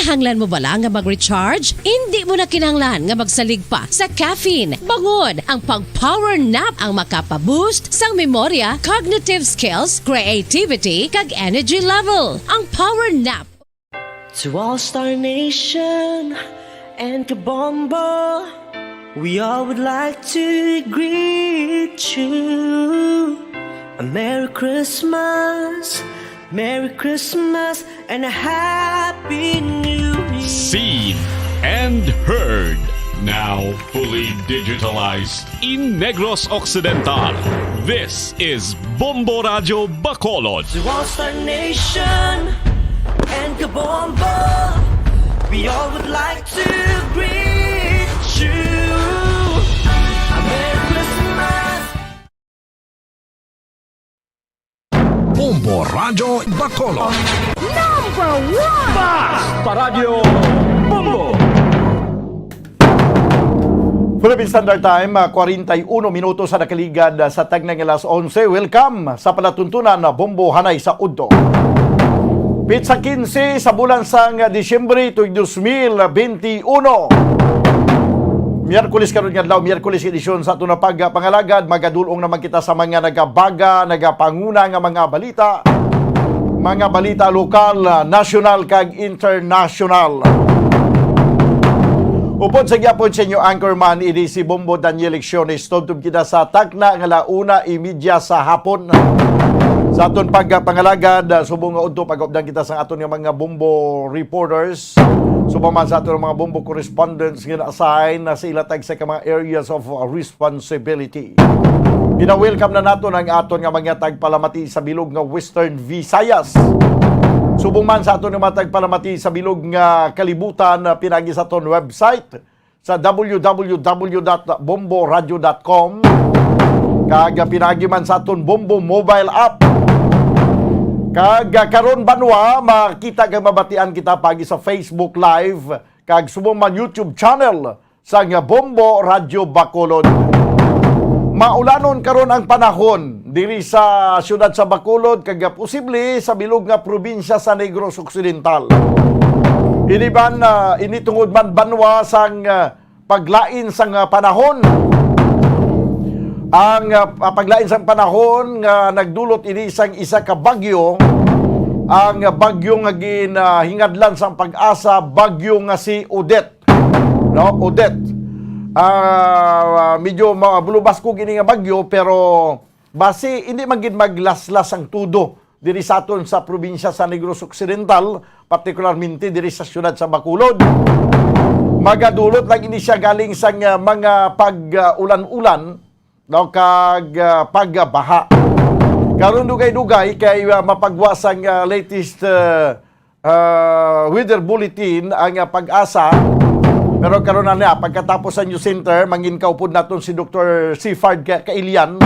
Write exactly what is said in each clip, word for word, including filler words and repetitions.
Kinahanglan mo bala nga mag-recharge? Hindi mo na kinahanglan nga magsalig pa sa caffeine. Bangod, ang pag-power nap ang makapa-boost sang memorya, cognitive skills, creativity, kag energy level. Ang power nap. To All Star Nation and Kabombo, we all would like to greet you a Merry Christmas, Merry Christmas, and a Happy New Year. Seen and heard. Now fully digitalized in Negros Occidental. This is Bombo Radio Bacolod. To All Star Nation and Kabombo, we all would like to greet you a Merry Christmas. Bombo Radyo Bacolod. Number one! Paradyo Bombo! Philippine Standard Time, ah, kwarenta y uno minutos sa nakaligad, ah, sa tagna nga alas onse. Welcome sa palatuntunan na Bombo Hanay sa Udto. Pitsa kinse sa bulan sang Disyembre tuig dos mil benti uno. Miyerkules karon nga adlaw, Miyerkules edisyon sa aton nga pagpangalagad. Magadulong naman kita sa mga nagabaga, nagapanguna nga mga balita. Mga balita lokal, ah, nasyonal, kag internasyonal. Upod sa gyapon sa inyo anchorman, ini si Bombo Daniel Lecciones. Tubtob kita sa takna nga alas una y media sa hapon. Sa aton pagpangalagad, ah, subong nga udto, pag-updan kita sa aton nga mga Bombo reporters. Subong man sa aton mga Bombo correspondents nga na-assign na sa ila tagsa ka mga areas of, uh, responsibility. Gina-welcome na naton ang aton nga mga tagpalamati sa bilog nga Western Visayas. Subong man sa aton nga mga tagpalamati sa bilog nga kalibutan, uh, pinagi sa aton website sa w w w dot bombo radio dot com, kag pinagi man sa aton Bombo mobile app. Kag karon, banwa, makita kag mabatian kita pagi sa Facebook Live kag subong man YouTube channel sang Bombo Radyo Bacolod. Maulanon karon ang panahon diri sa siyudad sa Bacolod kag posible sa bilog nga probinsya sa Negros Occidental. Ini ban, ah, ini tungod man, banwa, sang, ah, paglain sang, ah, panahon. Ang, ah, paglain sang panahon nga nagdulot ini sang isa ka bagyo, ang bagyo nga gin, ah, hingadlan sang PAGASA, bagyo nga si Odette. No, Odette. Ah, medyo ma-, bulubaskog ini nga bagyo, pero basi hindi man gid maglaslas ang tudo diri sa aton sa probinsya sa Negros Occidental, partikularmente diri sa siyudad sa Bacolod. Magadulot lang ini siya galing sa nga mga pag-ulan-ulan, no, kag, ah, pagbaha. Karon, dugay-dugay kay, ah, mapagwa sang, ah, latest, ah, ah, weather bulletin ang, ah, PAGASA. Pero karon na niya, pagkatapos sa news center, mangin kaupod naton si Doktor Sifard Ka-, Kailian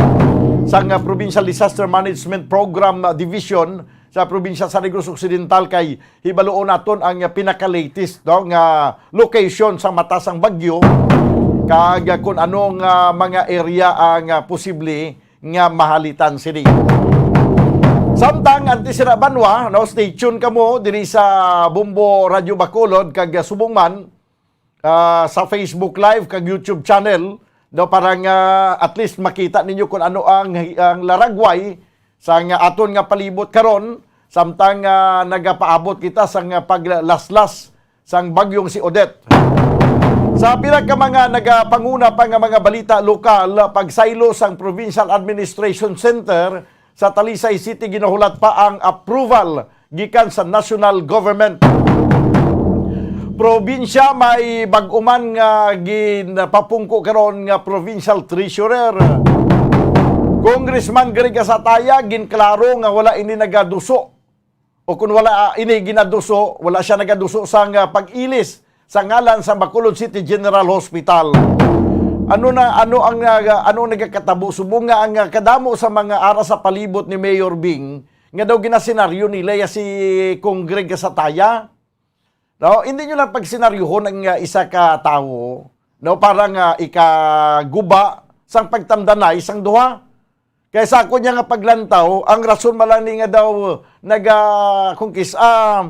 sang, ah, Provincial Disaster Management Program, ah, Division sa probinsya sa Negros Occidental, kay hibaluon naton ang, ah, pinaka-latest, no, nga location sa mata sang bagyo, kag, ah, kung anong, ah, mga area ang, ah, posible nga mahalitan sini. Samtang antes sila, banwa, no, stay tuned kamo diri sa Bombo Radyo Bacolod kag, ah, subong man, ah, sa Facebook Live kag YouTube channel, no, para nga at least makita ninyo kung ano ang, ang laragway sa nga aton nga palibot karon, samtang, ah, nagapaabot kita sa nga paglaslas sang bagyong si Odette. Sa pila ka mga nagapanguna pa nga mga balita lokal, pagsaylo sang Provincial Administration Center sa Talisay City, ginahulat pa ang approval gikan sa national government. Probinsya, may bag-o man nga ginpapungko karon nga provincial treasurer. Congressman Greg Asataya, ginklaro nga wala ini nagaduso o kung wala, ah, ini ginaduso, wala siya nagaduso sang, ah, pag-ilis sa ngalan sa Bacolod City General Hospital. Ano na, ano ang, ah, ano ang nagakatabo? Subong nga ang, ah, kadamo sa mga ara sa palibot ni Mayor Bing nga daw ginasenaryo nila ya si Congreg Asataya. No, hindi nyo lang pagsenaryohon ang, ah, isa ka tawo, no, para nga ikaguba sang pagtamdanay sang duha. Kay sa ako niya nga paglantaw, ang rason man lang ni nga daw naga-, kung kis-, ah,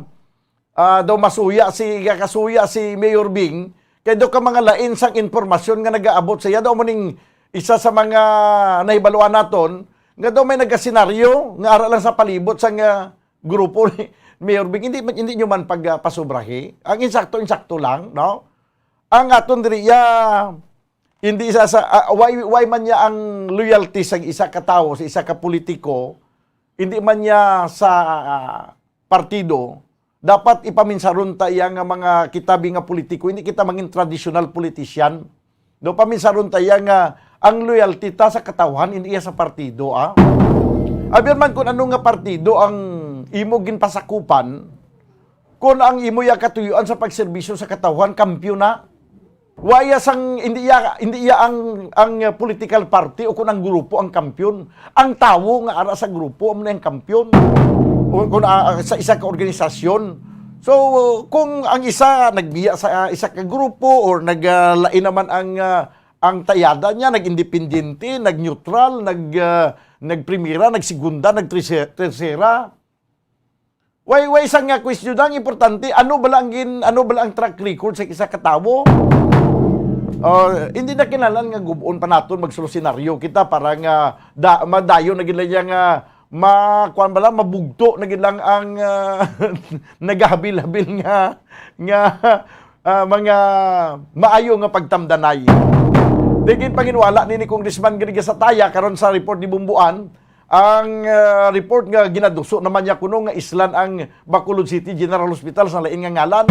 ah, daw masuya si, kasuya si Mayor Bing, kay daw ka mga lain sang impormasyon nga nagaabot sa iya. Daw mo ning isa sa mga nahibaluan naton, nga daw may nagasenaryo nga ara lang sa palibot sang, ah, grupo ni Mayor Bing. Hindi, hindi nyo man pag, ah, pasubrahi. Ang insakto, insakto lang, no? Ang aton diri, ah, hindi sa, sa, ah, why, why man niya ang loyalty sa isa ka tawo, sa isa ka politiko, hindi man niya sa, ah, partido, dapat ipaminsaron ta iya nga mga kitabi nga politiko, hindi kita mangin traditional politician. Do paminsaron ta iya nga ang loyalty ta sa katawhan, hindi iya sa partido, ah. Abi man kung ano nga partido ang imo ginpasakupan, kung ang imo iya katuyuan sa pagserbisyo sa katawhan, kampiyon na. Wa iya sang, hindi iya, hindi iya ang, ang political party o kung ang grupo ang kampiyon. Ang tawo nga ara sa grupo amo na ang kampiyon. O kung, ah, sa isa ka organisasyon. So, kung ang isa nagbiya sa, ah, isa ka grupo or nag, ah, lain naman ang, ah, ang tayada niya, nag-independente, nag-neutral, nag, ah, nagprimera, nagsegunda, nagtrese-, tersera, Way, way sang nga question, ang importante, ano bala ang gin-, ano bala ang track record sa isa ka tawo? Ah, hindi na kinahanglan nga gub-on pa naton magsulosenaryo kita para nga da-, madayon na gid lang iya nga ma-, kuwan bala, mabugto na gid lang ang, ah, nagahabil-habil nga, nga, ah, mga maayo nga pagtamdanay. Di gid panginwala ni, ni Congressman Grigas Ataya karon sa report ni Bumbuan, ang, ah, report nga ginaduso naman niya kuno nga islan ang Bacolod City General Hospital sa lain nga ngalan.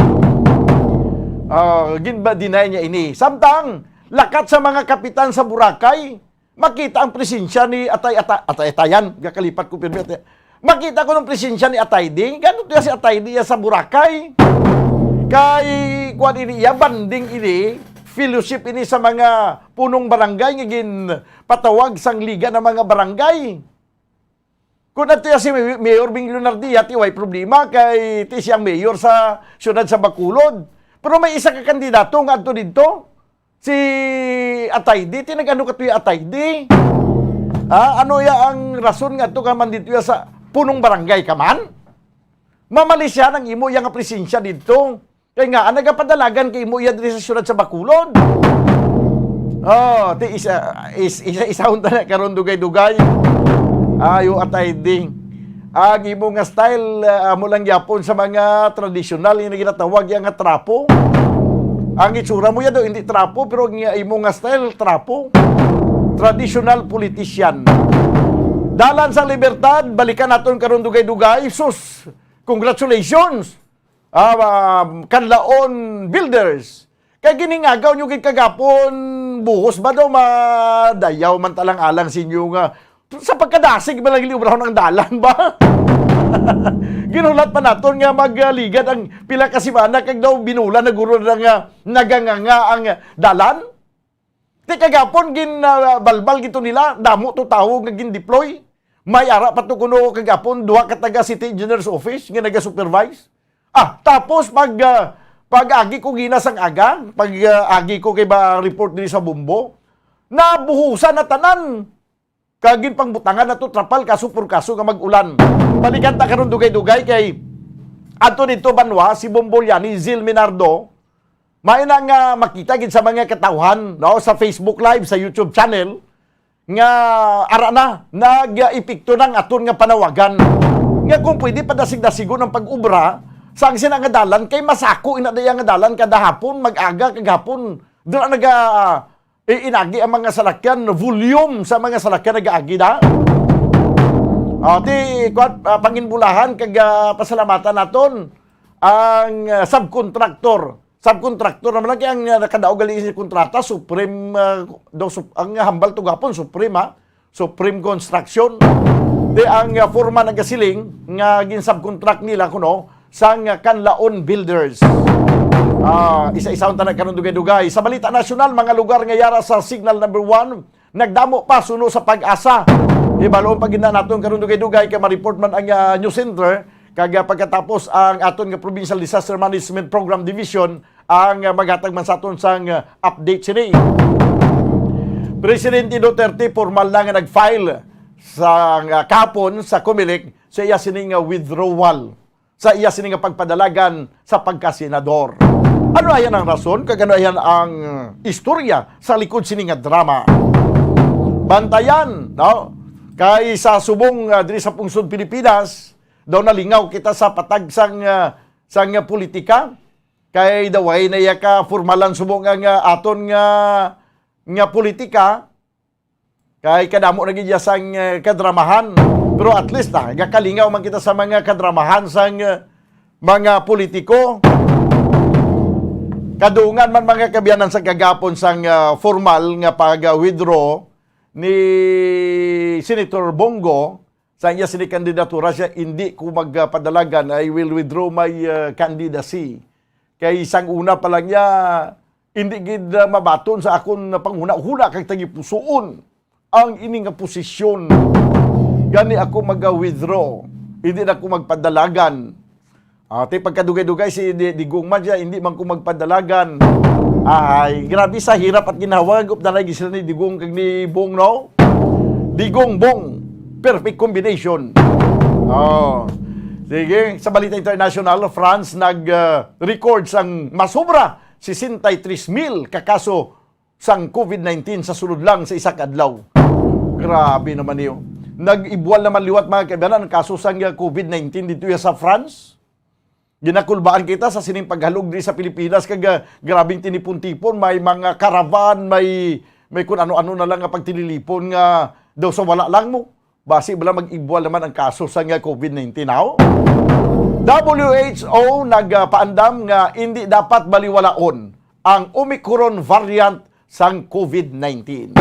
Ah, ginba-deny niya ini. Samtang lakat sa mga kapitan sa Boracay, makita ang presensya ni Atay, Atay, Atay, Atayan. Gakalipat ko pirmi, Atay. Makita ko ng presensya ni Atay Ding. Gano to si Atay Ding sa Boracay? Kay, kuwan ini, iya, banding ini, fellowship ini sa mga punong barangay nga ginpatawag sang Liga ng mga Barangay. Kung adto si Mayor Bing Leonardia, ti way problema kay ti siyang mayor sa siyudad sa Bacolod. Pero may isa ka kandidato nga adto didto, si Atayde. Ti nag-ano ka to, Atayde? Ha? Ano ya ang rason nga adto ka man didto ya sa punong barangay ka man? Mamalisyan ang imo ya nga presensya didto. Kay nga, ang nagapadalagan kay imo iya diri sa siyudad sa Bacolod. Oh, ti isa, is, isa, isahon ta na karon dugay-dugay. Ayo, Atay Ding. Ang imo nga style, ah, amo lang gyapon sa mga tradisyonal nga ginatawag ya nga trapo. Ang itsura mo ya daw, hindi trapo, pero ang imo nga style, trapo. Traditional politician. Dalan sa Libertad, balikan naton karon dugay-dugay. Sus, congratulations! Ah, ah, Kanlaon Builders. Kay giningagaw nyo gid kagapon, buhos ba daw madayaw man talang alang sa inyo nga sa pagkadasig man lang liubrahon ang dalan ba? Ginulat pa naton nga magligad ang pila ka semana kag daw binulan na guro na nga naganganga ang dalan. Ti kagapon gin, ah, balbal gito nila, damo to tawo nga gin-deploy. May ara pa to kuno kagapon, duha ka taga City Engineers Office nga naga-supervise. Ah, tapos pag, ah, pag-agi ko gina sang aga, pag, ah, agi ko kay ba report diri sa Bombo, nabuhusan na tanan. Kag ginpangbutangan na to trapal kaso por kaso nga mag-ulan. Balikan ta karon dugay-dugay kay adto didto banwa si Bombo Liani, Zil Minardo, may na nga makita gid sa mga katawhan, no, sa Facebook Live, sa YouTube channel, nga ara na, nag-epekto na ang aton nga panawagan. Nga kung pwede, padasig-dasigon ang pag-obra, sa ang sina nga dalan, kay masako ina daya nga dalan kada hapon, mag-aga, kag hapon, doon ang naga, i-, inagi ang mga salakyan, volume sa mga salakyan nag-aagi na. Ah, ti, kuwan, ah, panginbulahan kag, ah, pasalamatan naton ang, ah, subcontractor. Subcontractor naman lagi ang, ah, nakadaog gali sa kontrata, Supreme, ah, daw sup-, ang hambal to gapon, Supreme, ha? Supreme Construction. Di ang, ah, forma nagasiling nga gin-subcontract nila kuno sang, ah, Kanlaon Builders. Ah, isa-isahon ta na karon dugay-dugay. Sa balita nasyonal, mga lugar nga yara sa signal number one, nagdamo pa suno sa Pag-asa. Ibaloon pa gid na naton karon dugay-dugay kay ma-report man ang, ah, news center. Kag, ah, pagkatapos ang aton nga Provincial Disaster Management Program Division ang, ah, maghatag man sa aton sang, ah, update sini. Presidente Duterte formal na nga nag-file sa, ah, kahapon sa Comelec sa iya sini nga withdrawal. sa iya sini nga pagpadalagan sa pagkasenador. Ano ayan ang rason kag ano ayan ang istorya sa likod sini nga drama? Bantayan, no? Kay sa subong, ah, diri sa pungsod Pilipinas, daw nalingaw kita sa patag sang, ah, sang politika. Kay daway na iya ka formalan subong ang, ah, aton nga, nga politika. Kay kadamo na gid iya sang, eh, kadramahan. Pero at least, ah, gakalingaw man kita sa mga kadramahan sang, eh, mga politiko. Kadungan man, mga kaabyanan, sa kagapon sang, ah, formal nga pag-withdraw ni Senator Bong Go sa iya sini kandidatura, siya, "Hindi ko magpadalagan, I will withdraw my, ah, candidacy." Kay sang una pa lang niya, hindi gid, ah, mabaton sa akon panghunahuna kag tagipusoon ang ini nga posisyon. Gani ako mag-withdraw. Hindi na ako magpadalagan. Ah, ti pagkadugay-dugay si Di-, Digong man siya, hindi man ko magpadalagan. Ay, grabe sa hirap at ginhawa, gupdanay gid sila ni Digong kag ni Bong, no? Digong Bong, perfect combination. Oh. Sige, sa balita international, France nag, ah, record sang masobra sesenta y tres mil ka kaso sang COVID nineteen sa sulod lang sa isa ka adlaw. Grabe naman niyo. Nag-ibwal naman liwat, mga kaibanan, ang kaso sang, ah, COVID nineteen dito ya sa France. Ginakulbaan kita sa sining paghalog diri sa Pilipinas kag, ah, grabing tinipon-tipon, may mga caravan, may, may kun ano-ano na lang nga pagtililipon nga daw sa wala lang mo. Basi bala mag-igwal naman ang kaso sa nga COVID nineteen, haw? W H O nagpaandam nga indi dapat baliwalaon ang Omicron variant sang COVID nineteen.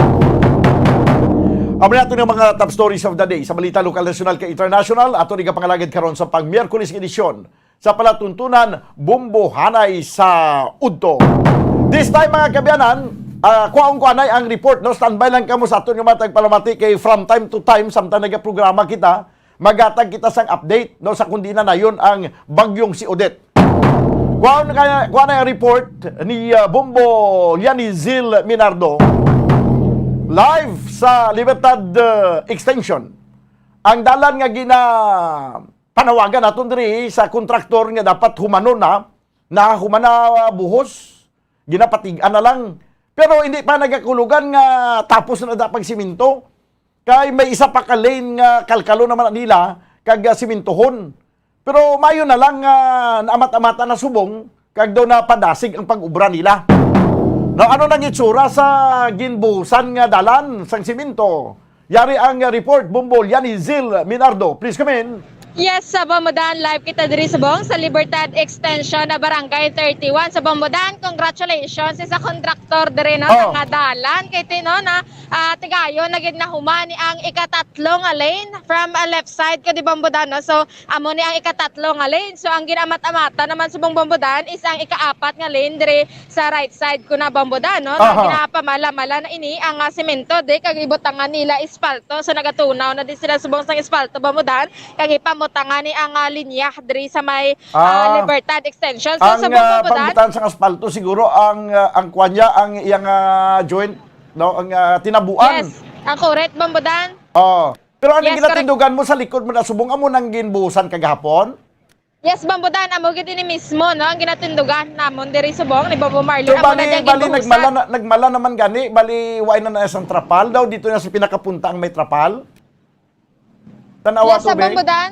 Amo na ato nga mga top stories of the day sa balita lokal, nasyonal, kag international. Ato ni kapangalagad karon sa pang Miyerkules nga edisyon sa palatuntunan, Bombohanay sa Udto. This time, mga kaabyanan, ah, kuhaon ko anay ang report, no? Standby lang kamo sa aton nga mga tagpalamati kay from time to time, samtang nagaprograma kita, magatag kita sang update, no, sa kundi na nayon ang Bagyong si Odette. Kuhaon ka, kuha na ang report ni, ah, Bombo Lianizil Minardo live sa Libertad, ah, Extension. Ang dalan nga gina panawagan naton diri sa kontraktor nga dapat humanon na, nahuman na, ah, buhos, ginapatig-an na lang. Pero hindi pa nagakulugan nga tapos na dapat siminto. Kay may isa pa ka lane nga kalkalo naman nila kag, ah, simintohon. Pero mayo na lang nga naamat-amatan na subong kag daw napadasig ang pag-ubra nila. Now, ano nang itsura sa ginbuhusan nga dalan sang siminto? Yari ang report, Bombo Lianizil Minardo. Please come in. Yes, sa Bombodan, live kita diri subong sa Libertad Extension na Barangay thirty-one. Sa Bombodan, congratulations sa kontraktor diri, no, Oh. sa nga dalan. Kay tino na, ah, tigayon na gid nahuman ni ang ikatatlo nga lane from, ah, left side ko di Bombodan, no? So, amo ni ang ikatatlo nga lane. So, ang ginamat-amata naman subong Bombodan is ang ikaapat nga lane diri sa right side ko na Bombodan, no? Aha. Ginapamala-mala na ini ang, ah, semento, di, kag ibutangan nila espalto. So, nagatunaw na di sila subong sang espalto Bombodan, kag ipamutangan ni ang, ah, linya diri sa may, ah, Ah. Libertad Extension. So, Ang, sa ah, Bombodan, pagbutan sang espalto siguro ang, ah, ang kwan niya, ang iyang, ah, joint, no? Ang, ah, tinabuan. Yes, ang kuret Bombodan. Oh. Pero ano Yes, correct. ginatindugan mo sa likod mo na subong amo nang ginbuhusan kagahapon? Yes, Bombodan, amo gid ini mismo, no, ang ginatindugan namon diri subong ni Bombo Marlon. So, Amo na bali, diyang bali, ginbuhusan. nagmala na, nagmala naman gani, bali, wala na na isang trapal daw, dito na sa pinakapunta ang may trapal. Tanawa Yes, sa tubig. Bombodan.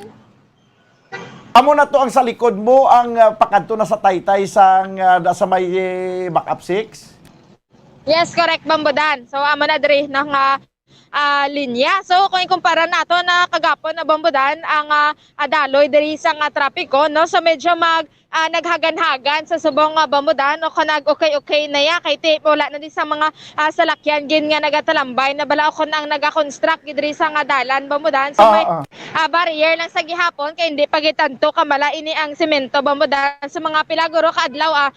Amo na to ang sa likod mo, ang, ah, pakadto na sa taytay sang, ah, da-, sa may, eh, backup six. Yes, correct, Bombodan. So, amo na diri, no, nga ah, linya. So, kung ikumpara nato na kagapon na Bombodan ang, ah, ah, daloy diri sa nga trapiko, no? So, medyo mag, ah, naghagan-hagan sa subong nga Bombodan, no? Kung nag-okay-okay na ya, kay ti-, wala na di sa mga, ah, salakyan gid nga nagatalambay na bala o kung ang nagakonstruct gid diri sa nga dalan Bombodan. So, Ah, may, ah. ah, barrier lang sa gihapon kay hindi pa gid tanto kamala ini ang semento Bombodan. Sa mga pila guro ka adlaw, ah,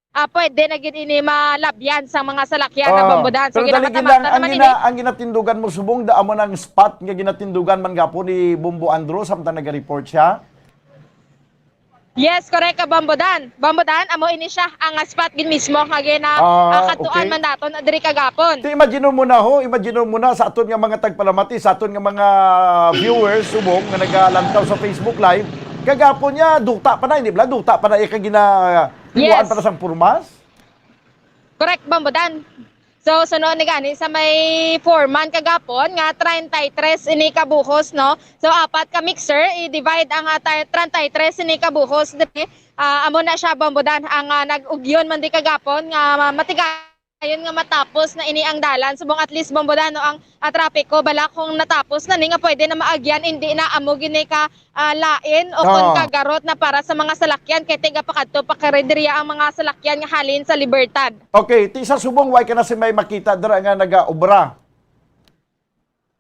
ah, pwede na gid ini malabyan sa mga salakyan na Ah, Bombodan. So, pero dali gid lang, ginamat-amatan ang naman gina-, ini. ang ginatindugan mo subong, da, amo nang spot nga ginatindugan man gapon ni Bombo Andrew, samtang naga-report siya? Yes, correct ka, Bombodan. Bombodan, amo ini siya, ang spot gid mismo nga gina-, Ah, ah, katuan okay. man daton diri kagapon. Ti, imagine mo na ho, imagine mo na sa aton nga mga tagpalamati, sa aton nga mga viewers, subong nga nagalantaw sa Facebook Live, Kagapon niya, duta pa na, hindi bala? Duta pa na, ika gina-, Yes. Kinuhaan pa na sang purmas? Correct, Bombo Dan. So, suno ni gani sa may foreman kagapon nga treinta y tres ini ka buhos, no? So, apat ka mixer, i-divide ang, ah, ta-, treinta y tres ini ka buhos diri. Ah, amo na siya, Bombo Dan, ang, ah, nag-ugyon man di kagapon nga ma-, matigayon nga matapos na ini ang dalan. Subong at least, Bombo Dan, no, ang, ah, trapiko, bala kung natapos na ni nga pwede na maagyan, hindi na amo gini ka ah, lain o kon Oo. kagarot na para sa mga salakyan, kay tigapakadto pa kari diriya ang mga salakyan nga halin sa Libertad. Okay, ti sa subong, way ka na si may makita dira nga nagaobra?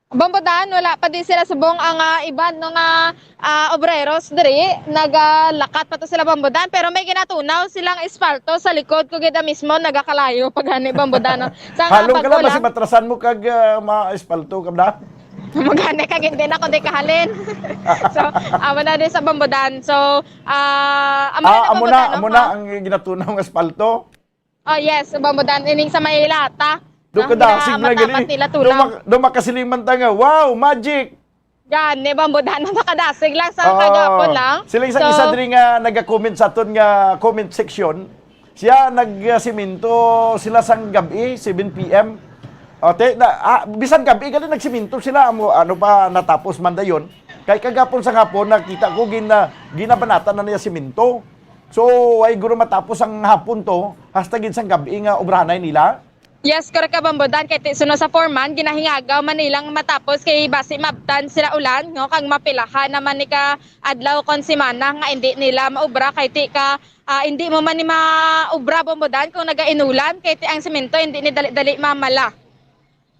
Bombo Dan, wala pa di sila subong ang, ah, iban no nga, ah, obreros diri. Nagalakat pa to sila, Bombo Dan, pero may ginatunaw silang espalto sa likod ko gid mismo, nagakalayo pa gani, Bombo Dan, no? Sa Halong ka lang, basi lang. Matrasan mo kag, ah, ma-espalto ka na. Magani kag hindi na ko di kahalin. So, amo na din sa Bombo Dan. So, ah, amo na Ah, ni amo Bombo na, Dan, no? amo na ang ginatunaw nga espalto? Oh, yes, Bombo Dan. Ining sa may lata. Do No, ka dasig gina-, lang gali. matapat nila Do tunaw. mak-, do makasiling man ta nga, "Wow, magic!" Gani, Bombo Dan, makadasig lang sa Oo. kagapon lang. Sila isang So, isa diri nga nag-comment sa aton nga comment section. Siya nagsiminto sila sang gab-i, seven P M. O, te, na, ah, bisan gab-i gali nagsiminto sila, amo, ano pa, natapos man dayon. Kay kagapon sa hapon, nakita ko gina-, ginabanatan na niya siminto. So, ay guro matapos ang hapon to, hasta gid sang gab-i nga obrahanay nila. Yes, correct ka, Bombo Dan. Kay ti-, suno sa foreman, ginahingagaw man nilang matapos kay basi mabtan sila ulan, no? Kag mapilahan naman ni ka adlaw kon semana nga hindi nila maubra kay ti ka, ah, hindi mo man ni maubra, Bombo Dan, kung nagainulan kay ti ang semento hindi ni dali-dali mamala.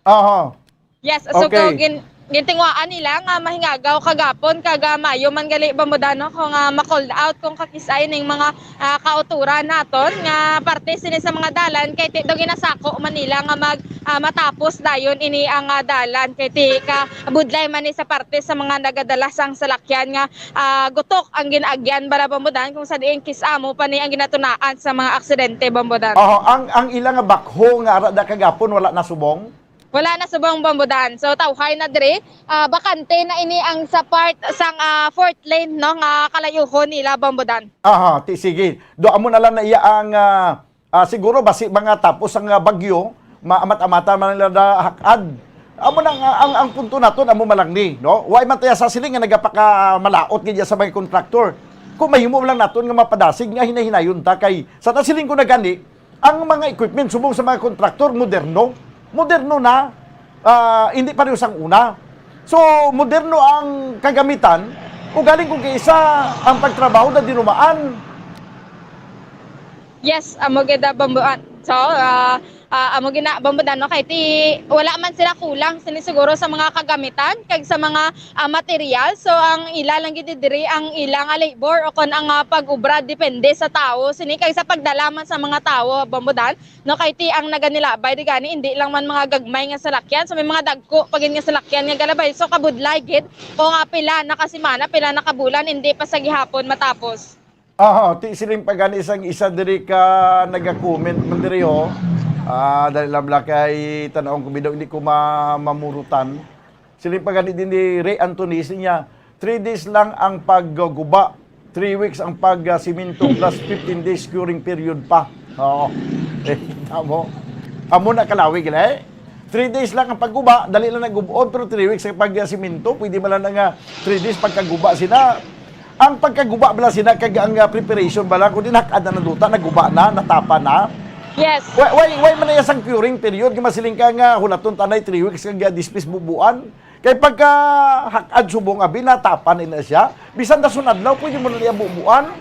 Aha. Yes, so Okay. ko gin-, gintinguhaan nila nga mahingagaw kagapon kag, ah, mayo man gali, Bombo Dan, no, kung, ah, ma-called out kung kakis-ay ning mga, ah, kauturan naton nga parte sini sa mga dalan kay ti-, do ginasako man nila nga mag, ah, matapos dayon ini ang, ah, dalan kay ti ka budlay man ni sa parte sa mga nagadala sang salakyan nga, ah, gutok ang ginaagyan bala, Bombo Dan, kung sa diin kis-amo pa ni ang ginatunaan sa mga aksidente, Bombo Dan. Oho, ang, ang ila nga bakho nga ara da kagapon wala nasubong? Wala na subong, Bombo Dan. So, tawhay na diri. Ah, bakante na ini ang sa part sang, ah, fourth lane, no, nga kalayuhon nila, Bombo Dan. Aha, ti, sige. Do amo na lang na iya ang, ah, ah, siguro basi mga tapos ang, ah, bagyo, maamat-amatan man nila na hakad. Amo na nga, ang, ang punto naton amo man lang ni, no? Way man taya sa siling nga nagapakamalaot gid sa mga kontraktor. Kung mahimo lang naton nga mapadasig nga hinay-hinayon ta kay sa ta siling ko na gani, ang mga equipment subong sa mga kontraktor moderno. Moderno na, ah, hindi pareho sang una. So, moderno ang kagamitan, ugaling kung kaisa ang pagtrabaho na dinumaan. Yes, amo gid, ah, Bombo, ah, so, ah, ah, amo gina, Bombo Dan, no, kay ti, wala man sila kulang sini siguro sa mga kagamitan kag sa mga ah, material. So, ang ila lang gid diri ang ila nga labor o kon ang, ah, pag-ubra depende sa tawo sini kag sa pagdala man sa mga tawo, Bombo Dan, no, kay ti ang naganilabay di gani hindi lang man mga gagmay nga salakyan, so may mga dagko pa gid nga salakyan nga galabay. So, kabudlay gid kung, ah, pila na ka semana, pila na ka bulan, hindi pa sa gihapon matapos. Aha, ti siling pa gani sang isa diri ka naga-comment man diri, oh. Ah, dali lang bala kay tan-awon ko bitaw, hindi ko ma-, mamurutan. Siling pa gani din ni Ray Anthony, siling niya, "Three days lang ang pagguba, three weeks ang pag, ah, simento, plus fifteen days curing period pa." Oo. Eh, kita mo. Amo na kalawi, gila, eh. Three days lang ang pagguba, dali lang nagub-on, pero three weeks ang pag, ah, simento, pwede man lang nga three days pagkaguba sina. Ang pagkaguba bala sina kag ang, ah, preparation bala, kundi nakad na naduta, naguba na, natapa na. Yes. Why, why, why man na iya sang curing period? Nga masiling ka nga hulaton tanay three weeks kag, ah, dispis bubuan. Kay pagka hakad subong abi, natapa na ina siya. Bisan dason adlaw, pwede mo na niya bubuan.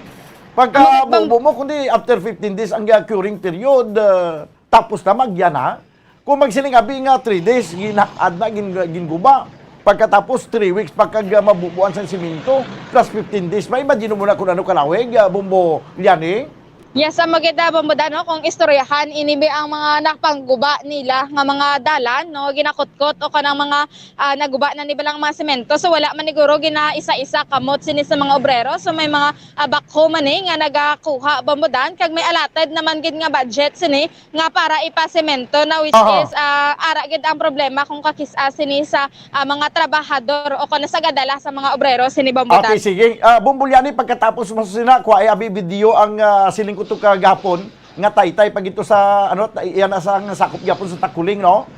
Pagka Ang mga bang- bubo mo, kundi after fifteen days ang, ah, curing period, ah, tapos na magyan na. Kung magsiling abi nga three days, ginakad na, gin-, ginguba. Pagkatapos, three weeks, pagka mabubuan sa simento, plus fifteen days. Ma-imagine mo na kung ano kalawig, ah, Bombo Liani? Yes, amo gid, ah, Bombo Dan, no? Kung istoryahan, ini bi ang mga napangguba nila nga mga dalan, no? Ginakutkot o kanang mga, ah, naguba na ni balang mga semento. So, wala man siguro ginaisa-isa kamot sini sa mga obrero. So, may mga, ah, backhoe man ni nga nagakuha, Bombo Dan, kag may allotted naman gid nga budget sini nga para ipasemento na, which Aha. is, ah, ara gid ang problema kung kakis-a sini sa, ah, mga trabahador o kung sa gadala sa mga obrero sini, Bombo Dan. Okay, sige. Ah, Bombo Liani, pagkatapos mo sina, kuha ay abi video ang, ah, siling ko to kagapon nga taytay pag ito sa, ano, ta-, iyan na sa, ang sakop gyapon sa Takuling, no?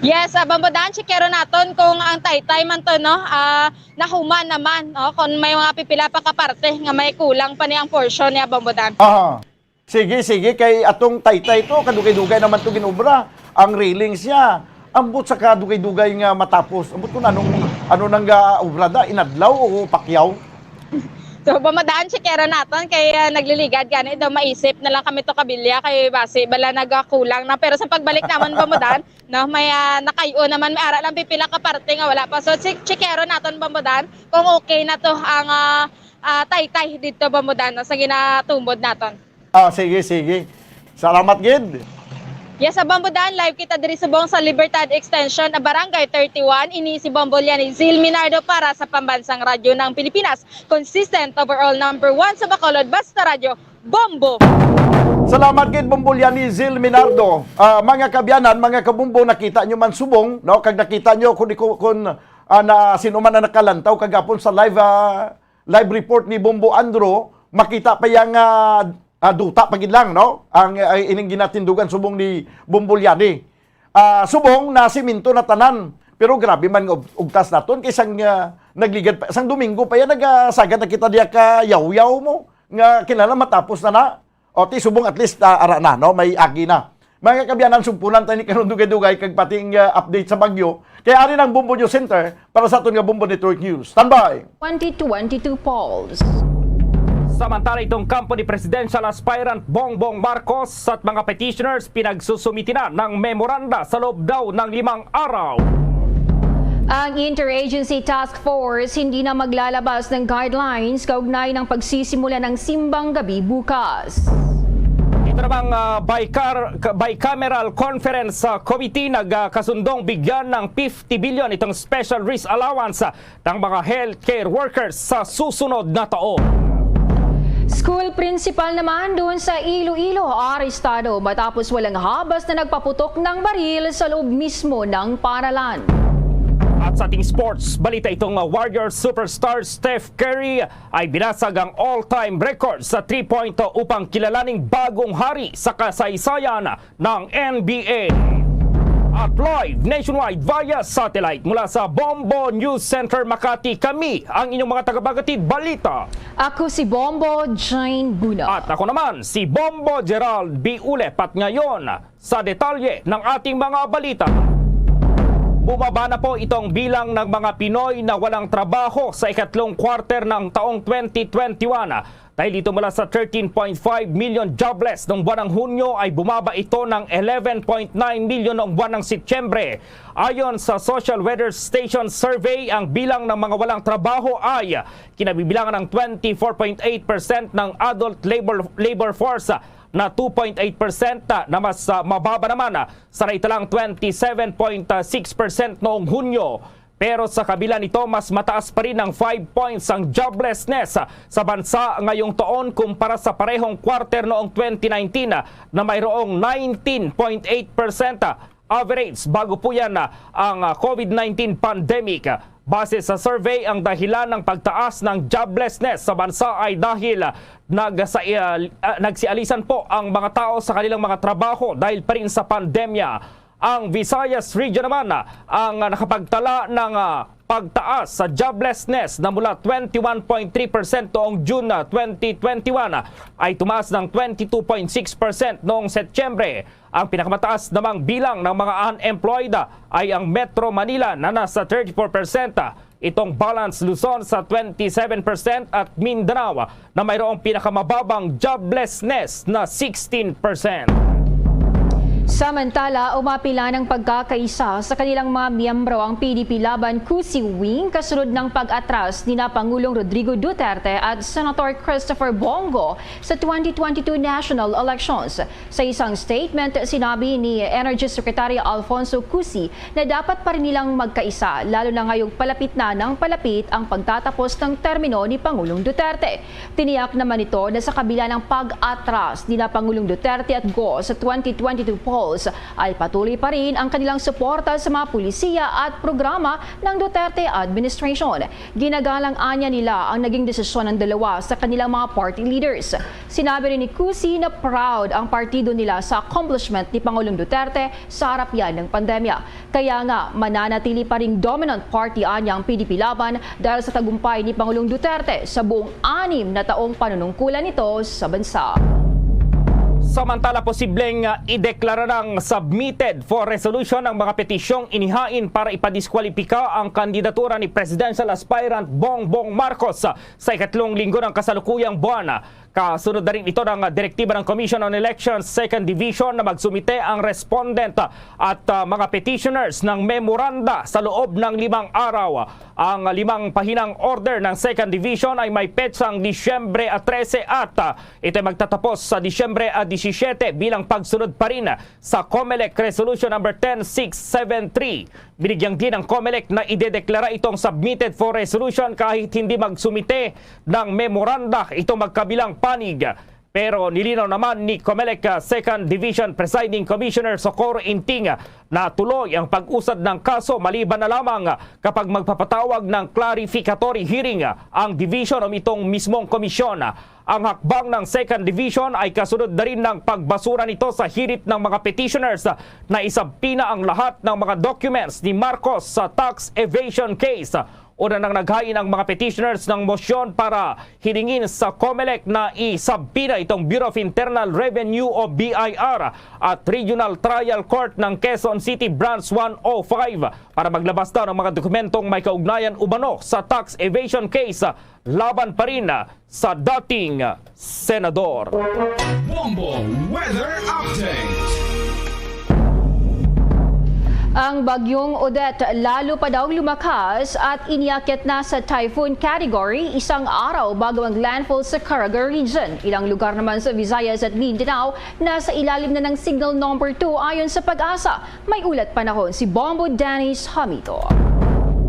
Yes, ah, Bombo Dan, checkeron naton kung ang taytay man to, no? Ah, nahuman naman, no? Kung may mga pipila pa ka parte nga may kulang pa niyang portion niya, Bombo Dan. Aha. Sige, sige, kay atong taytay to, kadugay-dugay naman to ginobra. Ang railing siya, ambot sa kadugay-dugay nga matapos. Ambot kung anong, ano nang gaobra da, inadlaw o pakyaw? So, Bombo Dan, checkeron naton kay, ah, nagliligad gani daw maisip na lang kami to kabilya kay basi bala nagakulang na. Pero sa pagbalik naman, Bombo Dan, no, may, ah, nakayo naman, may ara lang pipila ka parte nga wala pa. So, check, checkeron naton, Bombo Dan, kung okay na to ang, ah, ah, taytay dito, Bombo Dan, no, sa ginatumod naton. Ah, sige, sige. Salamat gid. Yes, sa Bombo Dan, live kita diri subong sa Libertad Extension, Barangay thirty-one. Ini si Bombo Liani Zil Minardo para sa Pambansang Radyo ng Pilipinas. Consistent, overall number one sa Bacolod, basta radyo, Bombo! Salamat gid, Bombo Liani Zil Minardo. Ah, mga kaabyanan, mga kabombo, nakita nyo man subong, no? Kag nakita nyo kung, kung, kung, ah, na, sino man ang nakalantaw kagapon sa live, ah, live report ni Bombo Andro, makita pa yang, ah, ah, duta pa gid lang, no? Ang, ah, ining ginatindugan subong ni Bombo Liani. Ah, subong na siminto na tanan. Pero grabe man nga ug-, ugtas naton kay sang, ah, nagligad pa, sang Domingo pa yan, nagasagad na kita diya ka yawyaw mo, nga kinahanglan matapos na na. O, ti subong at least, ah, ara na, no? May agi na. Mga kaabyanan, sumpulan tayo ni karon dugay-dugay kag pating, ah, update sa bagyo. Kaya ari ng Bombo News Center para sa aton nga Bombo Network News. Standby! Twenty twenty-two polls. Samantala, itong kampo ni Presidential Aspirant Bongbong Marcos at mga petitioners pinagsusumiti na ng memoranda sa loob daw ng limang araw. Ang Interagency Task Force hindi na maglalabas ng guidelines kaugnay ng pagsisimula ng simbang gabi bukas. Ito namang, ah, bicar-, bicameral conference, ah, committee nagkasundong bigyan ng fifty billion itong special risk allowance, ah, ng mga healthcare workers sa susunod na taon. School principal naman doon sa Iloilo, arestado matapos walang habas na nagpaputok ng baril sa loob mismo ng paralan. At sa ating sports balita, itong, uh, Warriors superstar Steph Curry ay binasag ang all-time record sa three-point upang kilalaning bagong hari sa kasaysayan ng N B A. At live nationwide via satellite mula sa Bombo News Center Makati, kami ang inyong mga tagapaghatid balita. Ako si Bombo Jane Buno. At ako naman si Bombo Gerald B. Ulep. At ngayon, sa detalye ng ating mga balita. Bumaba na po itong bilang ng mga Pinoy na walang trabaho sa ikatlong quarter ng taong twenty twenty-one. Dahil dito, mula sa thirteen point five million jobless noong buwan ng Hunyo ay bumaba ito ng eleven point nine million noong buwan ng Setyembre. Ayon sa Social Weather Station survey, ang bilang ng mga walang trabaho ay kinabibilangan ng twenty-four point eight percent ng adult labor, labor force, na two point eight percent na mas, ah, mababa naman, ah, sa naitalang twenty-seven point six percent noong Hunyo. Pero sa kabila nito, mas mataas pa rin ang five points ang joblessness sa bansa ngayong taon kumpara sa parehong quarter noong twenty nineteen, na mayroong nineteen point eight percent average bago po yan, ah, ang, ah, COVID nineteen pandemic. Base sa survey, ang dahilan ng pagtaas ng joblessness sa bansa ay dahil, ah, nagsa-, ah, nagsialisan po ang mga tao sa kanilang mga trabaho dahil pa rin sa pandemya. Ang Visayas Region naman, ah, ang nakapagtala ng, ah, pagtaas sa joblessness na mula twenty-one point three percent noong June, ah, twenty twenty-one, ah, ay tumaas ng twenty-two point six percent noong Setyembre. Ang pinakamataas namang bilang ng mga unemployed, ah, ay ang Metro Manila na nasa thirty-four percent. Itong Balance Luzon sa twenty-seven percent at Mindanao na mayroong pinakamababang joblessness na sixteen percent. Samantala, umapila ng pagkakaisa sa kanilang mga miyembro ang P D P Laban Kusi Wing kasunod ng pag-atras nina Pangulong Rodrigo Duterte at Senator Christopher Bongo sa twenty twenty-two national elections. Sa isang statement, sinabi ni Energy Secretary Alfonso Cusi na dapat pa rin nilang magkaisa, lalo na ngayong palapit na ng palapit ang pagtatapos ng termino ni Pangulong Duterte. Tiniyak naman nito na sa kabila ng pag-atras nina Pangulong Duterte at Go sa twenty twenty-two polls, ay patuloy pa rin ang kanilang suporta sa mga polisiya at programa ng Duterte administration. Ginagalang anya nila ang naging desisyon ng dalawa sa kanilang mga party leaders. Sinabi rin ni Cusi na proud ang partido nila sa accomplishment ni Pangulong Duterte sa harap yan ng pandemya. Kaya nga, mananatili pa ring dominant party anya ang P D P Laban dahil sa tagumpay ni Pangulong Duterte sa buong anim na taong panunungkulan nito sa bansa. Samantala, posibleng, ah, ideklara ng submitted for resolution ang mga petisyong inihain para ipadiskwalipika ang kandidatura ni Presidential Aspirant Bongbong Marcos sa ikatlong linggo ng kasalukuyang buwan. Kasunod na rin ito ng direktiba ng Commission on Elections Second Division na magsumite ang respondent at, ah, mga petitioners ng memoranda sa loob ng limang araw. Ang limang pahinang order ng Second Division ay may petsang Disyembre trese at, ah, ito ay magtatapos sa Disyembre disisyete bilang pagsunod pa rin sa COMELEC Resolution Number ten six seven three. Binigyang din ang COMELEC na idedeklara itong submitted for resolution kahit hindi magsumite ng memoranda itong magkabilang panig. Pero nilinaw naman ni COMELEC, ah, Second Division Presiding Commissioner Socorro Inting na tuloy ang pag-usad ng kaso maliban na lamang kapag magpapatawag ng clarificatory hearing ang division o itong mismong komisyon. Ang hakbang ng Second Division ay kasunod na rin ng pagbasura nito sa hirit ng mga petitioners na isubpoena ang lahat ng mga documents ni Marcos sa tax evasion case. Una nang naghain ang mga petitioners ng mosyon para hilingin sa COMELEC na isubpoena itong Bureau of Internal Revenue o B I R at Regional Trial Court ng Quezon City Branch one oh five para maglabas daw ng mga dokumentong may kaugnayan umano sa tax evasion case laban pa rin sa dating senador. Bombo Weather Update. Ang bagyong Odette lalo pa daw lumakas at inyakyat na sa typhoon category isang araw bago mag-landfall sa Caraga Region. Ilang lugar naman sa Visayas at Mindanao nasa ilalim na ng signal number two ayon sa PAGASA. May ulat panahon si Bombo Dennis Hamito.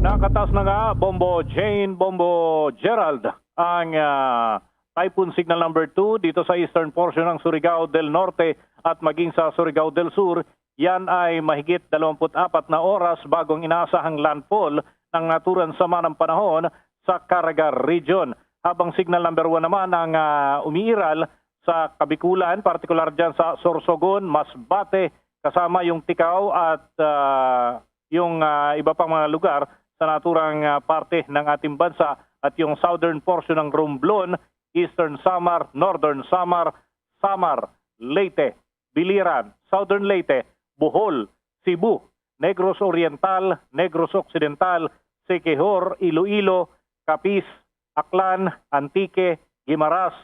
Nakatas na nga, Bombo Jane, Bombo Gerald, ang ah, Typhoon Signal Number two dito sa eastern portion ng Surigao del Norte at maging sa Surigao del Sur. Yan ay mahigit dalawampu't apat na oras bago ang inaasahang landfall ng naturan sama ng panahon sa Caraga Region. Habang Signal Number one naman ang ah, umiiral sa Kabikulan, partikular dyan sa Sorsogon, Masbate, kasama yung Ticao at ah, yung ah, iba pang mga lugar sa naturang ah, parte ng ating bansa at yung southern portion ng Romblon, Eastern Samar, Northern Samar, Samar, Leyte, Biliran, Southern Leyte, Bohol, Cebu, Negros Oriental, Negros Occidental, Siquijor, Iloilo, Capiz, Aklan, Antique, Guimaras,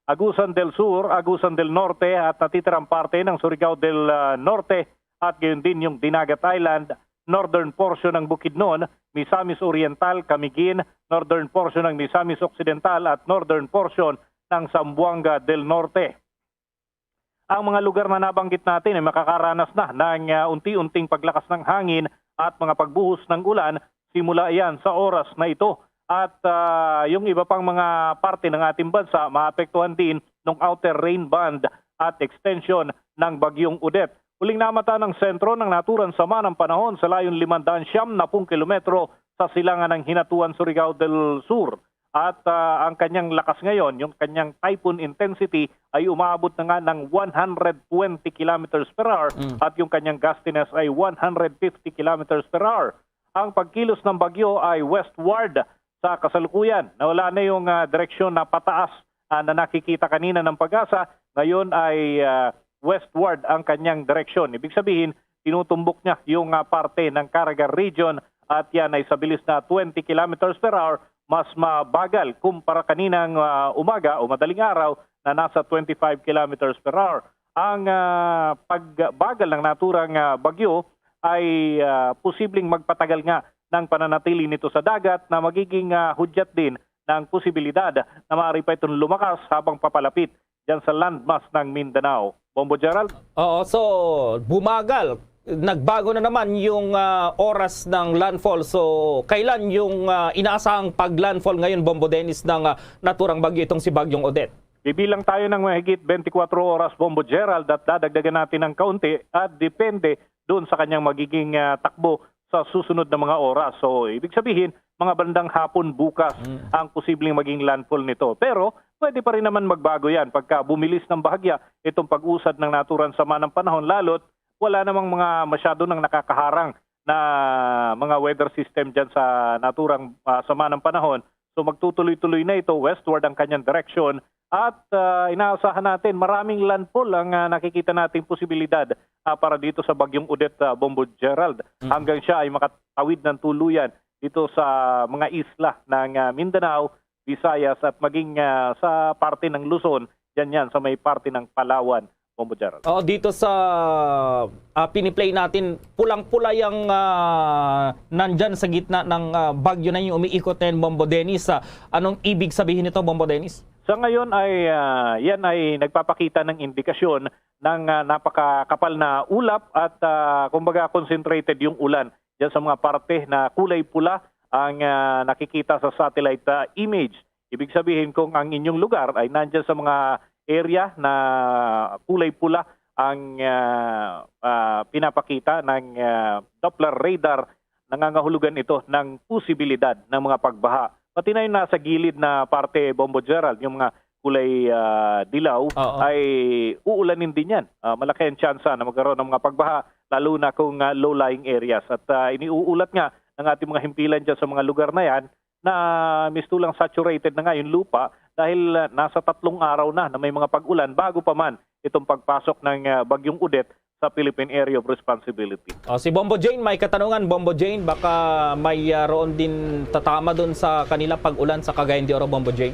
Agusan del Sur, Agusan del Norte at natitirang parte ng Surigao del ah, Norte at gayon din yung Dinagat Island, northern portion ng Bukidnon, Misamis Oriental, Camiguin, northern portion ng Misamis Occidental at northern portion ng Zamboanga del Norte. Ang mga lugar na nabanggit natin ay makakaranas na ng ah, unti-unting paglakas ng hangin at mga pagbuhos ng ulan simula yan sa oras na ito. At ah, yung iba pang mga parte ng ating bansa maapektuhan din ng outer rain band at extension ng Bagyong Odette. Huling namata ng sentro ng naturan sama ng panahon sa layon limandaan siyam na pung kilometro sa silangan ng Hinatuan, Surigao del Sur. At ah, ang kanyang lakas ngayon, yung kanyang typhoon intensity, ay umaabot na nga ng one hundred twenty kilometers per hour at yung kanyang gustiness ay one hundred fifty kilometers per hour. Ang pagkilos ng bagyo ay westward sa kasalukuyan. Nawala na yung ah, direksyon na pataas ah, na nakikita kanina ng PAGASA. Ngayon ay ah, westward ang kanyang direksyon. Ibig sabihin, tinutumbok niya yung ah, parte ng Caraga Region at yan ay sa bilis na twenty kilometers per hour, mas mabagal kumpara kaninang ah, umaga o madaling araw na nasa twenty-five kilometers per hour. Ang, ah, pagbagal ng naturang, ah, bagyo ay, ah, posibleng magpatagal nga ng pananatili nito sa dagat na magiging, ah, hudyat din ng posibilidad na maaari pa itong lumakas habang papalapit diyan sa landmass ng Mindanao. Bombo Gerald? Oo, so bumagal. Nagbago na naman yung, ah, oras ng landfall. So, kailan yung, ah, inaasahang pag-landfall ngayon, Bombo Dennis, ng, ah, naturang bagyo itong si Bagyong Odette? Bibilang tayo ng mahigit twenty-four oras, Bombo Gerald, at dadagdagan natin ng kaunti at depende doon sa kanyang magiging, ah, takbo sa susunod na mga oras. So, ibig sabihin, mga bandang hapon bukas Mm. ang posibleng maging landfall nito. Pero pwede pa rin naman magbago yan pagka bumilis ng bahagya itong pag-usad ng naturang sama ng panahon, lalo't wala namang mga masyado nang nakakaharang na mga weather system dyan sa naturang, ah, sama ng panahon. So, magtutuloy-tuloy na ito westward ang kanyang direksyon at, ah, inaasahan natin maraming landfall ang, ah, nakikita nating posibilidad, ah, para dito sa Bagyong Odette, ah, Bombo Gerald, Mm. hanggang siya ay makatawid ng tuluyan dito sa mga isla ng, ah, Mindanao, Visayas at maging, ah, sa parte ng Luzon, yan yan, sa may parte ng Palawan, Bombo Gerald. Oh, dito sa, ah, piniplay natin, pulang-pula yung, ah, nandyan sa gitna ng, ah, bagyo na yung umiikot na yun, Bombo Dennis. Ah, anong ibig sabihin nito, Bombo Dennis? Sa ngayon ay, ah, yan ay nagpapakita ng indikasyon ng, ah, napakakapal na ulap at, ah, kumbaga, concentrated yung ulan diyan sa mga parte na kulay pula ang, ah, nakikita sa satellite, ah, image. Ibig sabihin, kung ang inyong lugar ay nandyan sa mga area na kulay pula ang, ah, ah, pinapakita ng, ah, Doppler radar, nangangahulugan ito ng posibilidad ng mga pagbaha. Pati na yung nasa gilid na parte, Bombo Gerald, yung mga kulay, ah, dilaw, Oo. ay uulanin din yan. Ah, malaki ang tsansa na magkaroon ng mga pagbaha, lalo na kung, ah, low-lying areas. At, ah, iniuulat nga ng ating mga himpilan dyan sa mga lugar na yan na mistulang saturated na nga yung lupa dahil, ah, nasa tatlong araw na na may mga pag-ulan bago pa man itong pagpasok ng, ah, Bagyong Odette sa Philippine Area of Responsibility. Oh, si Bombo Jane, may katanungan, Bombo Jane, baka may, ah, roon din tatama doon sa kanila pag-ulan sa Cagayan de Oro, Bombo Jane?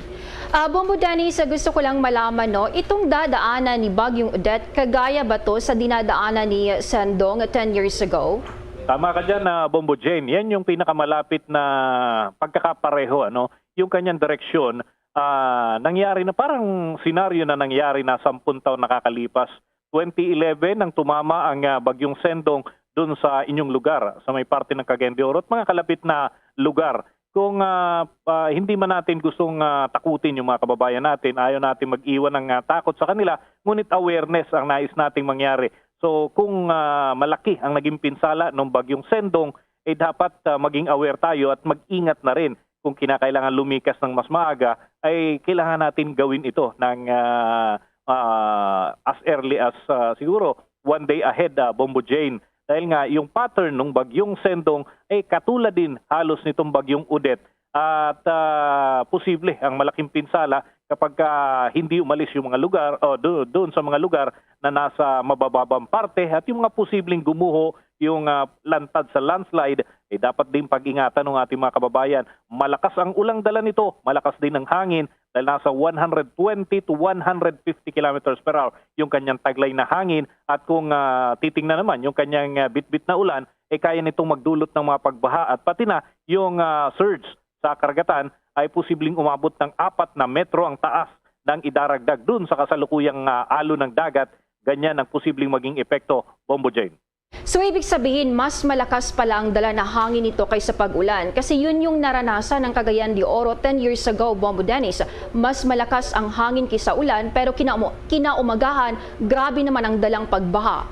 Ah, Bombo Dennis, ah, gusto ko lang malaman, no, itong dadaanan ni Bagyong Odette, kagaya ba to sa dinadaanan ni Sendong ten years ago? Tama ka dyan, ah, Bombo Jane. Yan yung pinakamalapit na pagkakapareho, ano, yung kanyang direksyon. Ah, nangyari na, parang senaryo na nangyari na sampung taon nakakalipas. Twenty eleven nang tumama ang, ah, Bagyong Sendong dun sa inyong lugar, sa may parte ng Cagayan de Oro at mga kalapit na lugar. Kung, ah, ah, hindi man natin gustong, ah, takutin yung mga kababayan natin, ayaw natin mag-iwan ng, ah, takot sa kanila, ngunit awareness ang nais nating mangyari. So, kung, ah, malaki ang naging pinsala ng Bagyong Sendong, eh, dapat, ah, maging aware tayo at mag-ingat na rin. Kung kinakailangan lumikas ng mas maaga, ay kailangan natin gawin ito ng, ah, ah, as early as, ah, siguro one day ahead, ah, Bombo Jane. Dahil nga, yung pattern ng Bagyong Sendong ay katulad din halos nitong Bagyong Odette. At, ah, posible ang malaking pinsala kapag, ah, hindi umalis yung mga lugar, o do-, doon sa mga lugar na nasa mabababang parte, at yung mga posibleng gumuho, yung, ah, lantad sa landslide, eh, dapat din pag-ingatan ng ating mga kababayan. Malakas ang ulang dala nito, malakas din ang hangin, dahil nasa one hundred twenty to one hundred fifty kilometers per hour yung kanyang taglay na hangin. At kung, ah, titingnan naman yung kanyang, ah, bitbit na ulan, eh, kaya nitong magdulot ng mga pagbaha at pati na yung, ah, surge sa karagatan ay posibleng umabot ng apat na metro ang taas ng idaragdag dun sa kasalukuyang, ah, alon ng dagat. Ganyan ang posibleng maging epekto, Bombo Jane. So, ibig sabihin, mas malakas pala ang dala na hangin nito kaysa pag-ulan. Kasi yun yung naranasan ng Cagayan de Oro ten years ago, Bombo Dennis. Mas malakas ang hangin kaysa ulan, pero kinaumo-, kinaumagahan, grabe naman ang dalang pagbaha.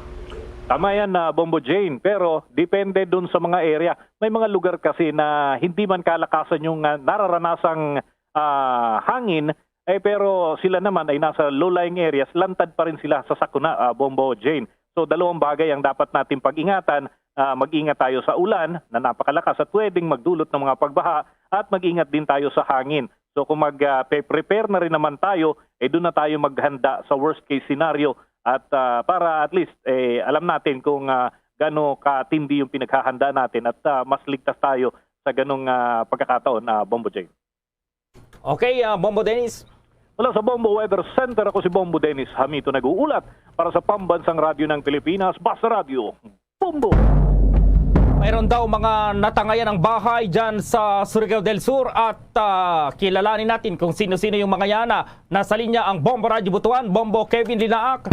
Tama yan, ah, Bombo Jane, pero depende dun sa mga area. May mga lugar kasi na hindi man kalakasan yung, ah, nararanasang, ah, hangin, eh, pero sila naman ay nasa low-lying areas, lantad pa rin sila sa sakuna, ah, Bombo Jane. So, dalawang bagay ang dapat nating pag-ingatan. Ah, mag-ingat tayo sa ulan na napakalakas at pwedeng magdulot ng mga pagbaha, at mag-ingat din tayo sa hangin. So, kung mag, ah, pe-, prepare na rin naman tayo, eh, doon na tayo maghanda sa worst case scenario at, ah, para at least, eh, alam natin kung, ah, gaano katindi yung pinaghahanda natin at, ah, mas ligtas tayo sa ganong, ah, pagkakataon, ah, Bombo Jane. Okay, ah, Bombo Dennis. Mula sa Bombo Weather Center, ako si Bombo Dennis Hamito nag-uulat para sa Pambansang Radyo ng Pilipinas, Basta Radyo, Bombo! Mayroon daw mga natangayan ang bahay dyan sa Surigao del Sur at, ah, kilalanin natin kung sino-sino yung mga yan. Ah, nasa linya ang Bombo Radyo Butuan, Bombo Kevin Linaak.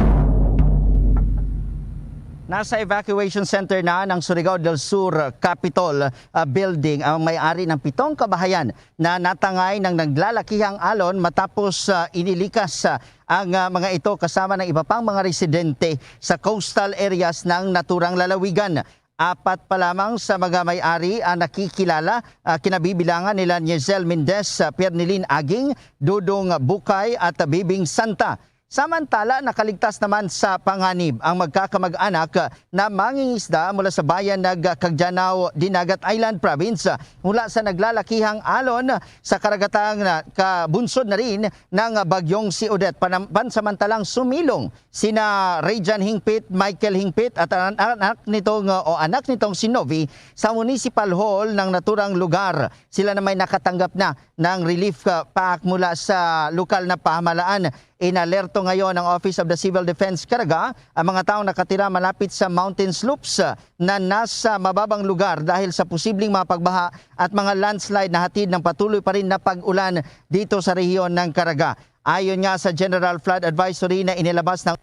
Nasa evacuation center na ng Surigao del Sur Capitol, ah, building ang may-ari ng pitong kabahayan na natangay ng naglalakihang alon matapos, ah, inilikas, ah, ang, ah, mga ito kasama ng iba pang mga residente sa coastal areas ng naturang lalawigan. Apat pa lamang sa mga may-ari ang nakikilala, ah, kinabibilangan nila Nizel Mendez, ah, Piernilin Aging, Dudong Bukay at Bibing Santa. Samantala, nakaligtas naman sa panganib ang magkakamag-anak na mangingisda mula sa bayan ng Cagdianao, Dinagat Island Province, mula sa naglalakihang alon sa karagatang na kabunsod na rin ng Bagyong si Odette. Panam-, pansamantalang sumilong sina Rayjan Hingpit, Michael Hingpit at an-, anak nitong, o anak nitong si Novi sa Municipal Hall ng naturang lugar. Sila na may nakatanggap na ng relief, ah, pack mula sa lokal na pamahalaan. Inalerto ngayon ng Office of the Civil Defense Caraga ang mga taong nakatira malapit sa mountain slopes, ah, na nasa mababang lugar dahil sa posibleng mga pagbaha at mga landslide na hatid ng patuloy pa rin na pag-ulan dito sa rehiyon ng Caraga. Ayon nga sa General Flood Advisory na inilabas ng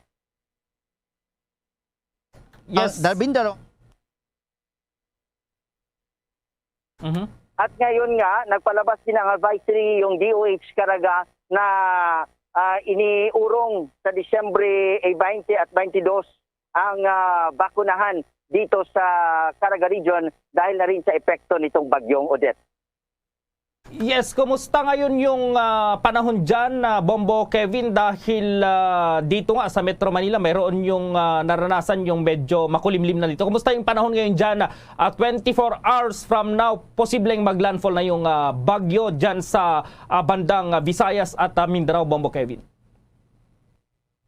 Yes. Darwin Daro. Mhm. At ngayon nga, nagpalabas din ang advisory yung D O H Caraga na, ah, iniurong sa Disyembre, eh, twenty at twenty-dos ang, ah, bakunahan dito sa Caraga Region dahil na rin sa epekto nitong Bagyong Odette. Yes, kumusta ngayon yung, ah, panahon dyan, ah, Bombo Kevin? Dahil, ah, dito nga sa Metro Manila, mayroon yung, ah, naranasan yung medyo makulimlim na dito. Kumusta yung panahon ngayon dyan? Ah, twenty-four hours from now, posibleng maglandfall na yung, ah, bagyo dyan sa, ah, bandang, ah, Visayas at, ah, Mindanao, Bombo Kevin.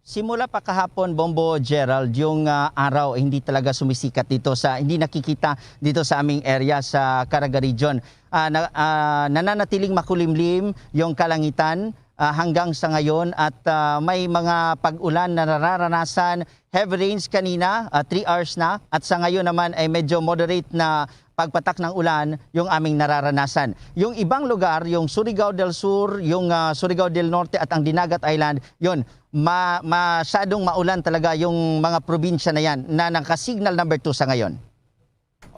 Simula pa kahapon, Bombo Gerald, yung, ah, araw hindi talaga sumisikat dito sa, hindi nakikita dito sa aming area sa Caraga Region. Ah, na, ah, nananatiling makulimlim yung kalangitan, ah, hanggang sa ngayon at, ah, may mga pag-ulan na nararanasan, heavy rains kanina, ah, three hours na, at sa ngayon naman ay medyo moderate na pagpatak ng ulan yung aming nararanasan. Yung ibang lugar, yung Surigao del Sur, yung, ah, Surigao del Norte at ang Dinagat Island, yun, ma-, masyadong maulan talaga yung mga probinsya na yan na naka-signal number two sa ngayon.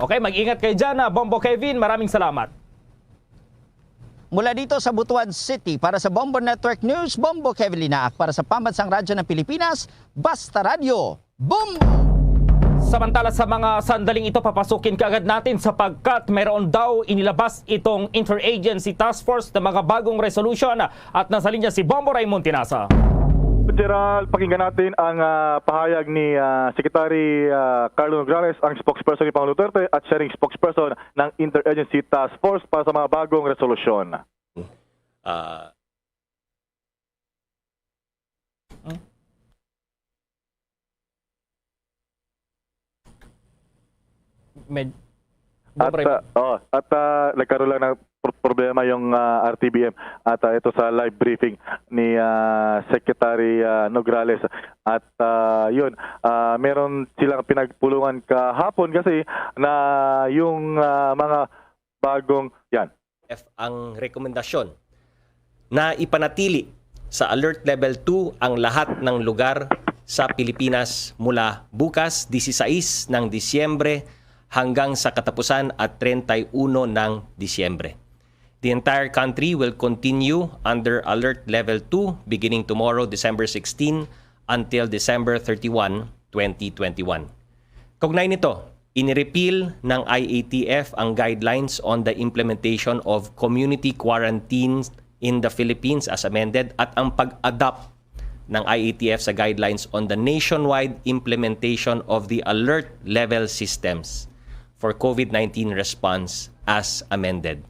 Okay, mag-ingat kayo dyan, ah, Bombo Kevin. Maraming salamat. Mula dito sa Butuan City, para sa Bombo Network News, Bombo Kevin Linaak. Para sa Pambansang Radyo ng Pilipinas, Basta Radyo, Bombo! Samantala, sa mga sandaling ito, papasukin kaagad natin sapagkat mayroon daw inilabas itong Interagency Task Force na mga bagong resolution at nasa linya si Bombo Raymond Tinasa. General, pakinggan natin ang, ah, pahayag ni, ah, Secretary, ah, Carlo Nograles, ang spokesperson ni Pangulong Duterte at siya ring spokesperson ng Interagency Task Force para sa mga bagong resolusyon. Ah, Hmm? Med-, At, Bombo Raymond. Ah, oh, at, ah, nagkaroon lang ng pro-, problema yung, ah, R T B M at, ah, ito sa live briefing ni, ah, Secretary, ah, Nograles. At, ah, yun, ah, meron silang pinagpulungan kahapon kasi na yung, ah, mga bagong, yan. F ang rekomendasyon na ipanatili sa Alert Level two ang lahat ng lugar sa Pilipinas mula bukas, disisais ng Disyembre, hanggang sa katapusan at treinta y uno ng Disyembre. The entire country will continue under Alert Level two beginning tomorrow, December sixteen, until December thirty-one, twenty twenty-one. Kaugnay nito, inirepeal ng I A T F ang guidelines on the implementation of community quarantine in the Philippines as amended at ang pag-adopt ng I A T F sa guidelines on the nationwide implementation of the alert level systems for COVID nineteen response as amended.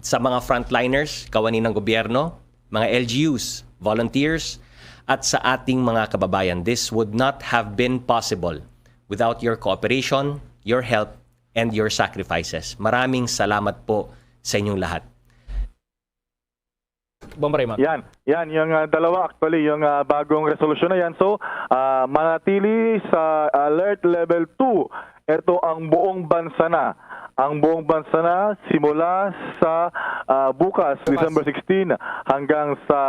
Sa mga frontliners, kawani ng gobyerno, mga L G Us, volunteers, at sa ating mga kababayan. This would not have been possible without your cooperation, your help, and your sacrifices. Maraming salamat po sa inyong lahat. Bombo Raymond. Yan, yan, yung ah, dalawa actually, yung ah, bagong resolusyon na yan. So, ah, manatili sa alert level two. Ito ang buong bansa na. Ang buong bansa na simula sa ah, bukas, Bukas. December sixteen, hanggang sa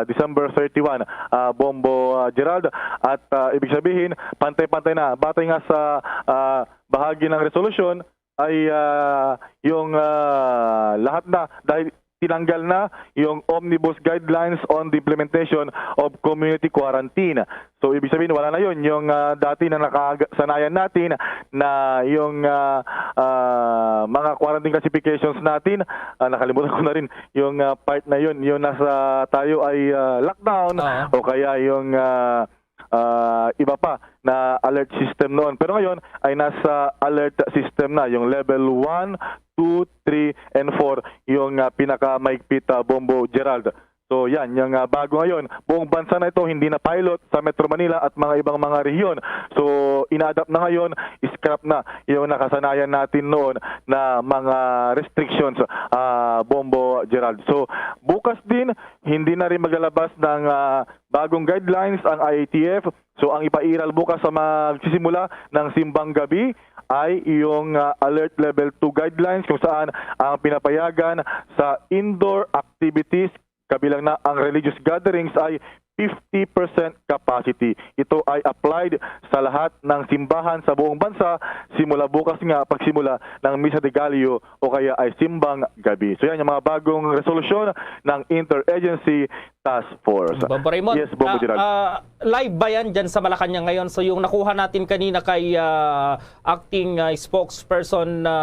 December thirty-one, ah, Bombo ah, Gerald. At ah, ibig sabihin, pantay-pantay na. Batay nga sa ah, bahagi ng resolusyon, ay ah, yung ah, lahat na, dahil tinanggal na yung Omnibus Guidelines on the Implementation of Community Quarantine. So, ibig sabihin, wala na yun. Yung ah, dati na nakasanayan natin na yung ah, ah, mga quarantine classifications natin, ah, nakalimutan ko na rin yung ah, part na yun. Yung nasa tayo ay ah, lockdown Oo. o kaya yung ah, ah, iba pa na alert system noon. Pero ngayon ay nasa alert system na, yung level one, two, three, and four, yung ah, pinakamaigpit, ah, Bombo Gerald. So yan, yung ah, bago ngayon, buong bansa na ito, hindi na pilot sa Metro Manila at mga ibang mga rehiyon. So ina-adapt na ngayon, scrap na yung nakasanayan natin noon na mga restrictions, ah, Bombo Gerald. So bukas din, hindi na rin maglalabas ng ah, bagong guidelines ang I A T F. So ang ipairal bukas sa magsisimula ng simbang gabi ay yung ah, alert level two guidelines, kung saan ang pinapayagan sa indoor activities, kabilang na ang religious gatherings, ay fifty percent capacity. Ito ay applied sa lahat ng simbahan sa buong bansa simula bukas nga pagsimula ng Misa de Gallo o kaya ay simbang gabi. So yan yung mga bagong resolusyon ng Interagency Task Force. Bombo Raymond, Yes, Bombo ah, Gerald. ah, live ba yan dyan sa Malacañang ngayon? So yung nakuha natin kanina kay ah, acting ah, spokesperson na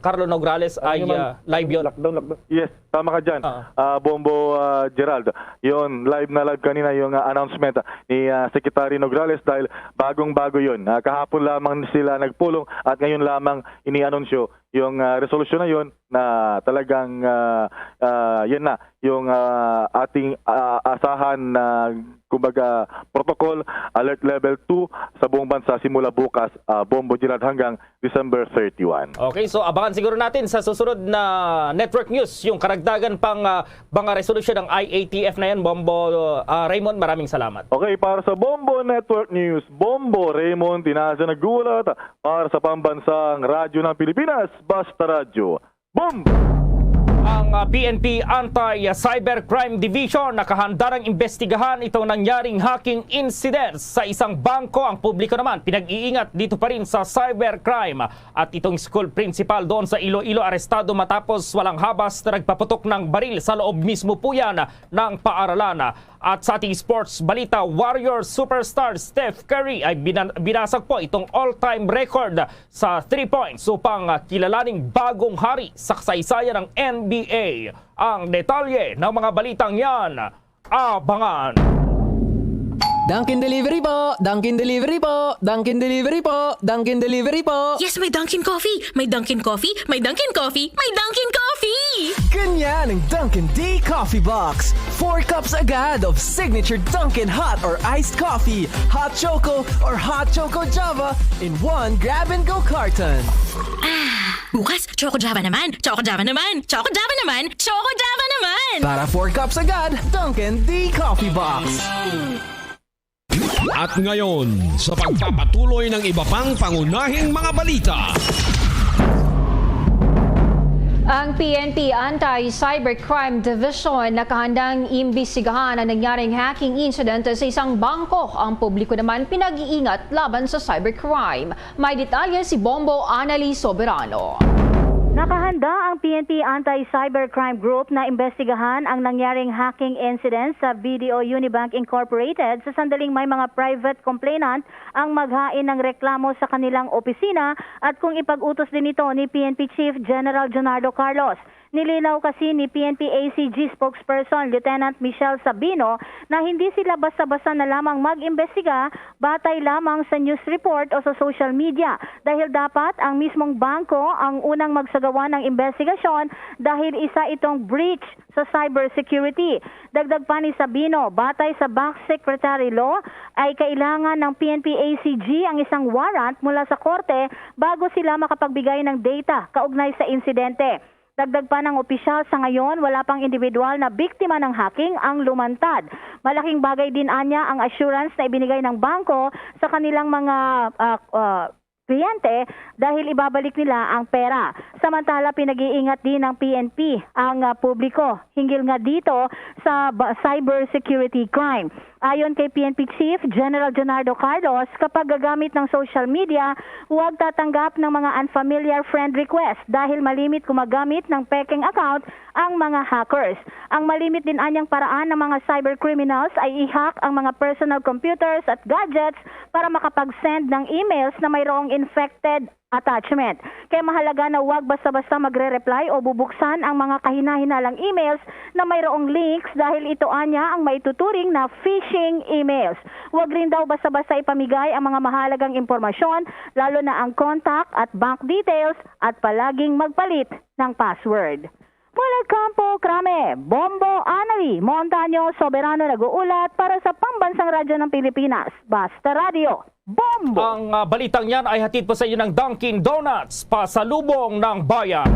Carlo Nograles Ano ay naman? ah, live yun? Lockdown, lockdown. Yes, tama ka dyan. Ah. Ah, Bombo ah, Gerald. Yun, live na live kanina yung ah, announcement ah, ni ah, Secretary Nograles dahil bagong-bago yun. Ah, kahapon lamang sila nagpulong at ngayon lamang inianunsyo yung ah, resolusyon na yun na talagang ah, ah, yun na yung ah, ating ah, asahan na, kumbaga, protocol, alert level two sa buong bansa simula bukas, ah, Bombo Gerald, hanggang December thirty-one. Okay, so abangan siguro natin sa susunod na network news yung karagdagan pang ah, mga resolusyon ng I A T F na yan, Bombo ah, Raymond. Maraming salamat. Okay, para sa Bombo Network News, Bombo Raymond Tinaza naghulat para sa Pambansang Radyo ng Pilipinas, Basta Radyo. Bombo! Ang ah, P N P Anti-Cybercrime Division nakahanda ng imbestigahan itong nangyaring hacking incident sa isang bangko. Ang publiko naman pinag-iingat dito pa rin sa cybercrime. At itong school principal doon sa Iloilo arestado matapos walang habas na nagpaputok ng baril sa loob mismo po yan ng paaralan. At sa ating sports balita, Warrior superstar Steph Curry ay binan- binasag po itong all-time record sa three points upang ah, kilalaning bagong hari sa kasaysayan ng N B A. Ang detalye ng mga balitang yan, abangan. Dunkin' Delivery po! Dunkin' Delivery po! Dunkin' Delivery po! Dunkin' Delivery po! Yes, may Dunkin' Coffee! May Dunkin' Coffee! May Dunkin' Coffee! May Dunkin' Coffee! Ganyan ang Dunkin' D Coffee Box. Four cups agad of signature Dunkin' hot or iced coffee, hot choco or hot choco Java in one grab-and-go carton. Ah, bukas, Choco Java naman! Choco Java naman! Choco Java naman! Choco Java naman! Para four cups agad, Dunkin' D Coffee Box. At ngayon, sa pagpapatuloy ng iba pang pangunahing mga balita. Ang P N P Anti-Cybercrime Division nakahandang imbestigahan ang nangyaring hacking incident sa isang bangko. Ang publiko naman pinag-iingat laban sa cybercrime. May detalye si Bombo Annalyn Soberano. Nakahanda ang P N P Anti-Cybercrime Group na imbestigahan ang nangyaring hacking incident sa B D O Unibank Incorporated sa sandaling may mga private complainant ang maghain ng reklamo sa kanilang opisina at kung ipag-utos din ito ni P N P Chief General Junardo Carlos. Nilinaw kasi ni P N P A C G spokesperson Lieutenant Michelle Sabino na hindi sila basta-basta na lamang mag-imbestiga batay lamang sa news report o sa social media, dahil dapat ang mismong bangko ang unang magsagawa ng imbestigasyon dahil isa itong breach sa cybersecurity. Dagdag pa ni Sabino, batay sa Bank Secretary Law, ay kailangan ng P N P A C G ang isang warrant mula sa korte bago sila makapagbigay ng data kaugnay sa insidente. Dagdag pa ng opisyal, sa ngayon, wala pang individual na biktima ng hacking ang lumantad. Malaking bagay din anya ang assurance na ibinigay ng bangko sa kanilang mga ah, ah, kliyente dahil ibabalik nila ang pera. Samantala, pinag-iingat din ng P N P ang ah, publiko hinggil nga dito sa ba- cyber security crime. Ayon kay P N P Chief General Jonardo Carlos, kapag gagamit ng social media, huwag tatanggap ng mga unfamiliar friend request dahil malimit gumagamit ng pekeng account ang mga hackers. Ang malimit din anyang paraan ng mga cyber criminals ay i-hack ang mga personal computers at gadgets para makapag-send ng emails na mayroong infected attachment. Kaya mahalaga na huwag basta-basta magre-reply o bubuksan ang mga kahinahinalang emails na mayroong links dahil ito anya ang maituturing na phishing emails. Huwag rin daw basta-basta ipamigay ang mga mahalagang impormasyon, lalo na ang contact at bank details, at palaging magpalit ng password. Mula Campo Crame, Bombo Anali Montaño Soberano nag-uulat para sa Pambansang Radyo ng Pilipinas, Basta Radyo, Bombo! Ang ah, balitang yan ay hatid po sa inyo ng Dunkin' Donuts, pasalubong ng bayan.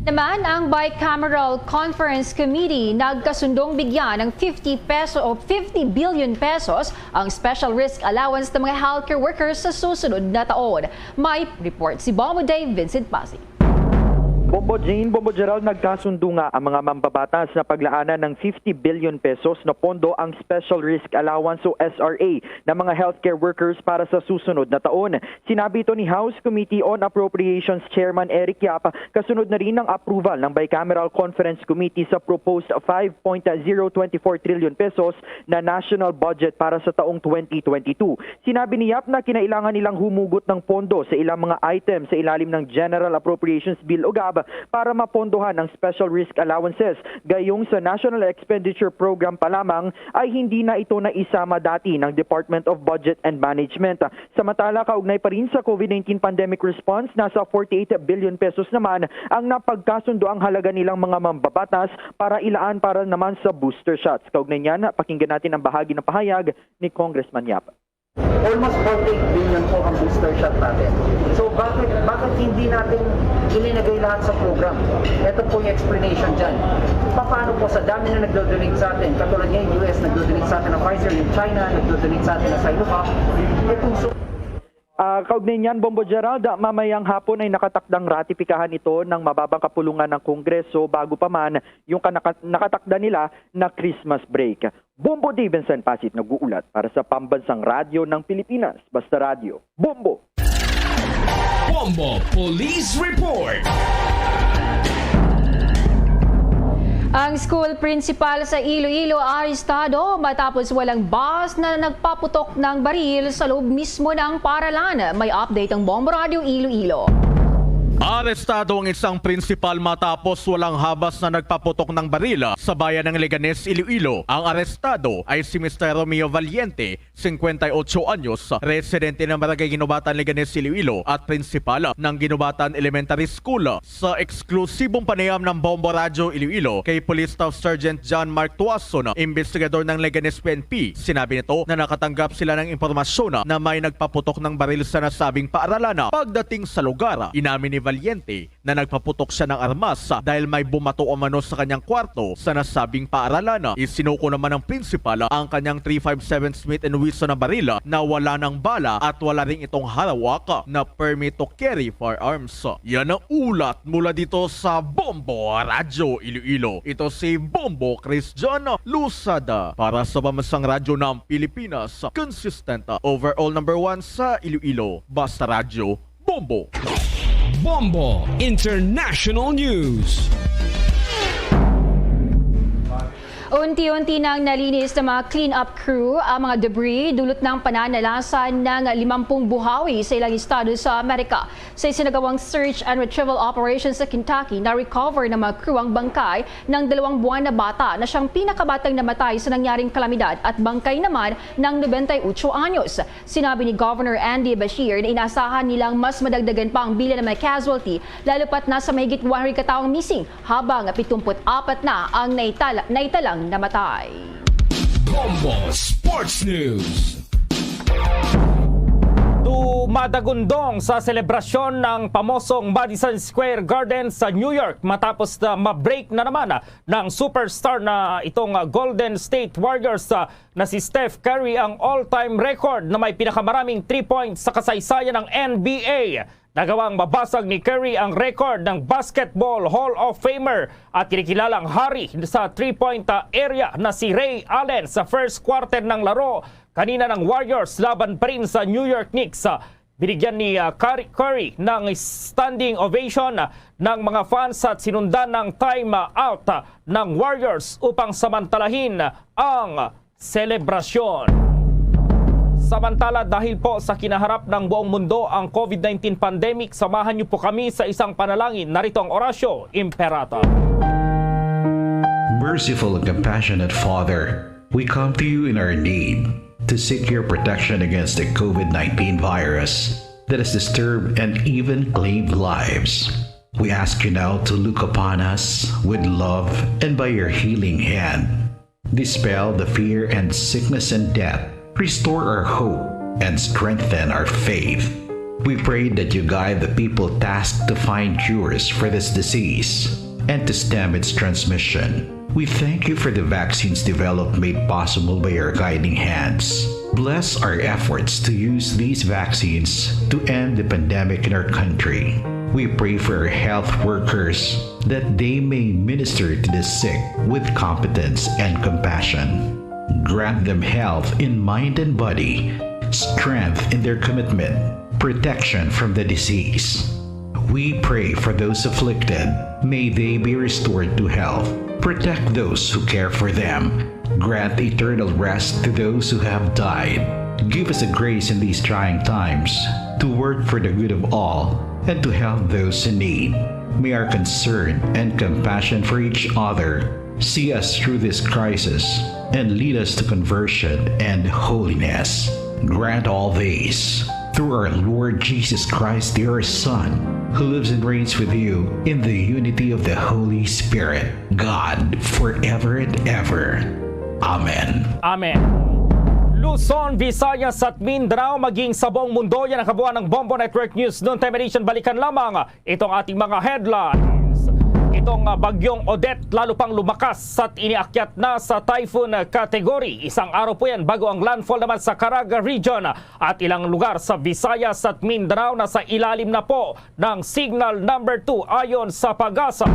Naman ang Bicameral Conference Committee nagkasundong bigyan ng fifty peso o fifty billion pesos ang special risk allowance ng mga healthcare workers sa susunod na taon. May report si Bombo Dave Vincent Pasig. Bombo Jean, Bombo Gerald, nagkasundo nga ang mga mambabatas na paglaanan ng fifty billion pesos na pondo ang Special Risk Allowance o S R A ng mga healthcare workers para sa susunod na taon. Sinabi ito ni House Committee on Appropriations Chairman Eric Yap kasunod na rin ng approval ng Bicameral Conference Committee sa proposed five point zero twenty four trillion pesos na national budget para sa taong twenty twenty-two. Sinabi ni Yap na kinailangan nilang humugot ng pondo sa ilang mga item sa ilalim ng General Appropriations Bill o gab para mapondohan ang special risk allowances. Gayong sa National Expenditure Program pa lamang ay hindi na ito naisama dati ng Department of Budget and Management. Samantala, kaugnay pa rin sa COVID nineteen pandemic response, nasa forty-eight billion pesos naman ang napagkasundo ang halaga nilang mga mambabatas para ilaan para naman sa booster shots. Kaugnay niyan, pakinggan natin ang bahagi ng pahayag ni Congressman Yap. Almost forty-eight billion po ang booster shot natin. So bakit bakit hindi natin ilinagay lahat sa program? Ito po yung explanation dyan. Paano po sa dami na nagdo-donate sa atin, katulad ngayon U S nagdo-donate sa atin ng Pfizer, yung China nagdo-donate sa atin ng Sinovac, eh kung so, Uh, kaugnay niyan, Bombo Gerald, mamayang hapon ay nakatakdang ratipikahan ito ng mababang kapulungan ng Kongreso bago pa man yung kanaka- nakatakda nila na Christmas break. Bombo Davidson Pasit nag-uulat para sa Pambansang Radyo ng Pilipinas, Basta Radyo. Bombo! Bombo Police Report. Ang school principal sa Iloilo arestado matapos walang bus na nagpaputok ng baril sa loob mismo ng paralan. May update ang Bombo Radio Iloilo. Arestado ang isang principal matapos walang habas na nagpaputok ng baril sa bayan ng Leganes, Iloilo. Ang arestado ay si Mister Romeo Valiente, singkwenta y otso anyos, residente ng Barangay Ginubatan, Leganes, Iloilo at prinsipal ng Ginubatan Elementary School. Sa eksklusibong panayam ng Bombo Radyo Iloilo kay Police Staff Sergeant John Mark Tuason, investigador ng Leganes P N P, sinabi nito na nakatanggap sila ng impormasyon na may nagpaputok ng baril sa nasabing paaralan. Pagdating sa lugar, inamin ni Valiente na nagpaputok siya ng armas dahil may bumato umano sa kanyang kwarto sa nasabing paaralan. Isinuko naman ng principal ang kanyang three five seven Smith and Wesson na baril na wala ng bala at wala rin itong hawak na permit to carry firearms. Yan ang ulat mula dito sa Bombo Radyo Iloilo. Ito si Bombo Christian Lusada para sa Pambansang Radyo ng Pilipinas. Consistent, overall number one sa Iloilo. Basta Radyo, Bombo. Bombo International News. Unti-unti nang nalinis ng mga clean-up crew ang mga debris dulot ng pananalasan ng limampung buhawi sa ilang estado sa Amerika. Sa isinagawang search and retrieval operation sa Kentucky, na-recover ng mga crew ang bangkay ng dalawang buwan na bata na siyang pinakabatang namatay sa nangyaring kalamidad at bangkay naman ng nobenta y ocho anyos. Sinabi ni Governor Andy Beshear na inaasahan nilang mas madagdagan pa ang bilang ng mga casualty, lalo pat nasa mahigit one hundred ka tawo ang missing, habang pitumput apat na ang naitala, naitalang namatay. Bombo Sports News. To Madagundong sa selebrasyon ng pamosong Madison Square Garden sa New York matapos na ma-break na naman ng superstar na itong Golden State Warriors, ah, na si Steph Curry ang all-time record na may pinakamaraming three points sa kasaysayan ng N B A. Nagawang mabasag ni Curry ang record ng Basketball Hall of Famer at kinikilalang hari sa three-point, ah, area na si Ray Allen sa first quarter ng laro kanina ng Warriors laban pa rin sa New York Knicks. Ah, binigyan ni, ah, Curry, Curry ng standing ovation, ah, ng mga fans at sinundan ng time, ah, out, ah, ng Warriors upang samantalahin ang selebrasyon. Samantala, dahil po sa kinaharap ng buong mundo ang COVID nineteen pandemic, samahan niyo po kami sa isang panalangin. Narito ang Oratio Imperata. Merciful and compassionate Father, we come to you in our need to seek your protection against the COVID nineteen virus that has disturbed and even claimed lives. We ask you now to look upon us with love and by your healing hand, dispel the fear and sickness and death. Restore our hope and strengthen our faith. We pray that you guide the people tasked to find cures for this disease and to stem its transmission. We thank you for the vaccines developed made possible by your guiding hands. Bless our efforts to use these vaccines to end the pandemic in our country. We pray for our health workers that they may minister to the sick with competence and compassion. Grant them health in mind and body, strength in their commitment, protection from the disease. We pray for those afflicted. May they be restored to health. Protect those who care for them. Grant eternal rest to those who have died. Give us the grace in these trying times to work for the good of all and to help those in need. May our concern and compassion for each other see us through this crisis and lead us to conversion and holiness. Grant all this through our Lord Jesus Christ, your Son, who lives and reigns with you in the unity of the Holy Spirit, God, forever and ever. Amen. Amen. Luzon, Visayas at Mindanao, maging sa buong mundo, yan ang kabuuan ng Bombo Network News Noontime Edition. Balikan lamang itong ating mga headlines. Itong, ah, Bagyong Odette lalo pang lumakas at iniakyat na sa typhoon category. Isang araw po yan bago ang landfall naman sa Caraga Region at ilang lugar sa Visayas at Mindanao na sa ilalim na po ng signal number two ayon sa PAGASA.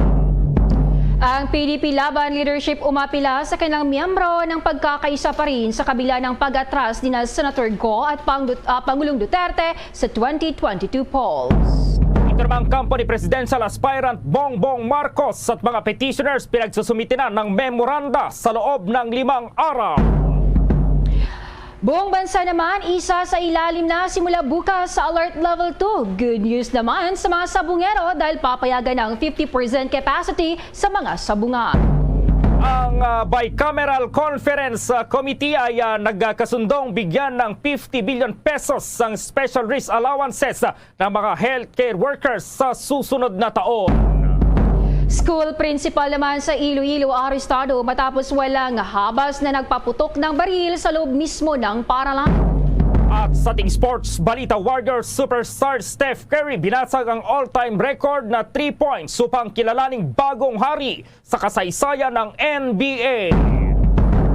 Ang P D P Laban leadership umapila sa kanilang miyembro ng pagkakaisa pa rin sa kabila ng pag-atras nina Senator Go at Pang-, ah, Pangulong Duterte sa twenty twenty-two polls. Ito namang kampo ni Presidential Aspirant Bongbong Marcos at mga petitioners pinagsusumite na ng memoranda sa loob ng limang araw. Buong bansa naman, isa sa ilalim na simula bukas sa Alert Level two. Good news naman sa mga sabungero dahil papayagan ang fifty percent capacity sa mga sabungan. Ang, ah, Bicameral Conference, ah, Committee ay, ah, nagkasundong bigyan ng fifty billion pesos ang special risk allowances, ah, ng mga healthcare workers sa susunod na taon. School principal naman sa Iloilo arestado matapos walang habas na nagpaputok ng baril sa loob mismo ng paralan. At sa ating sports balita, Warriors superstar Steph Curry binasag ang all-time record na three points upang kilalaning bagong hari sa kasaysayan ng N B A.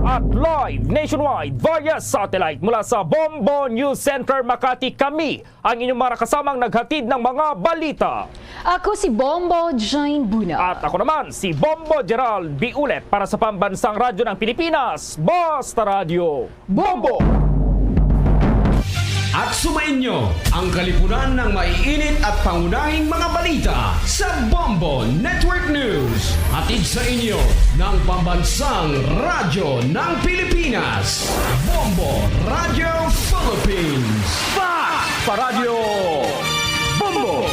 At live nationwide via satellite mula sa Bombo News Center Makati, kami ang inyong mga kasamang naghatid ng mga balita. Ako si Bombo Jane Buna. At ako naman si Bombo Gerald Biulet para sa Pambansang Radyo ng Pilipinas, Basta Radyo Bombo! At sumainyo ang kalipunan ng maiinit at pangunahing mga balita sa Bombo Network News. Hatid sa inyo ng Pambansang Radyo ng Pilipinas, Bombo Radio Philippines. Fast pa Radyo Bombo!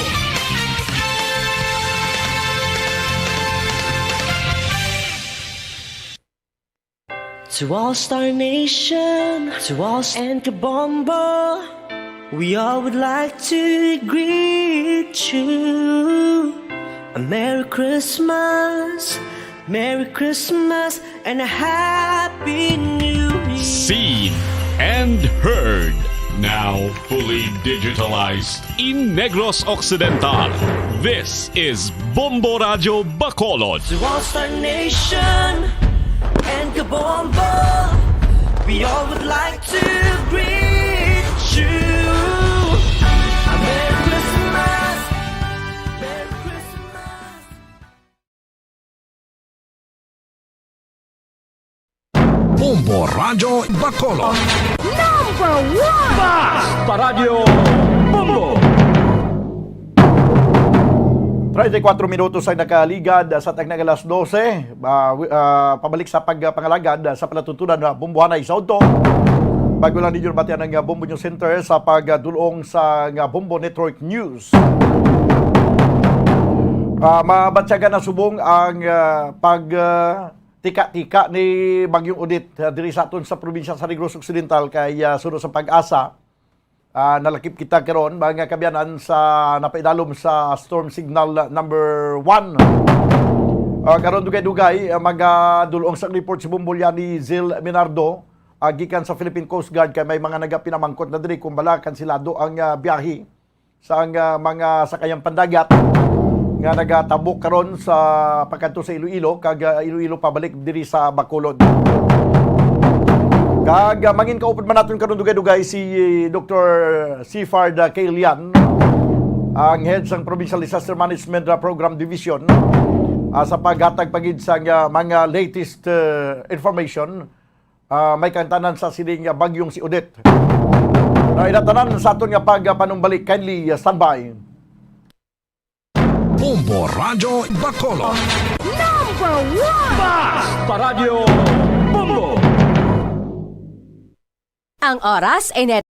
To all Star Nation, to all Star and Kabombo, we all would like to greet you a Merry Christmas, Merry Christmas, and a Happy New Year. Seen and heard Now fully digitalized. In Negros Occidental, this is Bombo Radyo Bacolod. To all Star Nation and Kabombo, we all would like to greet you. A Merry Christmas, Merry Christmas. Bombo Radyo Bacolod. Number one! Bas! Paradyo Bombo! Treinta y cuatro minutos ang nakaligad sa tagna nga alas dose. Ah, wi-, ah, pabalik sa pagpangalagad sa palatuntunan nga Bombohanay sa udto. Bago lang ninyo matian ang, ah, Bombo News Center sa pagdulong sa nga Bombo Network News. Ah, mabatyagan na subong ang, ah, pag, ah, tika-tika ni Bagyong Odette, ah, diri sa aton sa probinsya sa Negros Occidental kay, ah, suno sa PAGASA. Ah, nalakip kita karon, mga kaabyanan, sa napaidalom sa storm signal number one. Ah, karon dugay-dugay, ah, magadulong sang report si Bombo Liani Zil Minardo, ah, gikan sa Philippine Coast Guard kay may mga nagapinamangkot na diri kung bala kansilado ang, ah, biyahe sang, ah, mga sakayang pandagat nga nagatabok karon sa pagkadto sa Iloilo kag, ah, Iloilo pabalik diri sa Bacolod. Kag, ah, mangin kaupod man naton karon dugay-dugay si Doktor Sifard, ah, Kailian, ang head sang Provincial Disaster Management, ah, Program Division, ah, sa paghatag pa gid sang, ah, mga latest, ah, information, ah, may kantanan sa sining, ah, bagyong si Odette. Ah, inatanan sa aton nga pagpanumbalik, kindly, ah, standby. Bombo Radyo Bacolod. Number one! Bas! Paradyo Bombo! Ang oras ay net.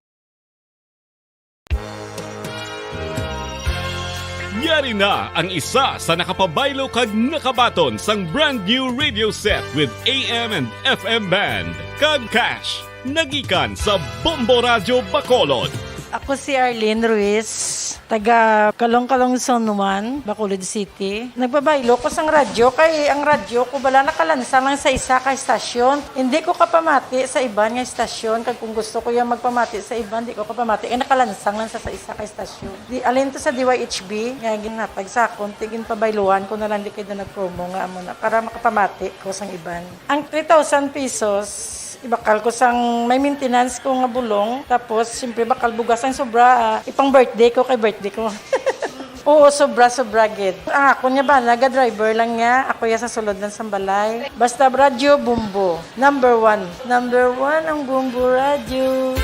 Yari na ang isa sa nakapabaylo kag nakabaton sang brand new radio set with A M and F M band kag cash. Nagikan sa Bombo Radyo Bacolod. Ako si Arlene Ruiz, taga Calong-Calong Zone one, Bacolod City. Nagpabaylo ko sang radyo kay ang radyo ko bala nakalansang lang sa isa ka estasyon. Hindi ko kapamati sa iban nga estasyon, kag kung gusto ko yang magpamati sa iban, di ko kapamati kay nakalansang lang sa, sa isa ka estasyon. Di, alin to sa D Y H B nga ginhatag sa akon, ti ginpabayluhan ko na lang di kay na nag-promo nga amo na para makapamati ko sang iban. Ang three thousand pesos, ibakal ko sang may maintenance ko nga bulong. Tapos, siyempre, bakal bugas ang sobra, ah, ipang birthday ko kay birthday ko. Oo, sobra, sobra gid. Ang akon nga bana, ga-driver lang niya. Ako ya sa sulod lang sang balay. Basta radyo, Bombo. Number one. Number one ang Bombo Radyo.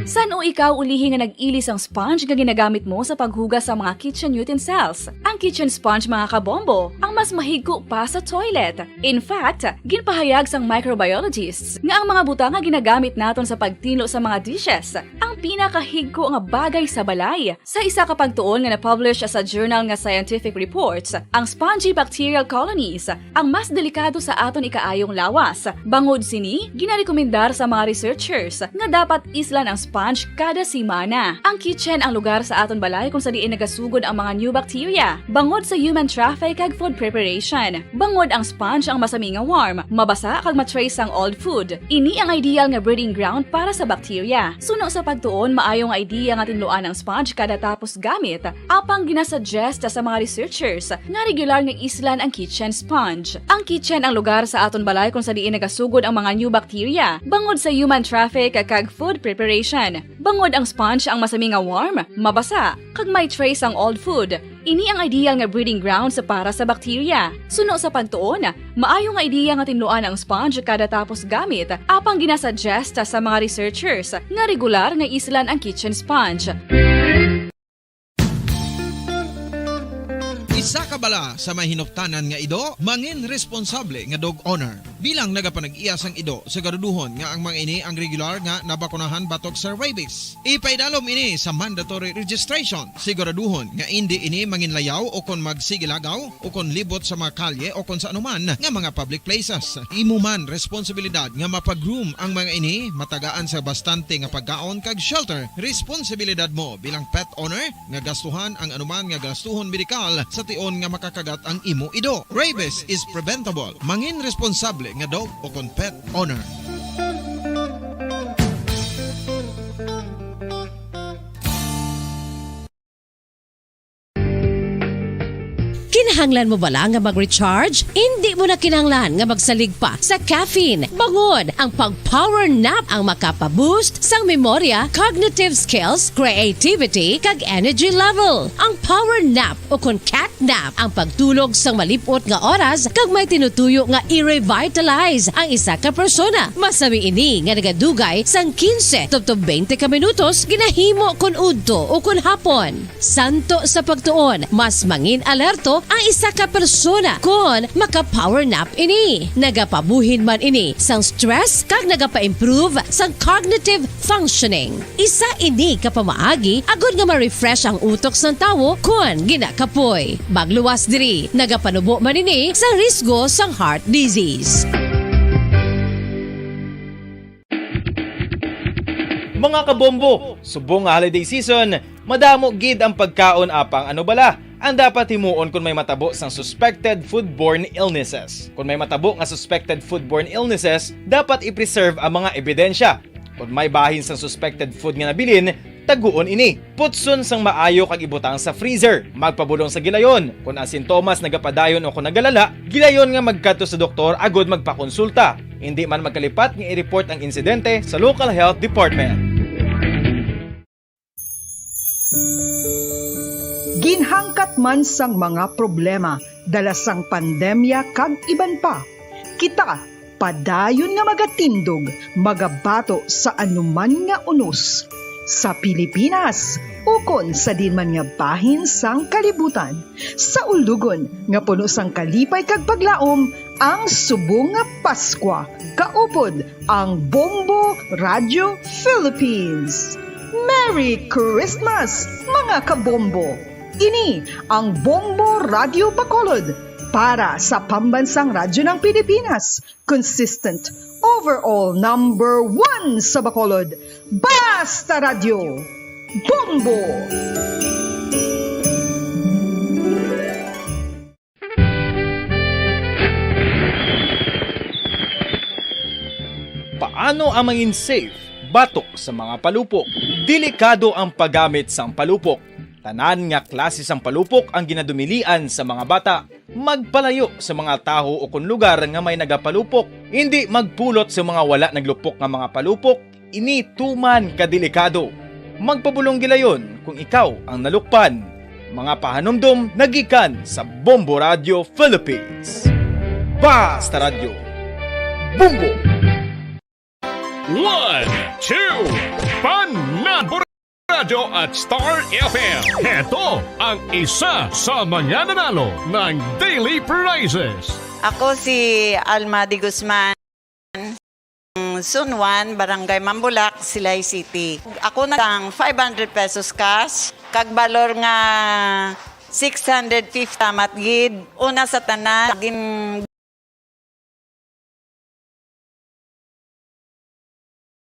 San-o ikaw ulihi nga nag-ili sang sponge nga ginagamit mo sa paghugas sa mga kitchen utensils? Ang kitchen sponge, mga kabombo, ang mas mahigko pa sa toilet. In fact, ginpahayag sang microbiologists nga ang mga butang nga ginagamit naton sa pagtinlo sa mga dishes ang pinakahigko nga bagay sa balay. Sa isa ka pagtuon nga na-publish sa journal nga Scientific Reports, ang spongy bacterial colonies ang mas delikado sa aton ikaayong lawas. Bangod sini, ginarekomendar sa mga researchers nga dapat islan ang sponge kada semana. Ang kitchen ang lugar sa aton balay kung sa diin nagasugod ang mga new bacteria, bangod sa human traffic kag food preparation. Bangod ang sponge ang masami nga warm, mabasa kag ma-trace sang old food. Ini ang ideal nga breeding ground para sa bacteria. Suno sa pagtuon, maayo nga idea nga tinluan ang sponge kada tapos gamit, apang ginasuggest sa mga researchers nga regular nga islan ang kitchen sponge. Ang kitchen ang lugar sa aton balay kung sa diin nagasugod ang mga new bacteria, bangod sa human traffic kag food preparation. Bangod ang sponge ang masami nga warm, mabasa, kag may trace ang old food. Ini ang ideal nga breeding grounds para sa bacteria. Suno sa pagtuon, maayo nga idea nga tinluan ang sponge kada tapos gamit, apang ginasuggest sa mga researchers nga regular nga islan ang kitchen sponge. Isa ka bala sa may hinuptanan nga ido, mangin responsable nga dog owner. Bilang nagapanag-iya sang ido, siguraduhon nga ang mga ini ang regular nga nabakunahan batok sa rabies. Ipaidalom ini sa mandatory registration. Siguraduhon nga indi ini manginlayaw o kon magsigilagaw o kon libot sa mga kalye o kon sa anuman nga mga public places. Imo man responsibilidad nga mapag-groom ang mga ini, matagaan sa bastante nga pagkaon kag shelter. Responsibilidad mo bilang pet owner nga gastuhan ang anuman nga gastuhon medikal sa tion nga makakagat ang imo ido. Rabies is preventable. Mangin responsable nga dog o kon pet owner. Kinahanglan mo bala nga mag-recharge? Indi mo na kinahanglan nga magsalig pa sa caffeine. Bangod ang pag-power nap ang makapa-boost sang memorya, cognitive skills, creativity, kag energy level. Ang power nap o kon cat nap ang pagtulog sang malip-ot nga oras kag may tinutuyo nga i-revitalize ang isa ka persona. Masami ini nga nagadugay sang quince tubtob twenty ka minutos ginahimo kon udto o kon hapon. Santo sa pagtuon, mas mangin-alerto ang isa ka persona kon maka-power nap ini. Nagapabuhin man ini sang stress kag nagapa-improve sang cognitive functioning. Isa ini ka pamaagi agod nga ma-refresh ang utok sang tawo kon ginakapoy. Magluwas diri, nagapanubo man ini sa risgo sang heart disease. Mga kabombo, subong nga holiday season, madamo gid ang pagkaon, apang ano bala ang dapat himuon kon may matabo sang suspected foodborne illnesses? Kon may matabo nga suspected foodborne illnesses, dapat i-preserve ang mga ebidensya. Kon may bahin sang suspected food nga nabilin, taguon ini. Putson sang maayo kag ibutang sa freezer. Magpabulong sa gilayon. Kon ang sintomas nagapadayon o kon nagalala, gilayon nga magkadto sa doktor agod magpakonsulta. Indi man magkalipat nga i-report ang insidente sa local health department. Ginhangkat man sang mga problema dala sang pandemya kag iban pa, kita padayon nga magatindog, magabato sa anuman nga unos sa Pilipinas ukon sa diin man nga bahin sang kalibutan. Sa ulugon nga puno sang kalipay kag paglaom, ang subong nga Paskwa, kaupod ang Bombo Radio Philippines. Merry Christmas, mga kabombo! Ini ang Bombo Radio Bacolod para sa Pambansang Radyo ng Pilipinas, consistent, overall number one sa Bacolod. Basta Radyo, Bombo! Paano ang mangin safe batok sa mga palupok? Delikado ang paggamit sang palupok. Tanan nga klase sang palupok ang ginadumilian sa mga bata. Magpalayo sa mga tawo o kon lugar nga may nagapalupok. Indi magpulot sa mga wala naglupok nga mga palupok. Ini tuman ka delikado. Magpabulong gilayon kung ikaw ang nalukpan. Mga pahanumdom nagikan sa Bombo Radio Philippines. Basta Radyo, Bombo! One, two, Panabo Radio at Star F M. Heto ang isa sa mga nanalo ng daily prizes. Ako si Alma de Guzman, Zone one, Barangay Mambulak, Silay City. Ako na ang five hundred pesos cash, kag balor nga six hundred fifty. Salamat gid. Una sa tanan, gin-,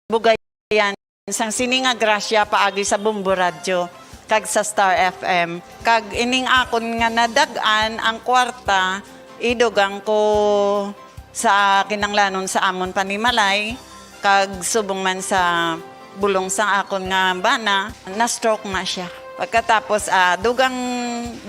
bugayan sang sini nga grasya paagi sa Bombo Radyo kag sa Star F M. Kag ining akon nga nadag-an ang kwarta, idugang ko sa kinahanglanon sa amon panimalay, kag subong man sa bulong sang akon nga bana, na-stroke na siya. Pagkatapos, ah, dugang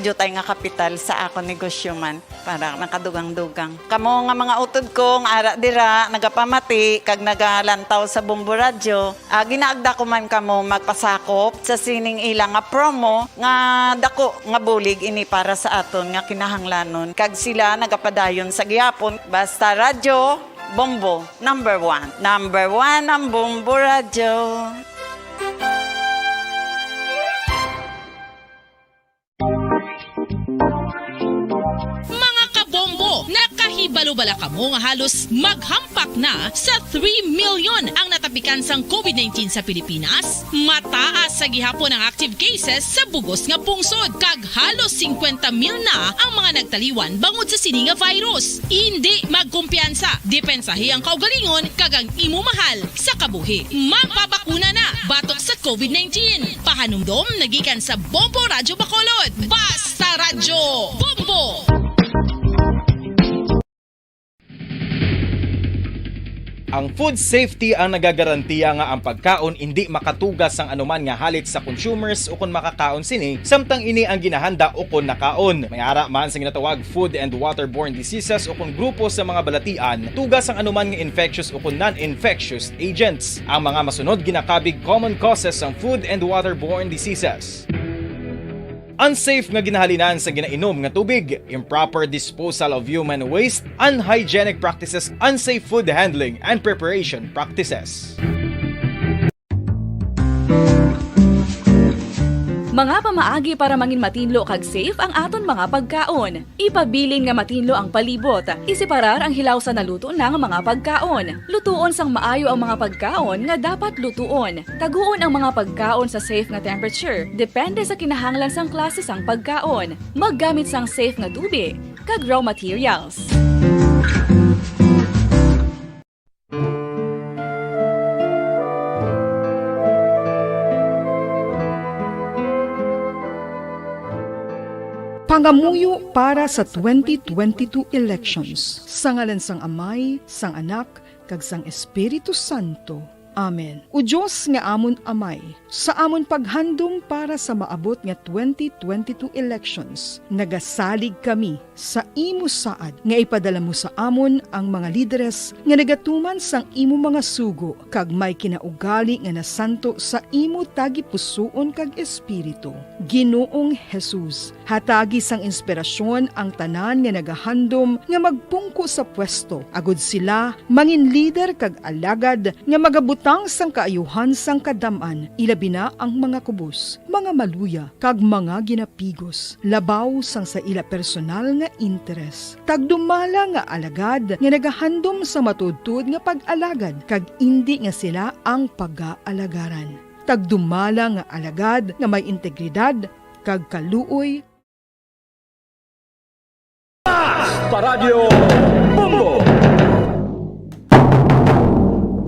diutay nga kapital sa akon negosyo man, para nakadugang-dugang. Kamo nga mga utod ko nga ara dira, nagapamati kag nagalantaw sa Bombo Radyo, ah, ginaagda ko man kamo magpasakop sa sining ila nga promo nga dako nga bulig ini para sa aton nga kinahanglanon. Kag sila nagapadayon sa gihapon. Basta Radyo, Bombo, number one. Number one ang Bombo Radyo. Mga kabombo, nakahibalo Ano bala kamo nga halos maghampak na sa three million ang natapikan sang covid nineteen sa Pilipinas? Mataas sa gihapon ang active cases sa bugos nga pungsod, kag halos singkwenta mil na ang mga nagtaliwan bangod sa sini nga virus. Indi magkumpiyansa, depensahi ang kaugalingon kag ang imo mahal sa kabuhi. Magpabakuna na batok sa covid nineteen. Pahanumdom nagikan sa Bombo Radyo Bacolod. Basta Radyo Bombo! Ang food safety ang nagagarantiya nga ang pagkaon indi makatuga sang anuman nga halit sa consumers ukon makakaon sini, samtang ini ang ginahanda ukon nakaon. May ara man sa ginatawag food and waterborne diseases ukon grupo sa mga balatian tuga sang anuman nga infectious ukon non-infectious agents. Ang mga masunod ginakabig common causes sang food and waterborne diseases. Unsafe nga ginahalinan sa ginainom nga tubig, improper disposal of human waste, unhygienic practices, unsafe food handling and preparation practices. Mga pamaagi para mangin matinlo kag safe ang aton mga pagkaon. Ipabilin nga matinlo ang palibot. Iseparar ang hilaw sa naluto na nga mga pagkaon. Lutuon sang maayo ang mga pagkaon nga dapat lutuon. Taguon ang mga pagkaon sa safe nga temperature, depende sa kinahanglan sang klase sang pagkaon. Maggamit sang safe nga tubi kag raw materials. Pangamuyo para sa twenty twenty-two elections. Sa ngalan sang Amay, sang Anak, kag sang Espiritu Santo. Amen. O Dios nga amon Amay, sa amon paghandom para sa maabot nga twenty twenty-two elections, nagasalig kami sa imo saad nga ipadala mo sa amon ang mga lideres nga nagatuman sang imo mga sugo kag may kinaugali nga nasanto sa imo tagipusoon kag espiritu. Ginoong Jesus, hatagi sang inspirasyon ang tanan nga nagahandom nga magpungko sa pwesto, agud sila mangin lider kag alagad nga magabutang sang kaayuhan sang kadam-an, ilabi na ang mga kubos, mga maluya, kag mga ginapigos, labaw sang sa ila personal nga interes. Tagdumala nga alagad nga nagahandom sa matuodtuod nga pag-alagad, kag indi nga sila ang pagaalagarang. Tagdumala nga alagad nga may integridad kag kaluoy. Basta Radyo Bombo!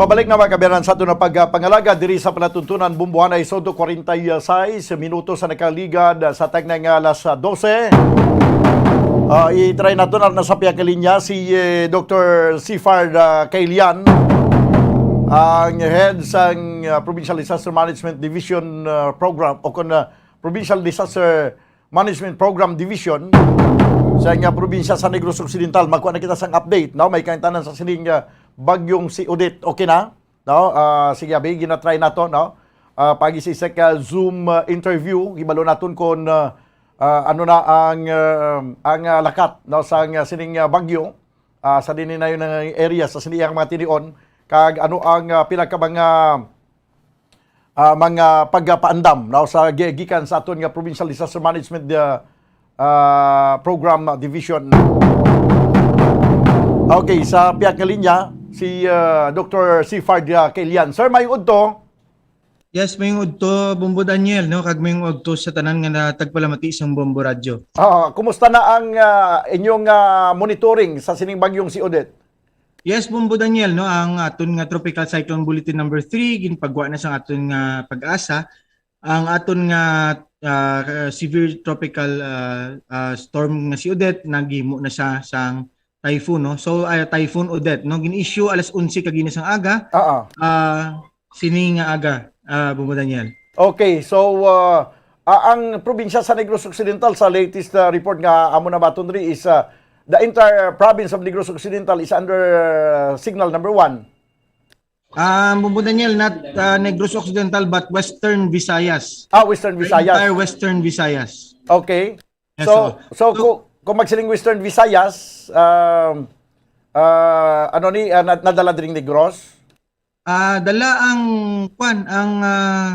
Pabalik na, mga kaabyanan, sa aton nga pagpangalagad diri sa palatuntunan, Bombohanay Soto, kwarenta y seis minutos sa nakaligad sa tagna nga alas dose. Ah, i-try nato na, nasa pihak nga linya si, eh, Doktor Sifard, ah, Kailian, ang head sang, ah, Provincial Disaster Management Division, ah, Program, o kon, ah, Provincial Disaster Management Program Division sa nga probinsya sa Negros Occidental. Magkuha na kita sang update, no? May kaintanan sa sining, ah, bagyong si Odette. Okay na? No? Ah, sige, abi, gina-try nato, no? Ah, pag-isa-isa ka Zoom, ah, interview, hibalo naton kung, ah, ah, ano na ang, ah, ang, ah, lakat, no, sa, ah, sining, ah, bagyo, ah, sa dinhi na yun ang area sa sini ang mga tinion, kag ano ang, ah, pila ka mga, ah, mga pagpaandam, no, sa gi-, gikan sa aton nga Provincial Disaster Management, ah, ah, Program Division. Okay, sa pihak nga linya, si, ah, Doktor Sifard, ah, Kailian. Sir, may udto. Yes, may udto, Bombo Daniel, no? Kag may udto sa tanan nga natagpalamati sang Bombo Radyo. Ah, kumusta na ang, ah, inyong, ah, monitoring sa sining bagyong si Odette? Yes, Bombo Daniel, no, ang aton nga Tropical Cyclone Bulletin number three, ginpagwa na sang aton nga PAGASA. Ang aton nga, ah, severe tropical, ah, ah, storm nga si Odette, naghimo na siya sang typhoon, no? So, ah, Typhoon Odette, no, gin-issue alas onse kagina sang aga. Oo. Ah, sini nga aga, ah, Bombo Daniel. Okay, so, ah, ah, ang probinsya sa Negros Occidental, sa latest, ah, report nga amo nabaton diri, is, ah, the entire province of Negros Occidental is under, ah, signal number one. Ah, Bombo Daniel, not, ah, Negros Occidental, but Western Visayas. Ah, Western The Visayas. entire Western Visayas. Okay. Yes, So, sir. so, ku-, kung magsiling Western Visayas, um, ah, ano ni, ah, na-, nadala diri Negros? Ah, dala ang, kwan, ang, ah,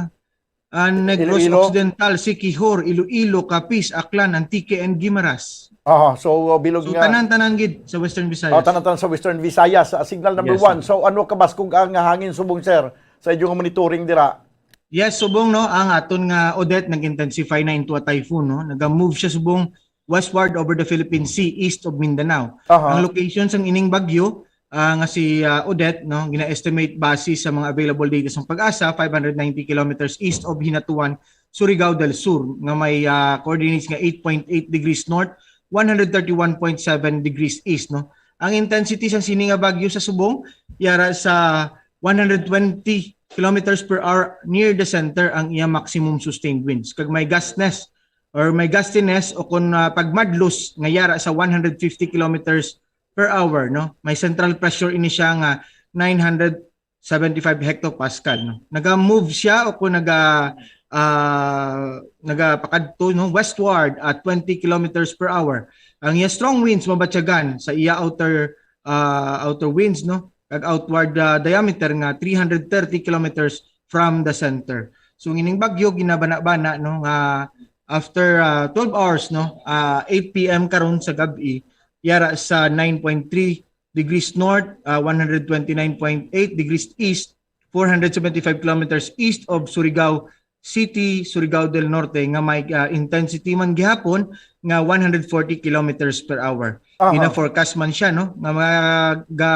Ah, Negros Iloilo? Occidental, Siquijor, Iloilo, Capiz, Aklan, Antique, and Guimaras. Aha, so uh, bilog So, nga tanan-tanan gid sa Western Oh, Visayas. tanan-tanan sa Western Visayas. Ah, signal number Yes, one. So ano kabaskog ang hangin subong, sir, sa inyong monitoring dira? Yes, subong, no, ang aton nga Odette nag-intensify na into a typhoon, no. Naga-move siya subong westward over the Philippine Sea, east of Mindanao. Aha. Ang location sang ining bagyo, ah, nga si, ah, Odette, no, gina-estimate base sa mga available data sang PAGASA, five hundred ninety kilometers east of Hinatuan, Surigao del Sur, nga may, ah, coordinates nga eight point eight degrees north, one hundred thirty-one point seven degrees east, no. Ang intensity sang sini nga bagyo sa subong yara sa one hundred twenty kilometers per hour near the center ang iya maximum sustained winds. Kag may gustness or may gustiness o kung, ah, pagmadlos nga yara sa one hundred fifty kilometers per hour, no? May central pressure ini siya nga nine hundred seventy-five hectopascal, no? Naga-move siya o kung naga, ah, nagapakadto, no, westward at twenty kilometers per hour. Ang iya strong winds mabatyagan sa iya outer, ah, outer winds, no, kag outward, ah, diameter nga three hundred thirty kilometers from the center. So, ang ining bagyo ginabana-bana, no, nga after, ah, twelve hours, no, ah, eight p m karon sa gab-i, yara sa nine point three degrees north, ah, one hundred twenty-nine point eight degrees east, four hundred seventy-five kilometers east of Surigao City, Surigao del Norte, nga may, ah, intensity man gihapon nga one hundred forty kilometers per hour. Aha. Gina-forecast man siya, no, nga maga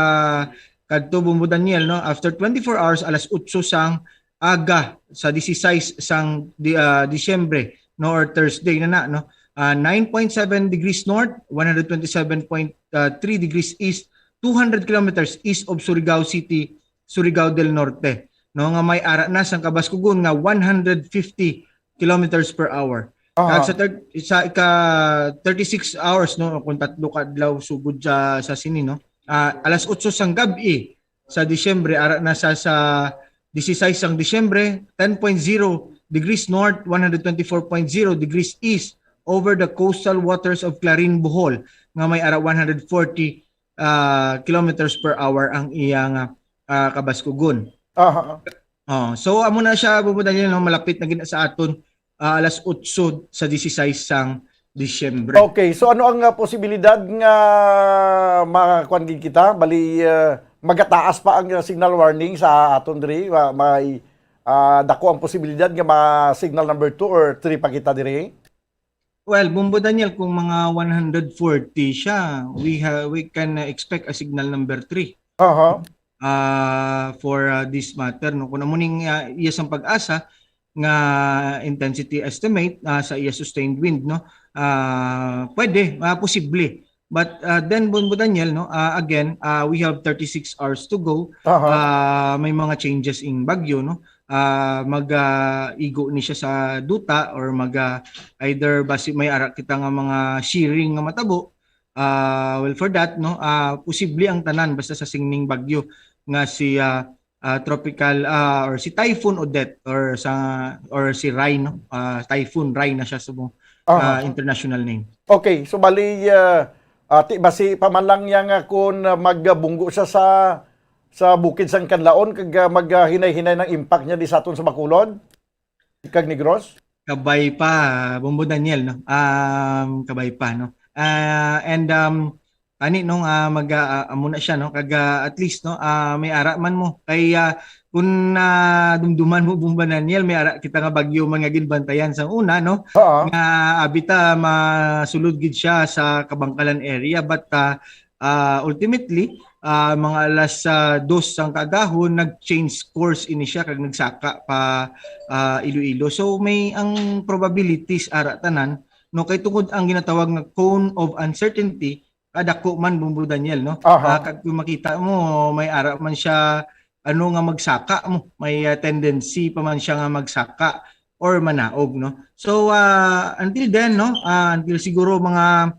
kadto, Bombo Daniel, no, after twenty-four hours, alas otso sang aga sa disisais sang di, ah, Disyembre, no, or Thursday na na, no. Ah, nine point seven degrees north, one hundred twenty-seven point three degrees east, two hundred kilometers east of Surigao City, Surigao del Norte, no, nga may ara na sang kabaskugon nga one hundred fifty kilometers per hour. Aha. Kag sa thir- sa ika thirty-six hours, no, kung tatlo ka adlaw sugod sa, sa sini, no, ah, alas otso sang gab-i sa Disyembre, ara na sa, sa disisais sang Disyembre, ten point zero degrees north, one hundred twenty-four point zero degrees east over the coastal waters of Clarin, Bohol, nga may ara one hundred forty, ah, kilometers per hour ang iya nga, ah, kabaskugon. Aha. Oh, so amo na siya, Bombo Daniel, no, malapit na gid sa aton, ah, alas otso sa disisais sang Disyembre. Okay, so ano ang uh, posibilidad nga makuan gid kita? Bali, uh, magataas pa ang uh, signal warning sa aton diri. Ma- may uh, dako ang posibilidad nga ma-signal number two or three pa kita diri. Well, Bombo Daniel, kung mga one hundred forty siya, we ha- we can uh, expect a signal number three. Aha. Uh, for uh, this matter, no, kung amo ning uh, iya sang PAGASA nga intensity estimate, uh, sa iya sustained wind, no, uh, pwede, uh, posible. But uh, then, Bombo Daniel, no, uh, again, uh, we have thirty-six hours to go. Aha. Uh, may mga changes ing bagyo, no. Uh, mag uh, igo ni siya sa duta or mag uh, either basi may ara kita nga mga shearing nga matabo. Uh, well, for that, no, uh, posible ang tanan basta sa sini nga bagyo nga si uh, uh, tropical uh, or si Typhoon Odette or sa or si Rai, no. Uh, Typhoon Rai na siya sa uh, international name. Okay, so bali uh, ati basi pa man lang yang uh, kung uh, magbunggo siya sa sa bukid sang Kanlaon kag uh, maghinay-hinay ng impact niya di sa aton sa Bacolod kag Negros? Kabay pa, Bombo Daniel, no? Um, kabay pa, no? Uh, and um, ani, no, uh, mag uh, amo na siya, no? Kag uh, at least, no, uh, may ara man mo kay uh, kung uh, dumduman mo, Bombo Daniel, may ara kita nga bagyo man nga ginbantayan sa una, no? Oo. Nga abi ta masulod gid siya sa Kabangkalan area, but uh, uh, ultimately, uh, mga alas uh, dos sang kaagahon, nag-change course ini siya kag nagsaka pa uh, Iloilo. So may ang probabilities ara tanan, no, kay tungod ang ginatawag nga cone of uncertainty, kadako man, Bombo Daniel, no? Aha. Uh, kag kung makita mo, may ara man siya ano nga magsaka mo, may uh, tendency pa man siya nga magsaka or manaog, no? So uh, until then, no, uh, until siguro mga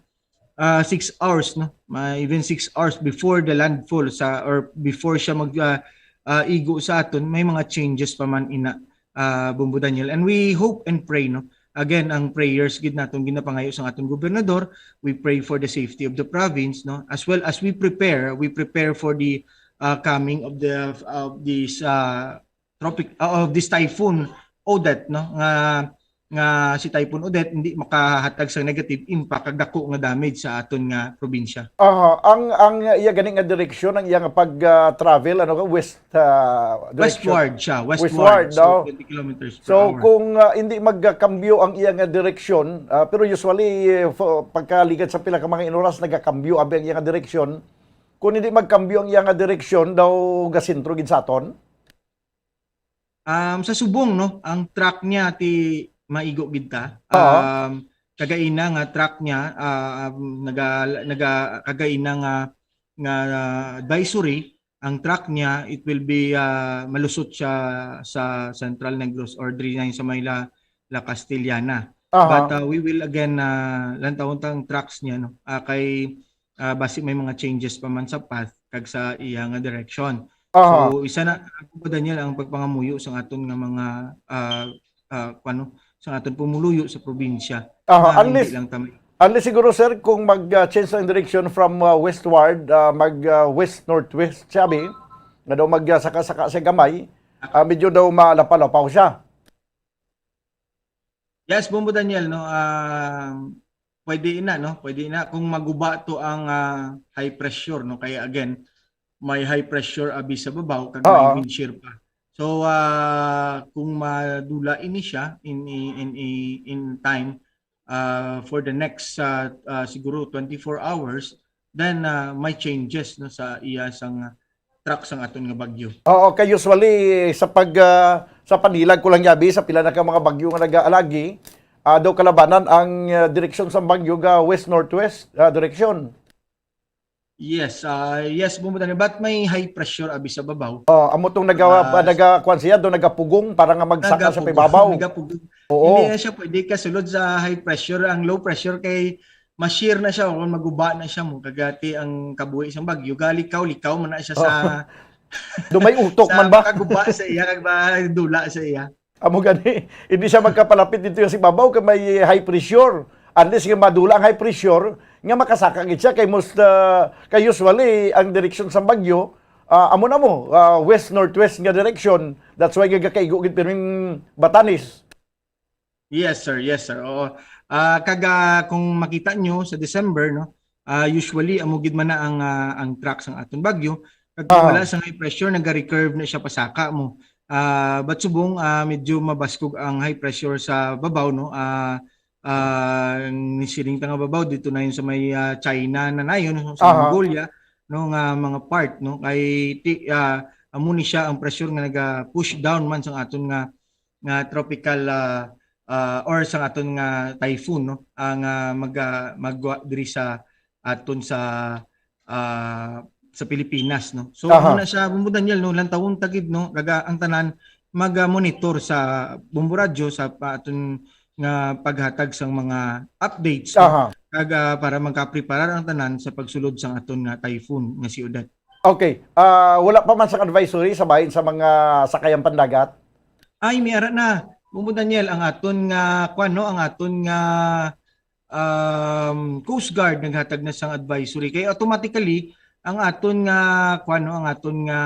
uh, six hours, no, uh, even six hours before the landfall sa or before siya mag uh, uh, igo sa aton, may mga changes pa man ina, uh, Bombo Daniel, and we hope and pray, no. Again, ang prayers gid naton ginapangayo sa aton gobernador. We pray for the safety of the province, no, as well as we prepare, we prepare for the uh, coming of the of this uh, tropic uh, of this typhoon Odette, no, nga nga si Typhoon Odette hindi makahatag sa negative impact kag dako nga damage sa aton nga probinsya. Aha, ang ang iya gani nga direksyon, ang iya nga pag ah, travel, ano ka, west ah, direction. Westward siya, westward. Westward, So, no? twenty kilometers per So hour. kung ah, hindi magkambyo ang iya nga direksyon, ah, pero usually eh, fo- pagkaligad sa pila ka mga inuras nagakambyo abi ang iya nga direksyon. Kung hindi magkambyo ang iya nga direksyon daw gasentro gid sa aton. Um, sa subong, no, ang track niya ti maigo gid ta. Oo. Um, kagaina nga track niya, ah, um, naga naga kagaina nga nga advisory, ang track niya, it will be ah, malusot siya sa Central Negros or diri na sa may La, La Castellana. Aha. But uh, we will again uh, lantawon ta ang tracks niya, no. Ah, kay ah, basi may mga changes pa man sa path kag sa iya nga direction. Aha. So isa na ako po, Daniel, ang pagpangamuyo sa aton nga mga ah ah, kuno, sa aton pumuluyo sa probinsya. Aha, Nga unless hindi lang ta may unless siguro, sir, kung mag-change ang direction from ah, westward, ah, mag ah, west northwest, sabi, nga daw mag ah, saka-saka sa gamay, ah, medyo daw malapalapaw siya. Yes, Bombo Daniel, no. Um, pwede na, no. Pwede na kung maguba to ang ah, high pressure, no. Kaya again, may high pressure abi sa babaw kag may Oo. wind shear pa. So ah, kung madula ini siya in in in, in time ah, for the next ah, ah, siguro twenty-four hours, then ah, may changes, no, sa iya sang track sang aton nga bagyo. Oo, kay usually sa pag ah, sa panilag ko lang yabi sa pila na ka mga bagyo nga nagaalagi, ah, daw kalabanan ang ah, direksyon sa bagyo ga west northwest ah, direksyon. Yes, ah, yes, Bombo Daniel, but may high pressure abi sa babaw. Oh, amo tong naga Ah, nagakuan siya do, nagapugong para nga magsaka sa Nagapugong, pibabaw. nagapugong. Oo. Hindi na siya pwede kasulod sa high pressure. Ang low pressure kay ma-shear na siya o maguba na siya mo. Kagati ang kabuhi sang bagyo. Galikaw, likaw man na siya sa Do may utok sa man ba? Kaguba sa iya, kag madula sa iya. Amo gani, hindi siya magkapalapit dito yung si babaw kay may high pressure. Unless nga madula ang high pressure, nga makasaka gid siya kay most ah, kay usually ang direksyon sa bagyo ah, amo na mo, ah, west northwest nga direksyon. That's why gagakaigo gid pirming Batanes. Yes, sir. Yes, sir. Oo. Ah, kaga kung makita nyo sa December, no, ah, usually amo gid man na ang ah, ang track sang aton bagyo. Kag kung Ah. Wala sang high pressure, naga-recurve na siya pasaka mo. Ah, but subong ah, medyo mabaskog ang high pressure sa babaw, no. Ah, ah, ang nisiring ta nga babaw dito na yun sa may ah, China na nayon, no, sa Aha. Mongolia, no, nga mga part, no, kay ti, ah, amo ni siya ang pressure nga naga-push down man sang aton nga nga tropical ah, ah, or sang aton nga typhoon, no, ang ah, mag ah, magwa diri sa aton sa ah, sa Pilipinas, no. So Aha. Amo na siya, Bombo Daniel, no, lantawon ta gid, no, kaga ang tanan mag-monitor sa Bombo Radyo sa pa- aton nga paghatag sang mga updates, no? Aha. Kag ah, para magkapreparar ang tanan sa pagsulod sang aton nga typhoon nga si Odette. Okay. Ah, wala pa man sa advisory sa bahin sa mga sakayang pandagat. Ay, may ara na. Bombo Daniel, ang aton nga, kwan, no, ang aton nga um, Coast Guard naghatag na sang advisory. Kay automatically, ang aton nga, kwan, no, ang aton nga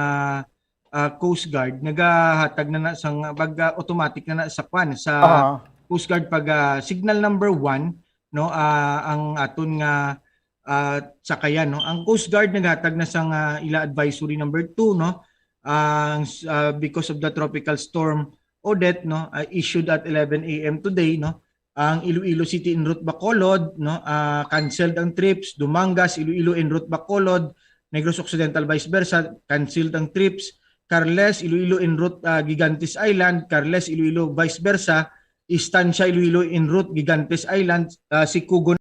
ah, Coast Guard nagahatag na na sang pag ah, automatic na na sa kwan sa Aha. Coast Guard pag ah, signal number one, no, ah, ang aton nga ah, sakayan, no. Ang Coast Guard naghatag na sang ah, ila advisory number two, no. Ang s- ah, because of the tropical storm Odette, no, ah, issued at eleven a m today, no. Ang Iloilo City en route Bacolod, no, ah, canceled ang trips. Dumangas, Iloilo en route Bacolod, Negros Occidental vice versa, canceled ang trips. Carles, Iloilo en route ah, Gigantes Island, Carles, Iloilo vice versa, Estancia, Iloilo en route Gigantes Island, ah, Sicogon,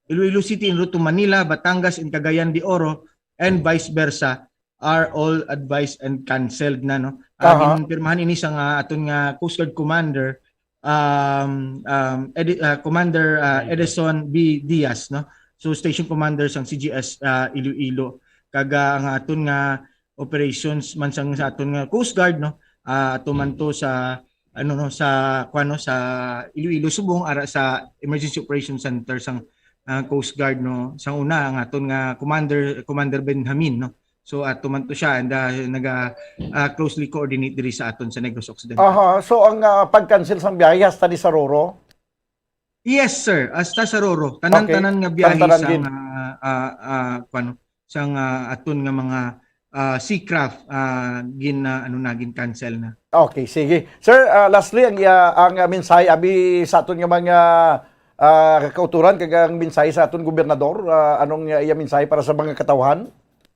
Iloilo City en route to Manila, Batangas and Cagayan de Oro, and vice versa are all advised and canceled na, no. Ah, Aha. Ginpirmahan ini sa nga aton nga Coast Guard Commander, um, um, Edi- ah, Commander ah, Edison B. Diaz, no. So station commander sang C G S ah, Iloilo. Kag ah, ang aton nga operations man sang sa aton nga Coast Guard, no. Ah, ato man to sa ano, no, sa, kuwan, no, sa Iloilo subong, ara sa Emergency Operation Center sang, ah, Coast Guard, no, sang una ang aton nga Commander, Commander Benjamin, no. So ato man to siya, and, ah, naga, ah, closely coordinate diri sa aton sa Negros Occidental. Aha, so ang ah, pag-cancel sang biyahe hasta ni sa Roro? Yes, sir. Hasta sa Roro, tanan-tanan nga biyahe Tanan-tanan sa gid. Ah, ah, kuwan, sang ah, aton nga mga ah, seacraft ah, gin ah, ano na, gin cancel na. Okay, sige. Sir, ah, lastly, ang iya, ang ah, mensahe abi sa aton nga mga ah, kauturan kag ang mensahe sa aton gobernador, ah, anong ah, iya mensahe para sa mga katawhan?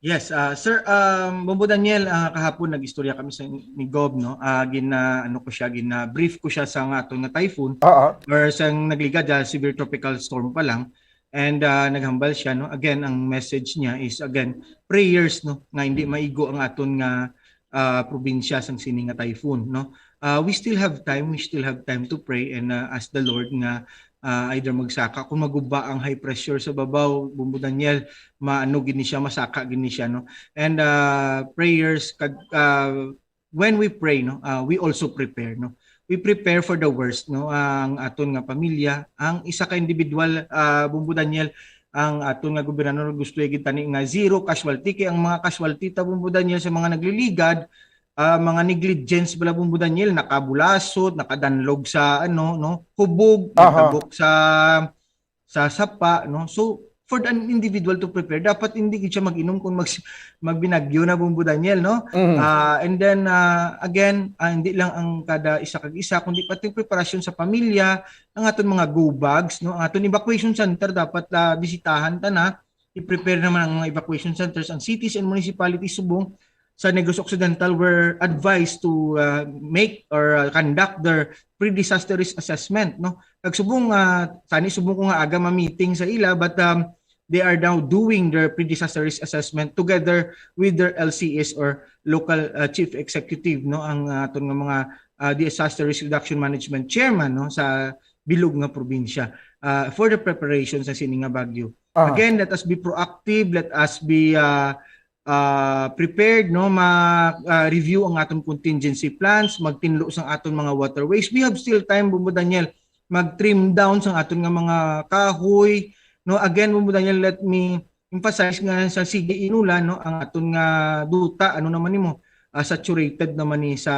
Yes, ah, sir, um, Bombo Daniel, ah, kahapon nag-istorya kami sa ni Gob, no? Ah, gina, ano ko siya, gina-brief ko siya sa nga aton nga typhoon Oo. or sa nagligad, ah, severe tropical storm pa lang. And ah, naghambal siya, no? Again, ang message niya is, again, prayers, no, nga hindi maigo ang aton nga ah, probinsya sang sini nga typhoon, no? Ah, we still have time, we still have time to pray and ah, ask the Lord nga ah, either magsaka kung maguba ang high pressure sa babaw, Bombo Daniel, maano gid ni siya, masaka gid ni siya, no? And ah, prayers kag ah, when we pray, no, ah, we also prepare, no? We prepare for the worst, no? Ang aton nga pamilya, ang isa ka individual, ah, Bombo Daniel, ang aton nga gobernador gusto gid tani nga zero casualty, kay ang mga casualty ta, Bombo Daniel, sa mga nagliligad, ah, mga negligence bala, Bombo Daniel, nakabulasot, nakadanlog sa ano, no, hubog, Aha. Nagtabok sa sa sapa, no. So for an individual to prepare, dapat hindi gid siya mag-inom kung mag magbinagyo na, Bombo Daniel, no. Mhm. Ah, and then ah, again, ah, hindi lang ang kada isa kag isa, kundi pati ang preparasyon sa pamilya, ang aton mga go bags, no, ang aton evacuation center dapat ah, bisitahan ta na. I-prepare naman ang mga evacuation centers. Ang cities and municipalities subong sa Negros Occidental were advised to uh, make or uh, conduct their pre-disaster risk assessment, no? Kag subong uh, tani subong ko nga aga ma-meeting sa ila, but um, they are now doing their pre-disaster risk assessment together with their L C S or local uh, chief executive, no, ang uh, aton nga mga uh, disaster risk reduction management chairman, no, sa bilog nga probinsya uh, for the preparation sa sini nga bagyo. Ah. Again, let us be proactive, let us be uh, uh, prepared, no, ma uh, review ang aton contingency plans, magtinlo sang aton mga waterways. We have still time, Bombo Daniel, mag-trim down sang aton nga mga kahoy, no. Again, Bombo Daniel, let me emphasize nga sa sige inulan, no, ang aton nga duta, ano naman nimo, uh, saturated naman ni sa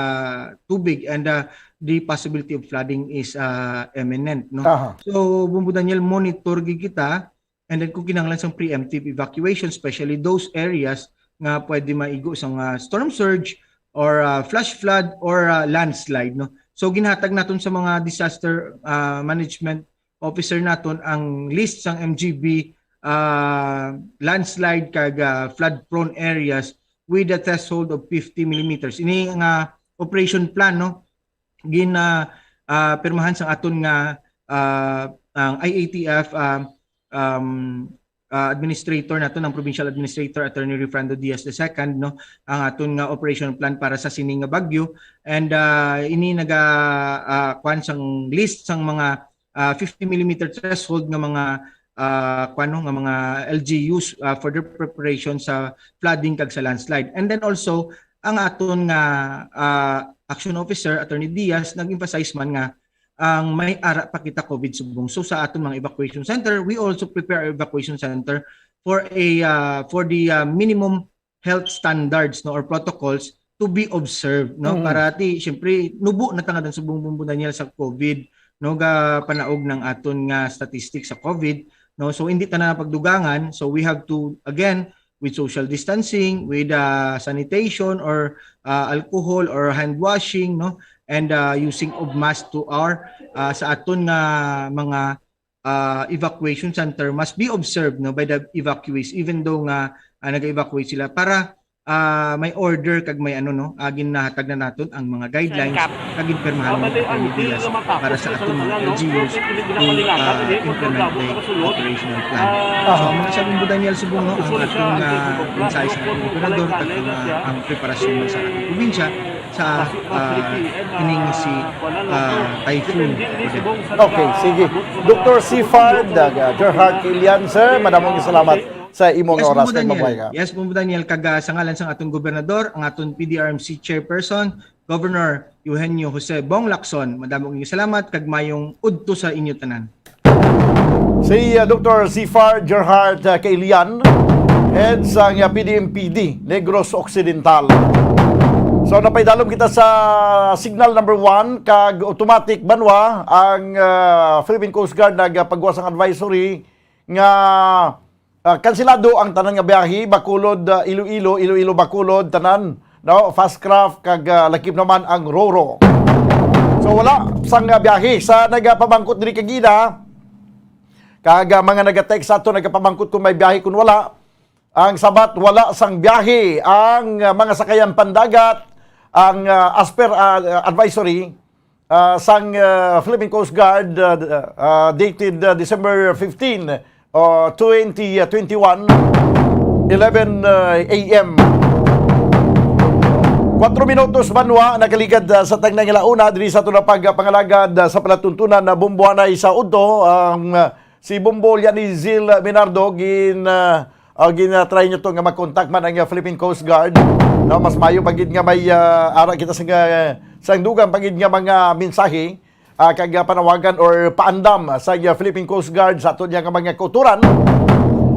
tubig, and uh, the possibility of flooding is uh, imminent, no. Aha. So, Bombo Daniel, monitor gid kita, and then kung kinahanglan sang preemptive evacuation, especially those areas nga pwede maigo sa nga storm surge or uh, flash flood or uh, landslide, no. So ginhatag naton sa mga disaster uh, management officer naton ang list sang M G B uh, landslide kag uh, flood prone areas with a threshold of fifty millimeters. Ini nga operation plan, no, gin uh, uh, pirmahan sang aton nga uh, ang I A T F uh, um, uh, administrator nato, ng provincial administrator, Attorney Refrando Diaz the second, no, ang aton nga operation plan para sa sini nga bagyo. And uh, ini naga uh, kuan sang list sang mga uh, fifty millimeter threshold nga mga uh, kuan, no, nga mga L G Us uh, for their preparation sa flooding kag sa landslide. And then also ang aton nga uh, action officer, Attorney Diaz, nag-emphasize man nga ang may ara pa kita COVID subong. So sa aton mga evacuation center, we also prepare our evacuation center for a uh, for the uh, minimum health standards, no, or protocols to be observed, no, Mm. para ti syempre nubo na tangadan subong, Bombo Daniel, sa COVID, no, ga panaog ng aton nga statistics sa COVID, no. So hindi ta na pagdugangan, so we have to again with social distancing, with uh, sanitation or uh, alcohol or hand washing, no, and uh, using of mask to our uh, sa aton nga mga uh, evacuation center must be observed, no, by the evacuees, even though nga uh, nag-evacuate sila, para uh, may order kag may ano, no, uh, ginahatag na naton ang mga guidlines kag ginpirmahan ng Attorney Diaz para sa aton mga L G Us to uh, implement the operational plan. So, mga sa Bombo Daniel subong, no, ang aton nga mensahe sa aton gobernador kag ang, ang preparasyon man sa aton probinsya sa uh, ining si uh, typhoon. Okay, sige. Doktor Sifard, uh, Gerhard Kilian, sir, madamong salamat sa imong Yes, oras Bombo kag Daniel. Mabuhay ka. Yes, Bombo Daniel, kag uh, sa ngalan sang aton gobernador, ang aton P D R M C chairperson, Governor Eugenio Jose Bong Lacson. Madamo nga salamat kag mayong udto sa inyo tanan. Si, uh, Doktor Sifar Gerhard, uh, Kailian, head sang, uh, P D M P D Negros Occidental. So, napaidalom kita sa signal number one, kag automatic banwa ang, uh, Philippine Coast Guard nagapagawas sang advisory nga, uh, kansilado ang tanan nga biyahe, Bacolod, uh, Iloilo, Iloilo, Bacolod, tanan, no? Fast craft kag, uh, lakip naman ang Roro. So, wala sang, uh, biyahe. Sa nagapamangkot diri kagina, kag, uh, mga nagatext sa ato, nagapamangkot kung may biyahe, kung wala. Ang sabat, wala sang biyahe ang, uh, mga sakayan pandagat. Ang, uh, as per, uh, advisory, uh, sang, uh, Philippine Coast Guard, uh, uh, dated, uh, December fifteen, uh, twenty twenty-one, eleven, uh, a m. Kwatro minutos banwa nakaligad, uh, sa tagna nga launa diri sa aton nga pagpangalagad, uh, sa palatuntunan na Bomboanay sa udto. Ang, uh, si Bombo Lianizil Minardo gin, uh, uh, gin-, uh, try niya to nga mag-contact man ang, uh, Philippine Coast Guard. No, mas mayo pa gid nga may, uh, ara kita sa, uh, sang dugang pa gid nga mga mensahe, uh, kag, uh, panawagan or paandam sa, uh, Philippine Coast Guard sa ato niya nga mga kauturan,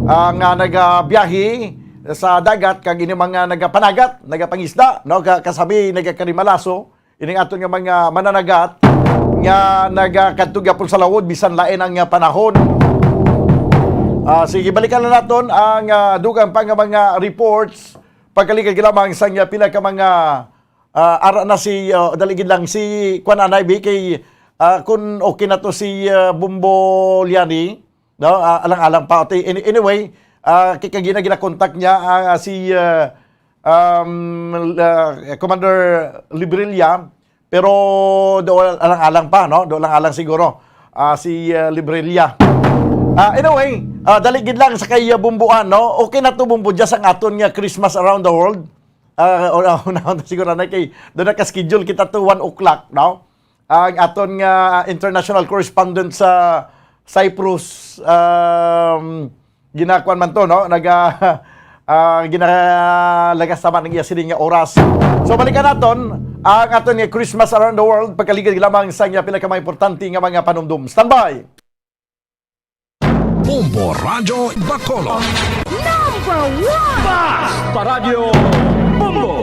uh, nga nagabiyahe sa dagat kag ini mga nagapanagat, nagapangisda, no, ka-, kasabi nagakarimalaso, ining aton nga mga mananagat nga nagakadto gyapon sa lawod bisan lain ang, ah, panahon. Ah, sige, balikan na naton ang, ah, dugang pa nga mga reports. Pagkaligad lamang sa nga pila ka mga, ah, ara na si, ah, dali gid lang si Kwan Anay B kay, ah, kun okay na to si, ah, Bombo Liani. No, ah, alang-alang pa. Okay, any-, anyway, ah, kay kagina gina-contact niya, ah, si, ah, um, la-, Commander Librilla, pero do alang-alang pa, no? Do alang-alang siguro, ah, si, ah, Librilla. Ah, anyway, ah, dali gid lang sa kay, ah, Bumbuan, no? Okay na to, Bumbo, just ang aton nga Christmas around the world. Ah, una, una, una siguro na kay do na ka-schedule kita to one o'clock, no? Ang aton nga international correspondent sa Cyprus, um, ginakuan man to, no? Naga, ah, ginalagas naman ang iya sining nga oras. So, balikan naton ang aton nga Christmas Around the World, pagkaligad lamang sa nga pinakamaimportante nga mga panumdom. Standby! Bombo Radyo Bacolod. Number one! Basta Radyo Bombo!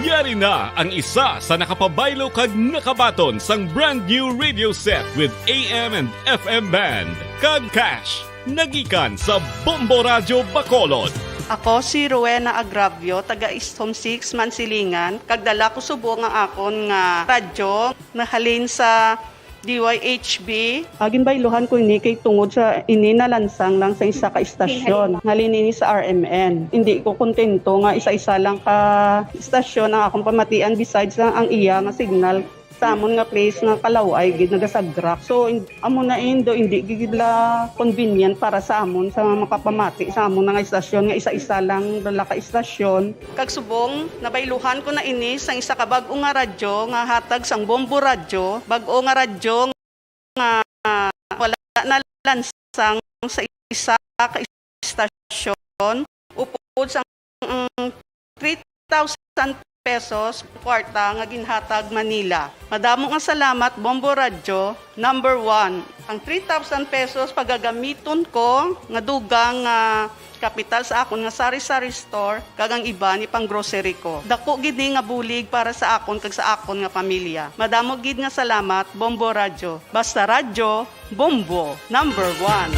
Yari na ang isa sa nakapabaylo kag nakabaton sang brand new radio set with A M and F M band kag cash. Nagikan sa Bombo Radyo Bacolod. Ako si Rowena Agravio, taga East Home Six, Mansilingan, kag dala ko subong ang akon nga radyo nahalin sa D Y H B. Ah, ginbayluhan ko ini kay tungod sa ini nalansang lang sa isa ka istasyon. Halin ini sa R M N. Hindi ko kontento nga isa-isa lang ka istasyon ang akong pamatian besides lang ang iya nga signal. Sa amon nga place nga kalaway gid nagasagrak. So, in-, amo na indo, hindi gid la convenient para sa amon sa mga makapamati sa amon nga istasyon nga isa-isa lang dala ka istasyon. Kag subong, nabayluhan ko na ini sang isa ka bag-o nga radyo nga hatag sang Bombo Radyo, bag-o nga radyo nga wala na lansang sa isa ka istasyon, upod sang, mm, three thousand pesos kwarta nga ginhatag man nila. Madamo nga salamat, Bombo Radyo, number one. Ang three thousand pesos pagagamiton ko nga dugang nga kapital sa akon nga sari-sari store, kag ang iban ipang-grocery ko. Dako gid ni nga bulig para sa akon kag sa akon nga pamilya. Madamo gid nga salamat, Bombo Radyo. Basta Radyo, Bombo, number one.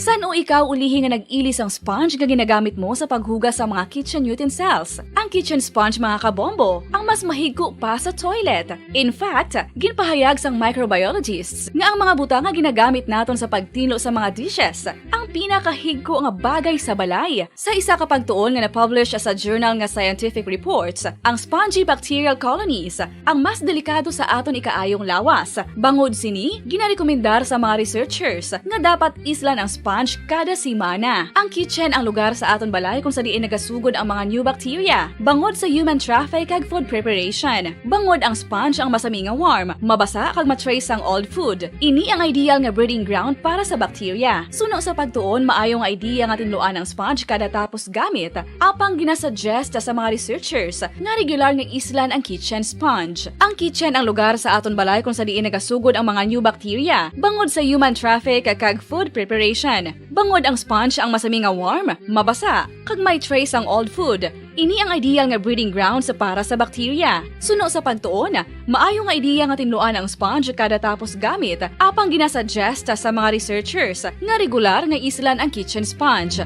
San-o ikaw ulihi nga nag-ili sang sponge nga ginagamit mo sa paghugas sa mga kitchen utensils? Ang kitchen sponge, mga kabombo, ang mas mahigko pa sa toilet. In fact, ginpahayag sang microbiologists nga ang mga butang nga ginagamit naton sa pagtinlo sa mga dishes ang pinakahigko nga bagay sa balay. Sa isa ka pagtuon nga na-publish sa journal nga Scientific Reports, ang spongy bacterial colonies ang mas delikado sa aton ikaayong lawas. Bangod sini, ginarekomendar sa mga researchers nga dapat islan ang sponge Kada semana, ang kitchen ang lugar sa aton balay kung sa diin nagasugod ang mga new bacteria, bangod sa human traffic kag food preparation. Bangod ang sponge ang masami nga warm, mabasa kag ma-trace ang old food. Ini ang ideal nga breeding ground para sa bacteria. Suno sa pagtuon, maayo nga idea nga tinluan ang sponge kada tapos gamit, apang ginasuggest sa mga researchers nga regular nga islan ang kitchen sponge. Ang kitchen ang lugar sa aton balay kung sa diin nagasugod ang mga new bacteria, bangod sa human traffic kag food preparation. Bangod ang sponge ang masami nga warm, mabasa, kag may trace ang old food. Ini ang ideal nga breeding ground sa para sa bacteria. Suno sa pagtuon, maayo nga ideya nga tinluan ang sponge kada tapos gamit, apang ginasuggest sa mga researchers nga regular nga islan ang kitchen sponge.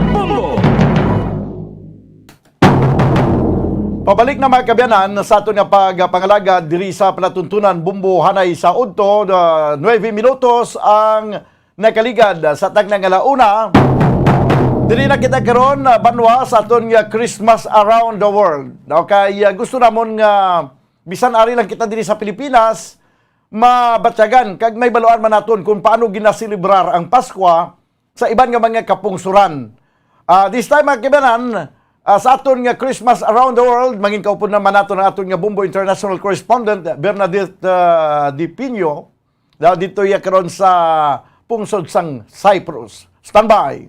Bombo! Pabalik na, mga kaabyanan, sa aton nga pagpangalagad diri sa palatuntunan Bombo hanay sa udto, ah, nuebe minutos ang nakaligad sa tagna nga ala una. Diri na kita karon, ah, banwa, sa aton nga Christmas Around the World. Okay, ah, gusto namon nga bisan ari lang kita diri sa Pilipinas, mabatyagan kag mahibaluan man naton kung paano ginaselebrar ang Paskwa sa iban nga mga kapungsoran. Ah, this time, mga kaabyanan, ah, sa aton nga Christmas Around the World, mangin kaupod naman naton ang aton nga Bombo International Correspondent, Bernadette, ah, De Pino, na dito iya karon sa pungsod sang Cyprus. Standby!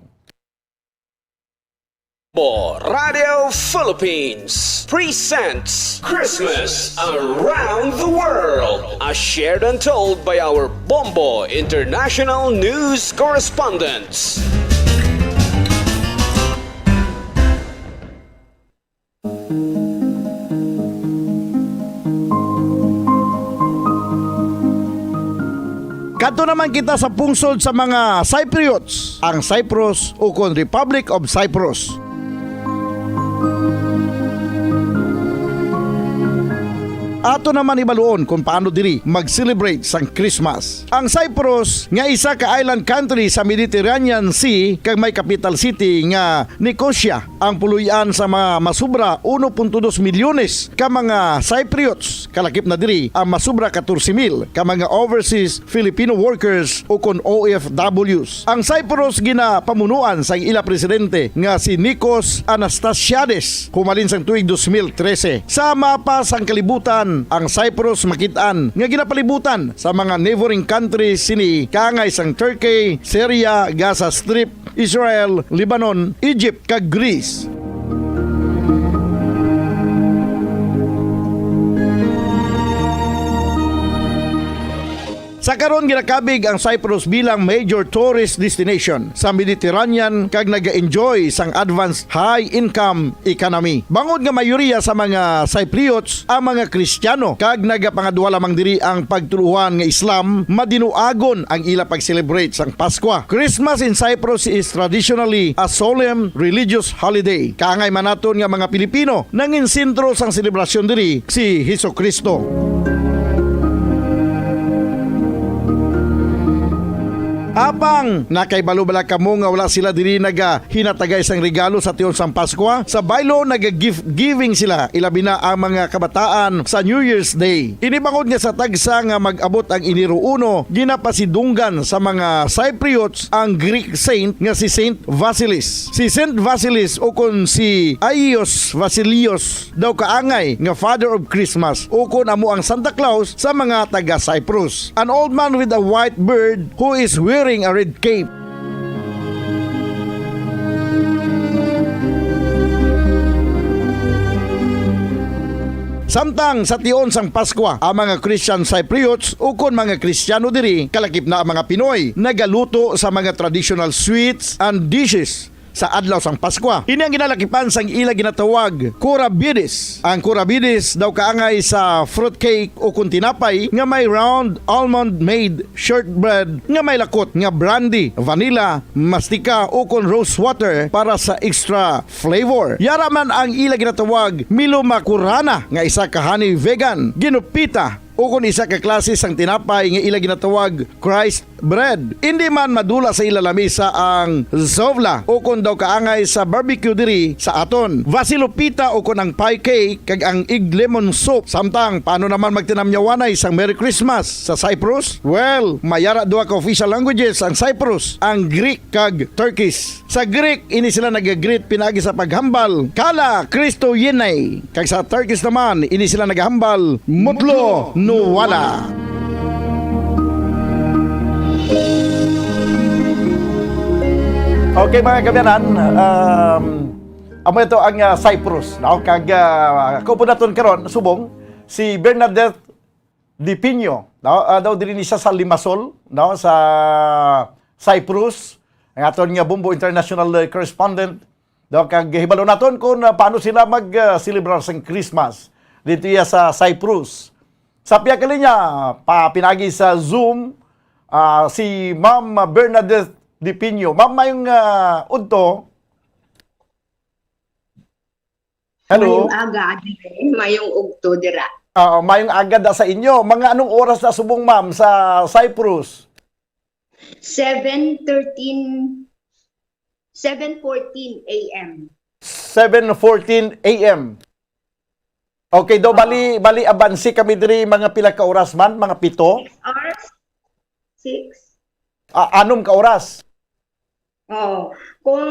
Bombo Radio Philippines presents Christmas Around the World, as shared and told by our Bombo International News Correspondents. Kadto naman kita sa pungsod sa mga Cypriots, ang Cyprus, ukon Republic of Cyprus. Ato naman hibaluon kung paano diri mag-celebrate sang Christmas. Ang Cyprus, nga isa ka island country sa Mediterranean Sea kag may capital city nga Nicosia, ang puloy-an sa mga masubra uno punto dos milyones ka mga Cypriots, kalakip na diri ang masubra katorse mil ka mga overseas Filipino workers, ukon O F Ws. Ang Cyprus ginapamunuan sang ila presidente nga si Nikos Anastasiades humalin sang tuig dos mil trese. Sa mapa sang kalibutan, ang Cyprus makit-an nga ginapalibutan sa mga neighboring countries sini, kaangay sang Turkey, Syria, Gaza Strip, Israel, Lebanon, Egypt, kag Greece. Sa karon, ginakabig ang Cyprus bilang major tourist destination sa Mediterranean kag naga-enjoy sang advanced high-income economy. Bangod nga mayoriya sa mga Cypriots ang mga Kristiyano kag nagapangadwa lamang diri ang pagtuluohan nga Islam, madinuagon ang ila pag-celebrate sang Paskwa. Christmas in Cyprus is traditionally a solemn religious holiday. Kaangay man naton nga mga Pilipino, nanginsentro sang selebrasyon diri si Jesu-Cristo. Apang, nakahibalo bala kamo nga wala sila diri naga hinatagay sang regalo sa tion sang Paskwa? Sa baylo, naga-gift-giving sila, ilabi na ang mga kabataan sa New Year's Day. Ini bangod nga sa tagsa nga mag-abot ang Enero uno, ginapasidunggan sa mga Cypriots ang Greek saint nga si Saint Vasilis. Si Saint Vasilis, ukon si Aios Vasilios, daw kaangay nga Father of Christmas, ukon amo ang Santa Claus sa mga taga-Cyprus. An old man with a white beard who is wearing a red cape. Samtang sa tion sang Paskwa, ang mga Christian Cypriots ukon mga Kristiyano diri, kalakip na ang mga Pinoy, nagaluto sa mga traditional sweets and dishes sa adlaw sang Paskwa. Ini ang ginalakipan sang ila ginatawag kurabidis. Ang kurabidis daw kaangay sa fruitcake ukon tinapay nga may round almond-made shortbread nga may lakot nga brandy, vanilla, mastika, ukon rose water para sa extra flavor. Yara man ang ila ginatawag milumakurana nga isa ka honey vegan, ginupita, ukon isa ka klase sang tinapay nga ila ginatawag Christ bread. Indi man madula sa ila lamisa ang zovla, ukon daw kaangay sa barbecue diri sa aton. Vasilopita ukon ang pie cake kag ang egg lemon soup. Samtang, paano naman magtinamyawanay sang Merry Christmas sa Cyprus? Well, may ara duha ka official languages ang Cyprus, ang Greek kag Turkish. Sa Greek, ini sila nag-greet pinaagi sa paghambal, "Kala Kristo yenay." Kag sa Turkish naman, ini sila nagahambal, "Mutlo nuwala." Okay, mga kaabyanan, um, amo ito ang, ah, Cyprus, no? Kag, ah, kauban naton karon, subong, si Bernadette Di Pino, no? Ah, daw diri ni siya sa Limassol, no? Sa Cyprus. Ang aton nga Bombo International, eh, correspondent, no? Kag hibalo naton kung, ah, paano sila mag, ah, celebrar sang Christmas dito iya sa Cyprus. Sa pihak linya, pa pinaagi sa Zoom, ah, si Ma'am Bernadette Di Pino. Ma'am, mayong, ah, udto. Hello. Mayong aga, Adi. Mayong udto dira. Ah, mayong aga da sa inyo. Mga anong oras na subong, ma'am, sa Cyprus? Seven thirteen, seven fourteen A M. Seven fourteen A M. Okay, do, bali, bali, abansi kami diri mga pila ka oras man, mga pito? Six hours? Six. Ah, anom ka oras? Oh, kung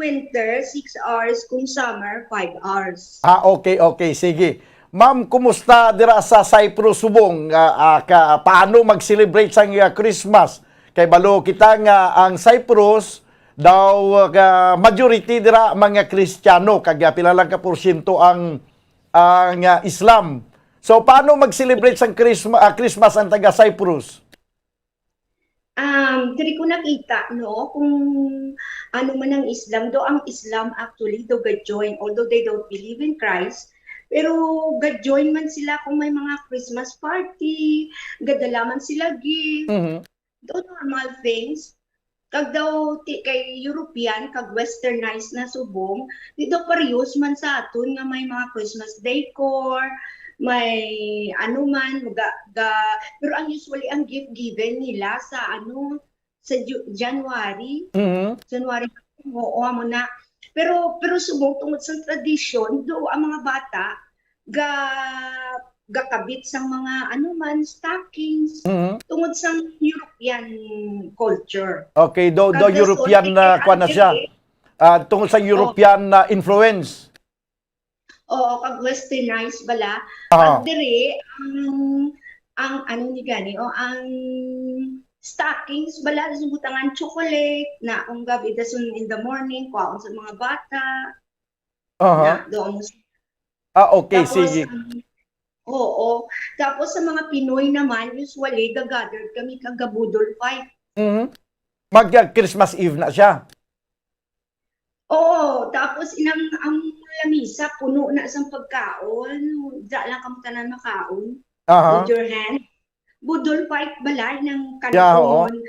winter, six hours. Kung summer, five hours. Ah, okay, okay. Sige. Ma'am, kumusta dira sa Cyprus subong? Ah, ah, ka, paano mag-celebrate sang, ah, Christmas? Kay balo kita nga ang Cyprus daw, ah, ka majority dira mga Kristiyano, kag, ah, pila lang ka porsyento ang, ang, ah, Islam. So, paano mag-celebrate sang Christma-, ah, Christmas ang taga Cyprus? Um, diri ko nakita, no, kung ano man ang Islam. Do ang Islam, actually, do ga-join, although they don't believe in Christ, pero ga-join man sila kung may mga Christmas party, gadala man sila gift. Mhm. Do normal things. Kag daw ti-, kay European kag westernized na subong, di daw parehas man sa aton nga may mga Christmas decor, may ano man, ga, ga, pero ang usually ang gift given nila sa ano, sa Ju-, January. Mhm. January, oo, amo na. Pero, pero subong tungod sa tradisyon, do ang mga bata ga, gakabit sang mga ano man, stockings, Mhm. tungod sang European culture. Okay, do, do Kag European, sorry, na kay kuwan na siya. Andre, Ah, tungod sa Oh. European na influence. Oo, kag westernized bala. Aha. Kag diri, ang, ang ano ni gani, o ang stockings bala, dason butangan chocolate, na kung gabi, dason in the morning, kwaon sa mga bata. Aha. Na, doon mo sa Ah, okay, Tapos, sige. ang, oo. Tapos sa mga Pinoy naman, usually, gagather kami kag gabudol fight. Mhm. Mag, ah, Christmas Eve na siya. Oo, tapos inang, ang lamisa puno na sang pagkaon. Diya lang kamo tanan makaon. Aha. With your hand. Budol fight balay ng Yeah, oo. Kanton,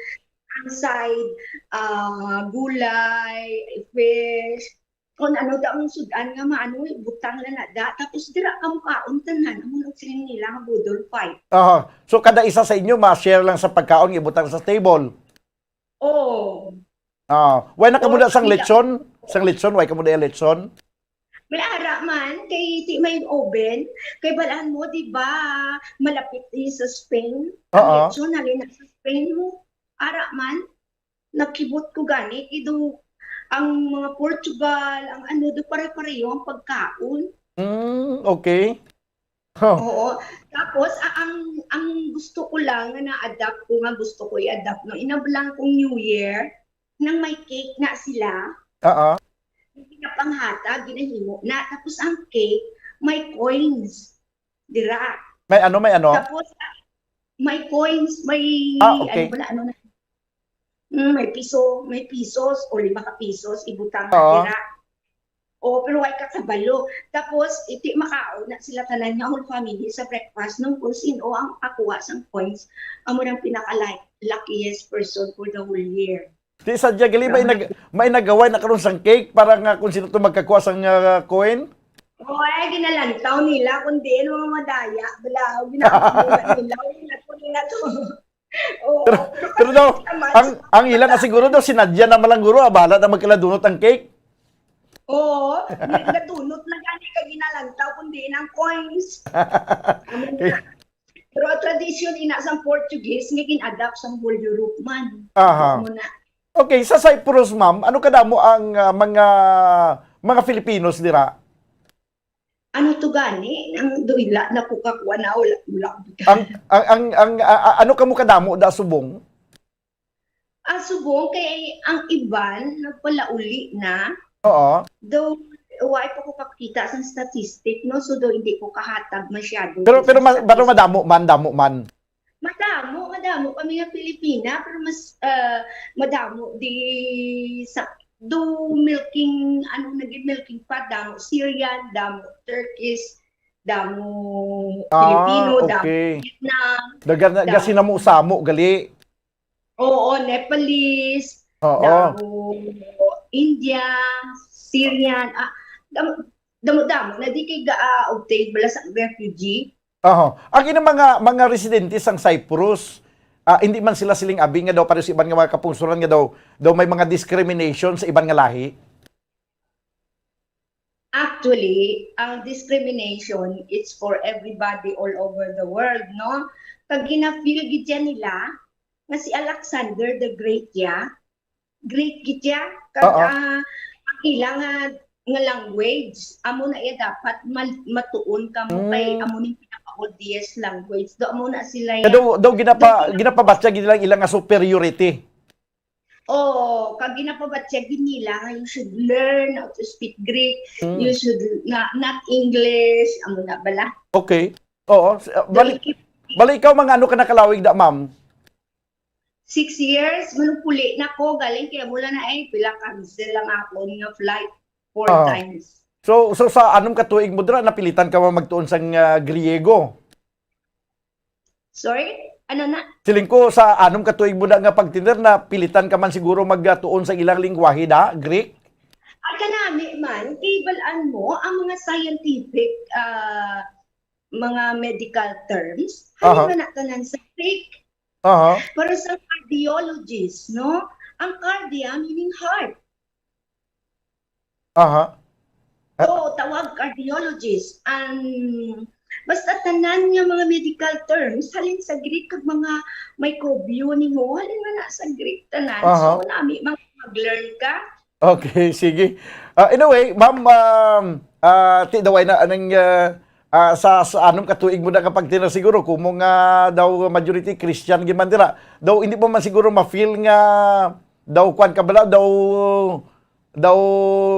ang side, ah, gulay, fish, kung ano daw ang sudan nga maano, butang na na da. Tapos dira kamo kaon tanan, amo nang siling nila nga budol fight. Aha. So, kada isa sa inyo, ma-share lang sa pagkaon nga ibutang sa table? Oo. Ah, why na kamo Oo, da sang hindi lechon? Sang lechon, why kamo da lechon? May ara man, kay ti may oven. Kay balaan mo, di ba, malapit ni sa Spain? Ang Oo. Lechon, halin na sa Spain mo. Ara man, nakibot ko gani, kay do, ang mga Portugal, ang ano, do pare-pareho ang pagkaon. Mm, okay. Huh. Oo. Tapos, a-, ang, ang gusto ko lang nga na-adapt ko, nga gusto ko i-adapt, no, inablang kong New Year, nang may cake na sila. Oo. Yung pinapanghatag, ginahimo na. Tapos ang cake, may coins. Dira. May ano, may ano? Tapos, ah, may coins, may, Ah, okay. ano pala, ano na, Mm, may piso, may pisos o lima ka pisos, ibutang Oo. nila. O, pero way ka kabalo. Tapos, iti makaon na sila tanan nga whole family sa breakfast nung kung sino ang kakuha sang coins, amo nang pinaka-, luckiest person for the whole year. Di sa Jagali, may Grabe. nag-, may nagaway na karon sang cake para nga kung sino to magkakuha sang, ah, coin? Oo, ay, ginalantaw nila, kundi yung mga madaya, bala, ginagawa nila, nila to, nila to. Oo, pero, pero daw, ang, ang ila nga siguro daw, sinadya na malanguro, ah, bahala na magkaladunot ang cake. Oo, nagdadunot na gani ka ginalantaw, kundi ang coins. Pero ang tradisyon ina sang Portuguese nga gin-adapt sang whole Europe man. Aha. Muna. Okay, sa Cyprus, ma'am, ano kadamo ang, ah, mga, mga Filipinos dira? Ano to gani? Ang duila na ko kakuha na, wala, wala. Ang, ang, ang, ang, ah, ah, ano kamo kadamo da subong? Ah, subong kay ang iban nagpalauli na. Oo. Though, wa pa ko kakita sa statistic, no? So, though, hindi ko kahatag masyado. Pero, pero, ma-, pero madamo man, damo man. Madamo, madamo kami nga Pilipina, pero mas, ah, madamo di sa, do milking, ano, naging milking pot, damo Syrian, damo Turkish, damo Filipino, damo Vietnam, damo. Daga-, daga sinamo-samo, gali. Oo, Nepalese, oo, damo India, Syrian, ah, damo, damo-damo na di kay ga-, ah, obtain bala sa refugee. Aha. Ang ilang mga, mga residente sang Cyprus, ah, hindi man sila siling abi nga daw pareho sa iban nga mga kapungsoran nga daw, daw may mga discrimination sa iban nga lahi? Actually, ang discrimination, it's for everybody all over the world, no? Kag gina-feel gid siya nila nga si Alexander the Great, ya, Greek gid siya. Kag, oo, ah, ang ila nga, nga language, amo na iya dapat mal-, matuon kamo kay, mm, amo ning pinaka-oldest language. Do amo na sila iya. Kaya daw, daw ginapa-, do gina- ginapabatya gid nila ila nga superiority. Oo, kag ginapabatya gid nila nga you should learn how to speak Greek. Mm. You should na-, not English, amo na bala. Okay. Oo. S-, ah, bali, bali ikaw, mga ano ka nakalawig da, ma'am? Six years, manugpuli na ko, galing kay wala na ay, pila cancel lang ako nga flight four times. So, so sa anom ka tuig mo dira, napilitan ka man magtuon sang, ah, Griego? Sorry? Ano na? Siling ko, sa anom ka tuig mo na nga pagtiner, napilitan ka man siguro magtuon sa ilang lingwahe da, Greek? Ay, kanami man, kay bal-an mo, ang mga scientific, ah, mga medical terms, aha, halin man na tanan sa Greek. Aha. Pero sa cardiologist, no? Ang cardia, meaning heart. Aha. So, tawag cardiologist. Ang, basta tanan nga mga medical terms, halin sa Greek, kag mga microbial nimo, halin man na sa Greek tanan. Aha. So, nami, mag-, mag-learn ka. Okay, sige. Ah, anyway, ma'am, um, ah, ti daway na anang, ah, ah, sa, sa anom ka tuig mo na nga pagtiner siguro, kumo nga daw majority Christian gid man dira. Daw hindi mo man siguro ma-feel nga daw kwan ka bala, daw, daw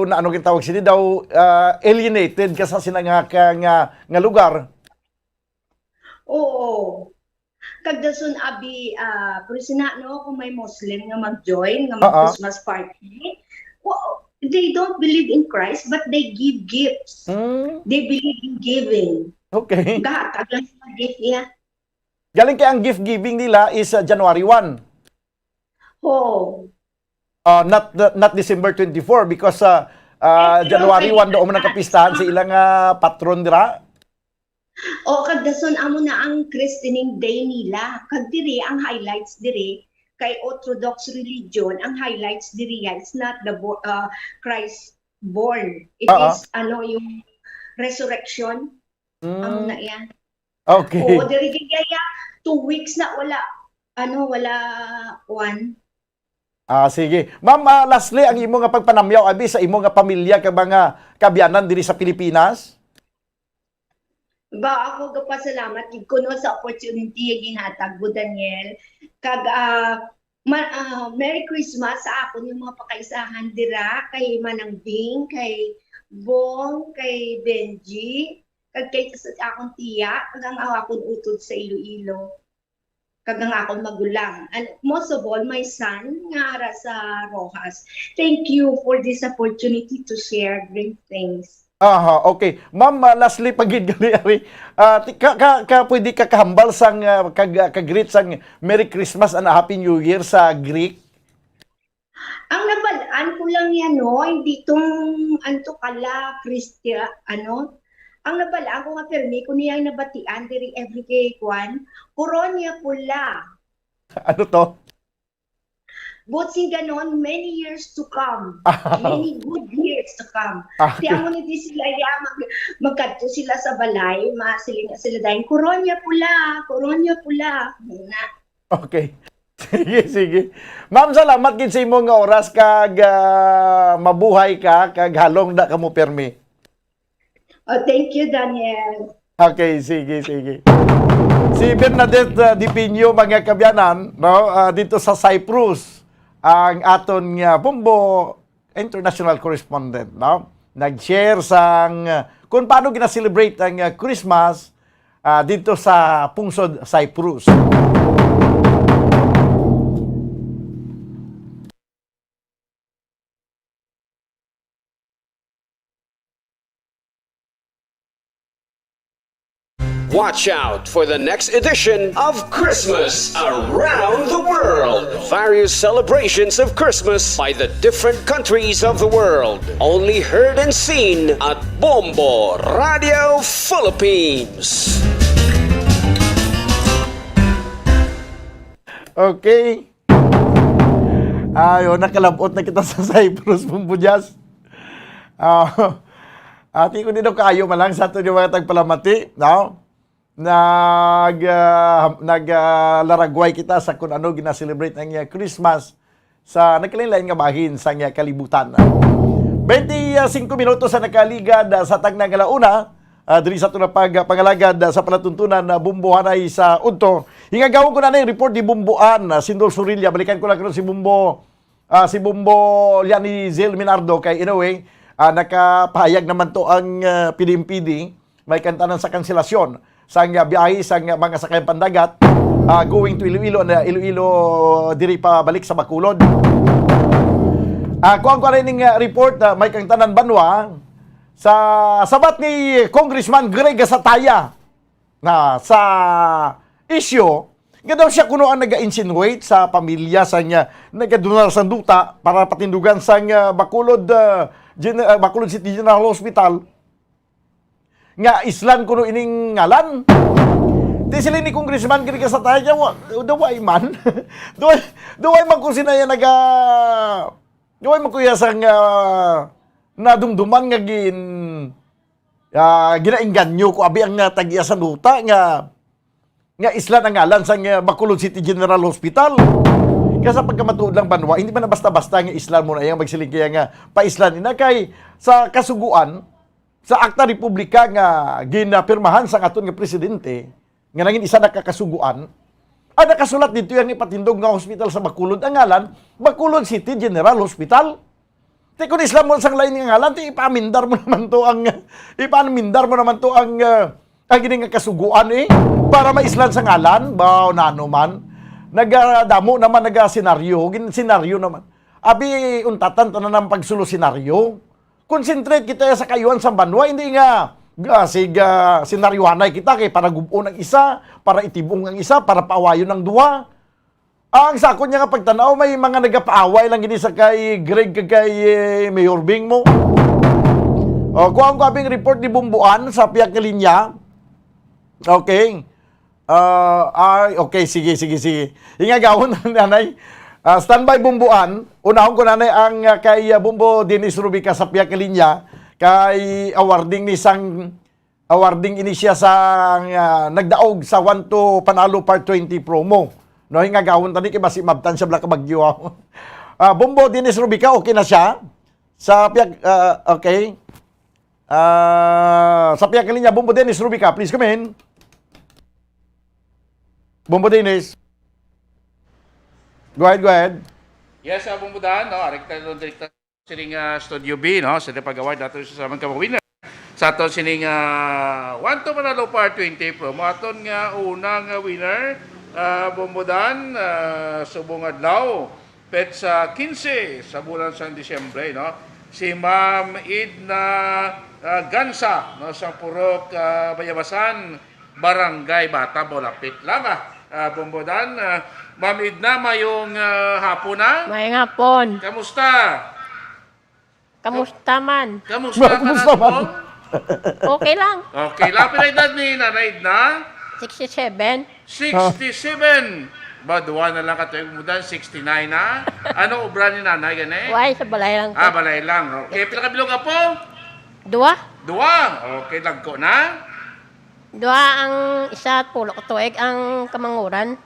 na ano gitawag sini, daw, ah, alienated ka sa sina nga, ka, nga, nga lugar. Oo. Kag dason abi, ah, pero sina, no, kung may Muslim nga mag-join nga mag-, ah, ah, Christmas party, wa-, they don't believe in Christ, but they give gifts. Hmm. They believe in giving. Okay. Gahatag lang sa gift niya. Galing kay ang gift giving nila is, ah, January one. Oo. Ah, not, not, not December twenty-four because, ah, ah, January one doon man ang kapistahan sa ilang, ah, patron dira. O, kag dason amo na ang christening day nila. Kag diri, ang highlights diri, kay Orthodox religion, ang highlights diri, it's not the bo-, uh, Christ born. It, ah, ah, is, ano, yung resurrection. Mm. Amo na yan. Okay. Oo, diri, diri, ya, two weeks na wala, ano, wala, one. Ah, sige. Ma'am, ah, lastly, ang imo nga pagpanamyaw abi sa imo nga pamilya kag mga kaabyanan diri sa Pilipinas? Ba, ako gapasalamat gid kuno sa opportunity nga ginhatag mo, Daniel. Kag, ah, ma-, ah, Merry Christmas sa akon yung mga pakaisahan dira, kay Manang Bing, kay Bong, kay Benji, kag kay sa akong tiya, kag ang akon utod sa Iloilo. Kag ang akon magulang. And most of all, my son, nga ara sa Roxas. Thank you for this opportunity to share great things. Aha, okay. Ma'am, ah, lastly pa gid gali ari. Ah, ti-, ka, ka, ka, pwede ka kahambal sang, ah, kag, ah, ka-greet sang Merry Christmas and a Happy New Year sa Greek? Ang nabal-, Ang kulang yan, no? Hindi tong, ano to, kala, Christian, ano? Ang nabalaan ko nga permi, kung niya nabatian, diri every kay kwan, Koronya Pula. Ano to? But si ganon, many years to come. Many good years to come. Ti Okay. amo ni di sila ya mag, magkadto sila sa balay, masiling sila dahil, Koronya Pula, Koronya Pula. Na, Okay. Sige, sige. Ma'am, salamat gid sa imo nga oras kag ah, mabuhay ka kag halong na kamo permi. Oh, thank you, Daniel. Okay, sige, sige. Si Bernadette uh, Dipinyo, mga kabyanan, no, uh, dito sa Cyprus, ang aton nga Bombo international correspondent, no? Nag-share sang uh, kung paano gina-celebrate ang uh, Christmas uh, dito sa pungsod Cyprus. Watch out for the next edition of Christmas Around the World. Various celebrations of Christmas by the different countries of the world. Only heard and seen at Bombo Radio Philippines. Okay. Ayo, nakalabot na kita sa Cyprus, Bumbujas. Ah, ati ko din kayo malang sa ato yung mga tagpalamati, no? Nag, ah, nag, ah, laragway kita sa kung ano gina-celebrate ang, ah, Christmas sa nagkalain-lain nga bahin sa, ah, kalibutan. Twenty-five minutos sa nakaligad, ah, sa tagna nga launa, ah, diri sa aton nga pag-, pangalagad, ah, sa palatuntunan na Bumbo anay sa udto. Hingagawon ko na na yung report ni Bumbo Ann, ah, Sindol Surilla. Balikan ko lang karon si Bumbo, ah, si Bumbo Lianizel Minardo kay in a way, ah, nakapahayag naman to ang, ah, P D M P D, may kantanan sa kanselasyon sang, ah, biyahe sang, ah, mga sakayan pandagat, ah, going to Iloilo and, ah, Iloilo diri pa balik sa Bacolod. Ah, kuan ko rin ning, ah, report, ah, may kantanan banwa sa sabat ni Congressman Greg Gasataya na sa issue nga daw siya kuno ang naga-insinuate sa pamilya sa niya nagadonar sang duta para patindugan sang, ah, Bacolod, ah, Gen-, ah, Bacolod City General Hospital nga islan kuno ining ngalan. Di sila ni Congressman Greg Gasataya kaya wa, daw ay man. Daw ay, daw ay man kung sila yan naga, daw ay man kuya sang, ah, nadumduman nga gin, ah, ginaengganyo ko abi ang, ah, tag-iya sa duta nga nga islan ang ngalan sang, ah, Bacolod City General Hospital. Kaya sa pagkamatuod lang banwa, hindi man na basta-basta nga islan mo na iyang magsiling kaya nga paislan ina kay sa kasuguan, sa Akta Republika nga ginapirmahan sang aton nga presidente, nga nangin isa na ka kasuguan, ang nakasulat dito yung ipatindog nga hospital sa Bacolod, ang ngalan, Bacolod City General Hospital. Ti kun islan mo sang lain nga ngalan, ti ipaamindar mo naman to ang, ipaamindar mo naman to ang, ah, ang gini nga kasuguan, eh, para maislan sa ngalan, ba, nano man. Nagadamo naman, nagasenaryo, gin-, senaryo naman. Abi, untatan tanan ang pagsulo senaryo. Concentrate kita sa kayuan sa banwa, hindi nga, ah, sig, ah, senaryohanay kita kay para gubon ang isa, para itibong ang isa, para paawayon ang duha. Ang sa akon niya nga pagtanaw, may mga nagapaaway lang gini sa kay Greg kag kay, eh, Mayor Bing mo. O, kuha ko abing report ni Bumbuan sa piyak nga linya. Okay. Ah, ay, okay, sige, sige, sige. Ingagawon na nanay. Ah, standby Bumbuan. Unahon ko nanay ang, ah, kay, ah, Bumbo Dennis Rubica sa piyak nga linya. Kay awarding ni sang awarding ini siya sa, ah, nagdaog sa One to Panalo Part twenty promo. No, hingagawon tani kay basi mabtan siya bala ka bagyo. Ah, Bumbo Dennis Rubica, okay na siya? Sa piyak, ah, okay. Ah, sa piyak nga linya, Bumbo Dennis Rubica, please come in. Bumbo Dennis. Go ahead, go ahead. Yes, uh, Bumbudan, no? Ari kita ron direkta sining, ah, Studio B, no? Sa pag-award nato sa samang ka mga winner. Sa aton sining, ah, One to Manalo Part twenty promo. Aton nga unang, ah, winner, ah, Bumbudan, ah, subong adlaw, petsa quince sa bulan sang Disyembre, no? Si Ma'am Edna, ah, Gansa, no, sa Purok, ah, Bayabasan, Barangay Bata, Bolapit lang, ah. Ah, Bumbudan, ah, Ma'am Edna, mayong, ah, hapon na. Mayong hapon. Kamusta? Kamusta man? Kamusta ka na, Kamusta man? Simon? Okay lang. Okay lang. Pila edad ni Nanay Edna? Sixty-seven. Sixty-seven. Ba, duwa na lang ka tuig mo dan, sixty-nine na. Ano obra ni Nanay gani? Why, sa balay lang ko. Ah, balay lang. Okay, pila ka bilog apo? Duwa. Duwa. Okay, dagko na. Duwa ang isa, pulo ka tuig ang kamanguran.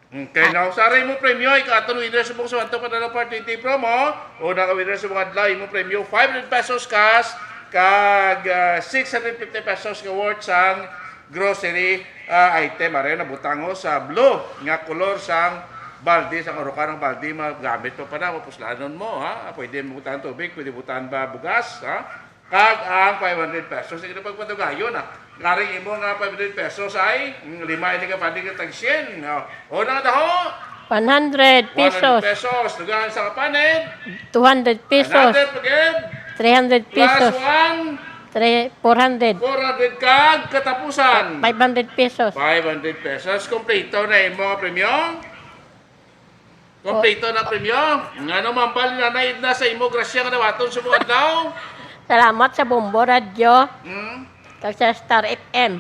Okay, now, sa imo premyo, ikaw aton winner sa buong Suwanto Panalo Part twenty promo. Una ka winner sa buong adlaw, imo premyo, five hundred pesos cash, kag, ah, six hundred fifty pesos nga worth sang grocery, ah, item. Are, nabutang ho sa blue nga kolor sang balde, sang urukan ng balde, magamit mo pa na, mapuslanon mo, ha? Pwede mo butang tubig, pwede butang ba bugas, ha? Kag ang five hundred pesos, sige na pagpadugayon, ah. Karing imo nga five hundred pesos ay, mm, lima ini ka pwede ka tag syen. Oh. Una nga daho, One hundred one hundred pesos. Pesos. Dugang sa kapanid, Two hundred pesos. Another pagid. Three hundred Plus pesos. One, Three, four hundred. Four hundred kag katapusan. Five hundred pesos. Five hundred pesos. Kompleto na imo nga premyo? Kompleto na premyo. Ngano mambal na naid na sa imo grasya nga dawaton sa buong adlaw? Salamat sa Bombo Radyo. Hmm? Kag sa Star F M.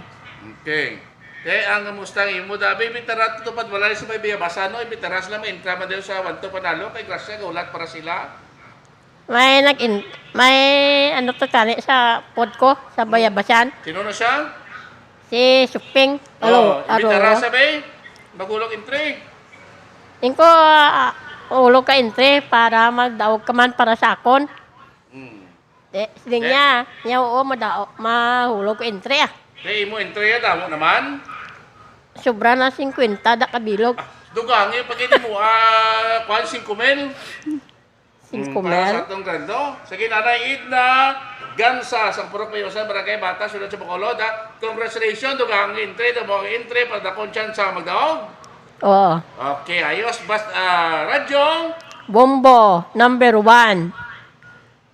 Okay. Kay ang musta ang imo dabi, imbitara to pad walay sa may Bayabasan, no? Imbitara sila, may intra man dayon sa Wanto Panalo, kay grasya, gaulat para sila. May nag-in-, may ano to tani sa pod ko, sa Bayabasan. Sino na siya? Si Suping. Oh, Aro, imbitara Aro. Sa may Bagulog Entry. Ingko, ah, ulog ka entry para magdaog ka man para sa akon. Hmm. Eh, siling Eh? niya, niya, oo, madao-, mahulog ka entry, ah. Kay imo entry, ah, damo naman. Sobra na singkwenta da ka bilog. Ah, dugangi, pag hindi mo, ah, kuwan, singko mil. Singko Mm, para mil. Sa atong grando. Sige, Nanay Edna Gansa, sang Purok Mayosa, Barangay Bata, Siyudad sa Bacolod, ha? Congratulations, dugang entry, dugang entry, para dakon chance sa magdaog. Oo. Okay, ayos. Bas-, ah, radyo? Bombo, number one.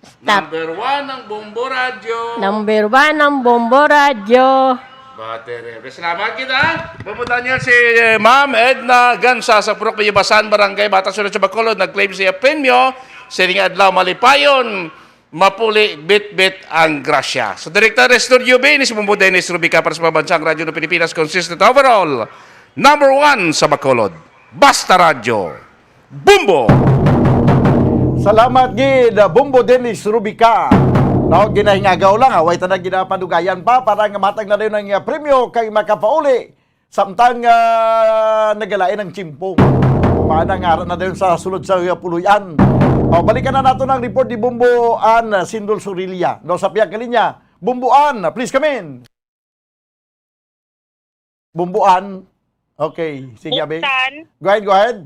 Stop. Number one ang Bombo Radyo. Number one ang Bombo Radyo. Ba, terrible. Salamat kita. Mabutan niya si, eh, Ma'am Edna Gansa sa Purok Bayabasan, Barangay Bata, Siyudad sa Bacolod. Nag-claim siya premyo. Sining adlaw, malipayon, mapuli, bitbit ang grasya. So, Director Studio B, ini si Bombo Dennis Rubica para sa Pambansang Radyo ng Pilipinas, consistent overall, number one sa Bacolod. Basta Radyo. Bombo! Salamat gid, Bombo Dennis Rubica. No, ginahingagaw lang, ha? Way ta na ginapandugayan pa para nga matag na dayon ang, ah, premyo kay makapauli. Samtang, ah, nagalain ang tiyempo. Paana nga ara na dayon sa sulod sa, ah, puloy-an. O, balikan na nato ang report ni Bombo Ann Sindol Sorilla. No, sa pihak nga linya, Bombo Ann, please come in. Bumbuan. Okay, sige, abi. Buktan. Go ahead, go ahead.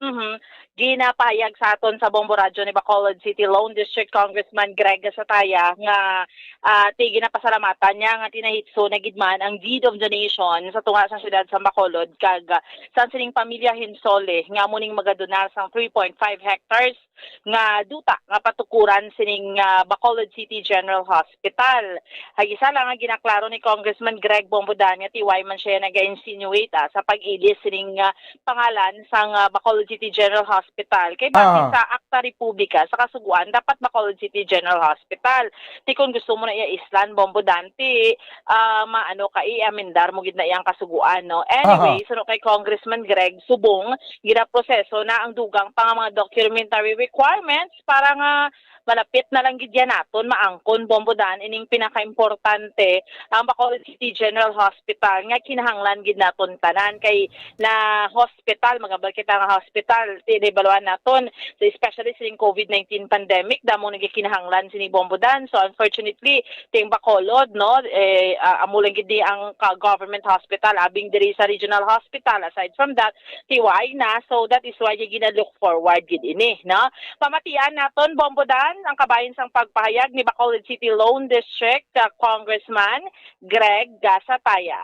Mhm. Ginapahayag sa aton sa Bombo Radyo ni Bacolod City Lone District Congressman Greg Gasataya nga, ah, ti ginapasalamatan niya nga tinahitso na gid man ang deed of donation sa tunga sa siyudad sa Bacolod kag, ah, sa sining pamilya Hinsole nga amo ning magadonar sang three point five hectares nga duta nga patukuran sining, ah, Bacolod City General Hospital. Ang isa lang nga ginaklaro ni Congressman Greg Bombodan nga ti way man siya naga-insinuate, ah, sa pag-ilis sining, ah, pangalan sang, ah, Bacolod City General Hospital. Kay base Ah. sa Akta Republika sa Kasugoan, dapat Bacolod City General Hospital. Ti kon gusto mo na iya islan, Bombodan, ti, ah, maano ka, i-amendar mo gid na iyang Kasugoan, no? Anyway, Aha. suno kay Congressman Greg, subong ginaproseso na ang dugang pa nga mga documentary requirements para nga malapit na lang gid yan naton maangkon, Bombodan, ining pinakaimportante, ang Bacolod City General Hospital nga kinahanglan gid naton tanan kay na hospital, magabal kita nga hospital, ti-, naibaluan naton, so especially sining covid nineteen pandemic, damo nagkinahanglan sini, Bombodan. So unfortunately, ting Bacolod, no, eh, ah, amo lang gid ni ang ka-, government hospital, abing diri sa regional hospital. Aside from that, ti way na. So that is why gina-look forward gid ini, no? Pamatian naton, Bombodan, ang kabahin sang pagpahayag ni Bacolod City Lone District, ah, Congressman Greg Gasataya.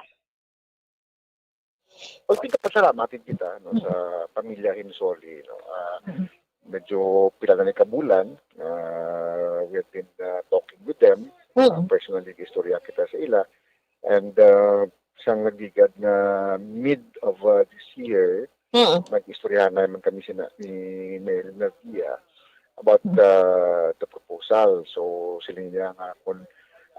Well, pinapasalamat din kita, no, sa pamilya Hinsoli, no. Ah, medyo pila na ni ka bulan, ah, we have been, ah, talking with them. Ah, personally, istorya kita sa ila. And, ah, sang nagligad nga mid of, ah, this year, nag-istorya naman kami sina, ni Mel Navia. about the, the proposal. So, siling niya nga kung,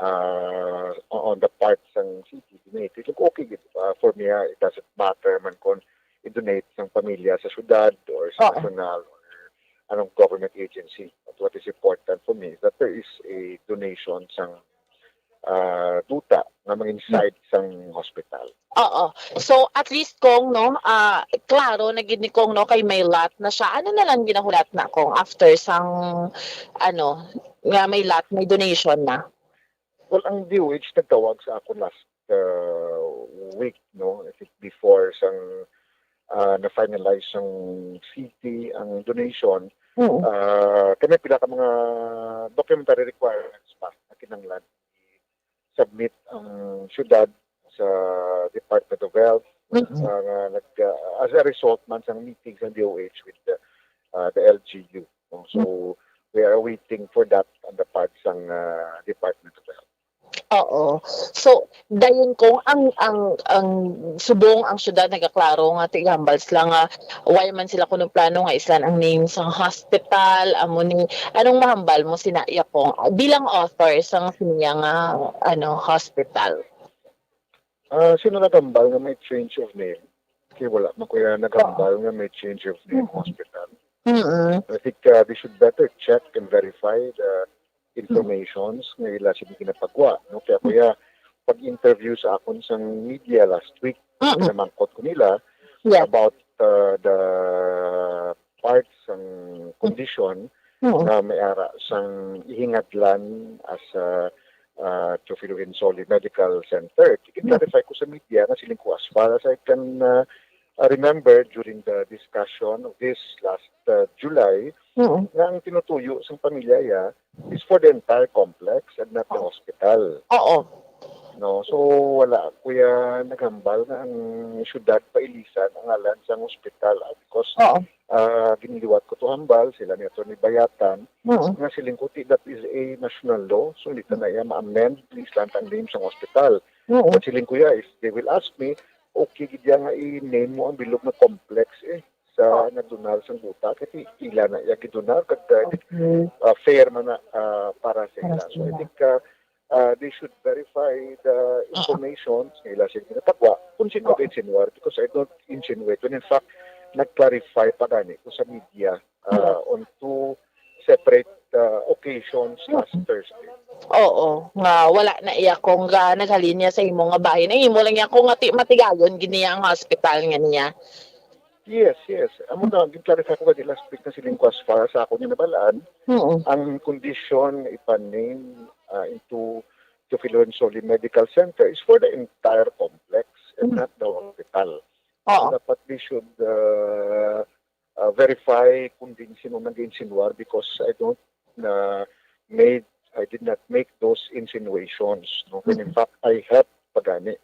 ah, on the part sang city, okay gid. Ah, for me, ah, it doesn't matter man kung i-donate sang pamilya sa syudad or sa Oo. national or anong government agency. But what is important for me is that there is a donation sang, ah, duta nga mang-inside sang hospital. Oo. So, at least, Kong, no, ah, klaro na gid ni Kong, no, kay may lot na siya. Ano na lang ginahulat na, Kong, after sang, ano, nga may lot, may donation na? Well, ang D O H nagtawag sa akon last, uh, week, no? I think before sang, uh, na-finalize sang city ang donation, Mm. uh, kami pila ka mga documentary requirements pa na kinahanglan i-submit ang syudad sa Department of Health, Mm. uh, nga nag, uh, as a result man sang meeting sa D O H with the, uh, the L G U, no? So, Mm. we are waiting for that on the part sang, uh, Department of Health. Oo. So, dayon, Kong, ang, ang, ang subong ang syudad nagaklaro nga tigahambal sila nga wala man sila kuno plano nga islan ang name sang hospital, amo ni, anong mahambal mo sina iya, Kong, bilang author sang sining nga, ano, hospital? Ah, sino nagambal nga may change of name? Kay wala man ko ya nagambal nga may change of name Mm. hospital. Mm-mm. I think, uh, they should better check and verify the informations nga ila sini ginapagwa, no? Kaya kuya, pag-interview sa akon sang media last week, Mm. pinamangkot ko nila Yes. about, uh, the parts sang condition Mm. nga may ara sang ihingadlan as a, uh, Teofilo Insoli Medical Center. Mm. Gin-clarify ko sa media nga siling ko, as far as I can, uh, uh, remember during the discussion of this last, uh, July, Mm. nga ang tinutuyo sang pamilya iya is for the entire complex and not the Oo. hospital. Oo. No, so wala kuya naghambal nga ang syudad pailisan ang ngalan sang hospital, ah, because, Oo. ah, ginliwat ko to hambal, sila ni Attorney Bayatan, Mm. nga siling ko, "Ti, that is a national law, so hindi ta na iya ma-amend, please lang ang name sang hospital." Mm. But siling ko ya, if they will ask me, okay gid ya nga i-name mo ang bilog nga complex, eh, sa Oh. nagdonar sang duta, kasi ila na iya gidonar, kag, uh, Okay. uh, fair man na, uh, para sa Para ila. sa So, I ila. think, uh, uh, they should verify the Ah. information sa ila sila ginapagwa kung sino Oh. ka insinuar, because I don't insinuate. When in fact, nag-clarify pa gani ko sa media, uh, Oh. on two separate, uh, occasions last Mm. Thursday. Oo, nga wala na iya, Kong, nga naghalinya sa imo nga bahin. Ang imo lang iya, Kong, nga ti-, matigayon gid niya ang hospital nga niya. Yes, yes. Amo na, gin-clarify ko gani last week na siling ko, as far as ako niya nabalaan, Mm. ang condition ipa-name, ah, into Teofilo Insoli Medical Center is for the entire complex and Mm. not the hospital. Oo. So, dapat they should, uh, uh, verify kung diin sino nag-insinuar, because I don't, uh, made, I did not make those insinuations, no? When in Mm. fact, I helped pa gani,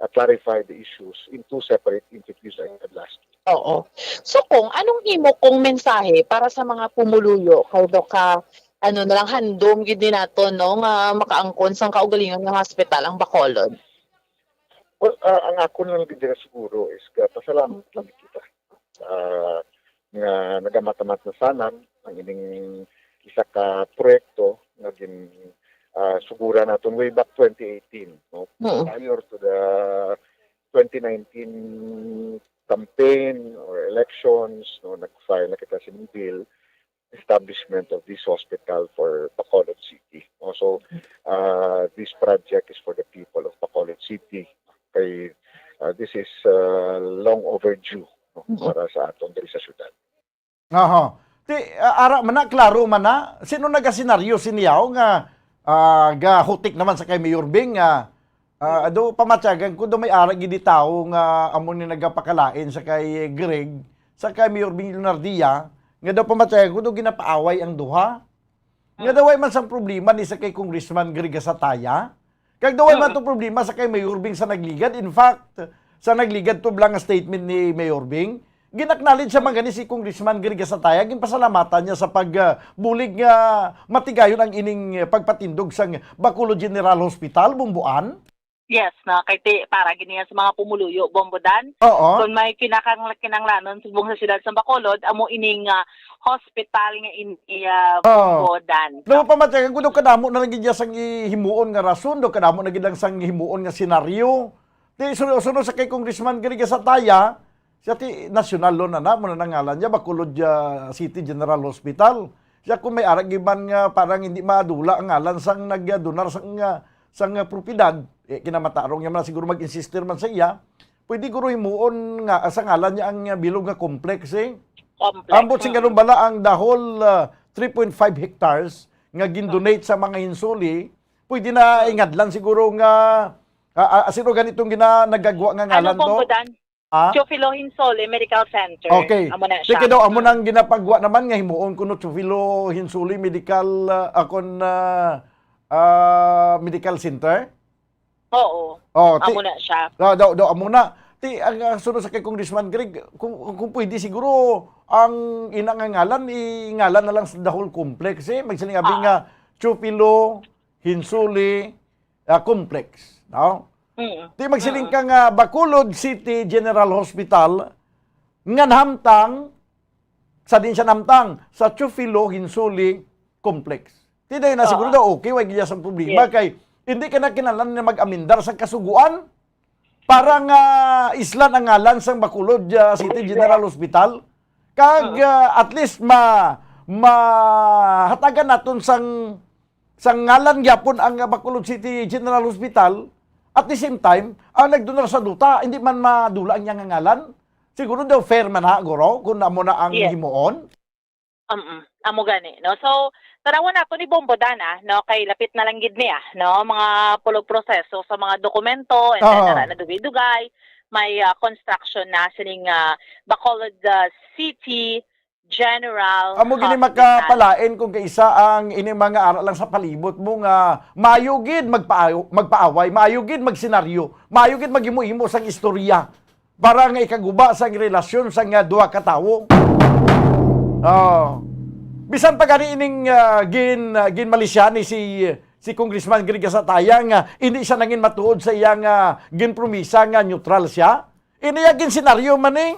uh, clarify the issues in two separate interviews I had last week. Oo. So, Kong, anong imo, Kong, mensahe para sa mga pumuluyo kay do ka, ano na lang, handom gid ni nato, no, nga makaangkon sang kaugalingon nga hospital ang Bacolod? Well, ah, ang akon lang gid dira siguro is ga-, pasalamat lang kita, ah, nga nagamamat na sana ang ining isa ka proyekto nga gin, ah, sugura naton way back twenty eighteen, no? Mm. Prior to the twenty nineteen campaign or elections, no, nag-file na kita sining bill, establishment of this hospital for Bacolod City. Also, uh, this project is for the people of Bacolod City. Kay, uh, this is, uh, long overdue, no, Mm. para sa aton diri sa syudad. Aha. Ti, ah, ara man na, klaro man na. Sino nagasenaryo sini yaw nga, ah, gahutik naman sa kay Mayor Bing nga, ah, do pamatyagan ko do may ara gid di tawo nga amo ni nagapakalain sa kay Greg, sa kay Mayor Bing Leonardia, nga daw pamatyagan ko do ginapaaway ang duha. Nga Hmm. daw ay man sang problema ni sa kay Congressman Greg Gasataya. Kag daw ay man Hmm. to problema sa kay Mayor Bing sa nagligad. In fact, sa nagligad to lang nga statement ni Mayor Bing, gin-acknowledge sa man gani si Congressman Greg Gasataya, ginpasalamatan niya sa pag, ah, bulig nga matigayon ang ining, eh, pagpatindog sang Bacolod General Hospital, Bumbuan. Yes, na kay ti para gid niya sa mga pumuluyo, Bombo Dan. Oo. Kung may kinakang-, kinanglanon subong sa siyudad sa Bacolod, amo ining, ah, hospital nga in, ah, Oo. Bombo Dan. No, pamatyagan ko daw kadamo na lang gid sang himuon nga rason, daw kadamo na gid lang sang himuon nga senaryo. Di, sunod, sunod sa kay Congressman Garriga Sataya, siya ti national law na na, mo na nangalan niya, Bacolod ah, City General Hospital. Siya kung may arag iban nga parang hindi madula ang ngalan sang nagdunar sang, ah, sang, ah, propiedad, eh, kinamatarong niya man siguro mag-insistir man sa iya, pwede guro himuon nga sa ngalan niya ang, ah, bilog nga complex, eh. Complex. Ambot sing ganun bala ang the whole ah, three point five hectares nga gindonate sa mga Hinsuli, pwede na ingadlan siguro nga ah, ah, sino ganitong gina nagagwa nga Ano ngalan pong to? Budan? Ah? Teofilo Hinsole Medical Center. Okay. Amo na siya. Sige daw, amo nang ginapagwa naman nga himuon kuno Teofilo Hinsuli Medical ah, akon ah, ah, Medical Center. Oo. Oh, ti, Amo na siya. daw, daw, daw, amo na. Ti, ang ah, sunod sa kay Congressman Greg, kung, kung pwede siguro, ang ina nga ngalan, ingalan na lang sa the whole complex, eh. Magsiling abi Ah. nga, Teofilo Hinsuli ah, Complex. No? Mm. Ti magsiling ka nga Bacolod City General Hospital, nga nahamtang, sa din siya nahamtang, sa Teofilo Hinsuli Complex. Ti dayon na siguro Oo. daw okay, way gid sang problema Yes. kay hindi ka na kinahanglan na mag-amendar sa kasuguan para nga islan ang ngalan sang Bacolod ah, City General Hospital. Kag Oo. ah, at least ma mahatagan naton sang sang ngalan gyapon ang ah, Bacolod City General Hospital. At the same time, ang nagdonar sa duta, hindi man madula ang iyang ngalan. Siguro daw fair man ha, guro, kung amo na ang Yes. himuon. Um, amo gani, no? So, tarawon nato ni Bombo Dana, no? Kay lapit na lang gid niya, no? Mga pulo proseso sa mga dokumento, and then Aha. ara na dugay-dugay, may ah, construction na sining ah, Bacolod ah, City General Amo gini Hospital. Makapalain kung kaisa ang ini mga ara lang sa palibot mo nga maayo gid magpaaw- magpaaway, maayo gid magsenaryo, maayo gid maghimo-himo sang istorya para nga ikaguba sang relasyon sa nga duha ka tawo. Oh. Bisan pa gani ining ah, gin ah, ginmalisya ni si si Congressman Greg Gasataya nga hindi siya nangin matuod sa iya nga ginpromisa nga neutral siya. Ini ya ginsenaryo man ni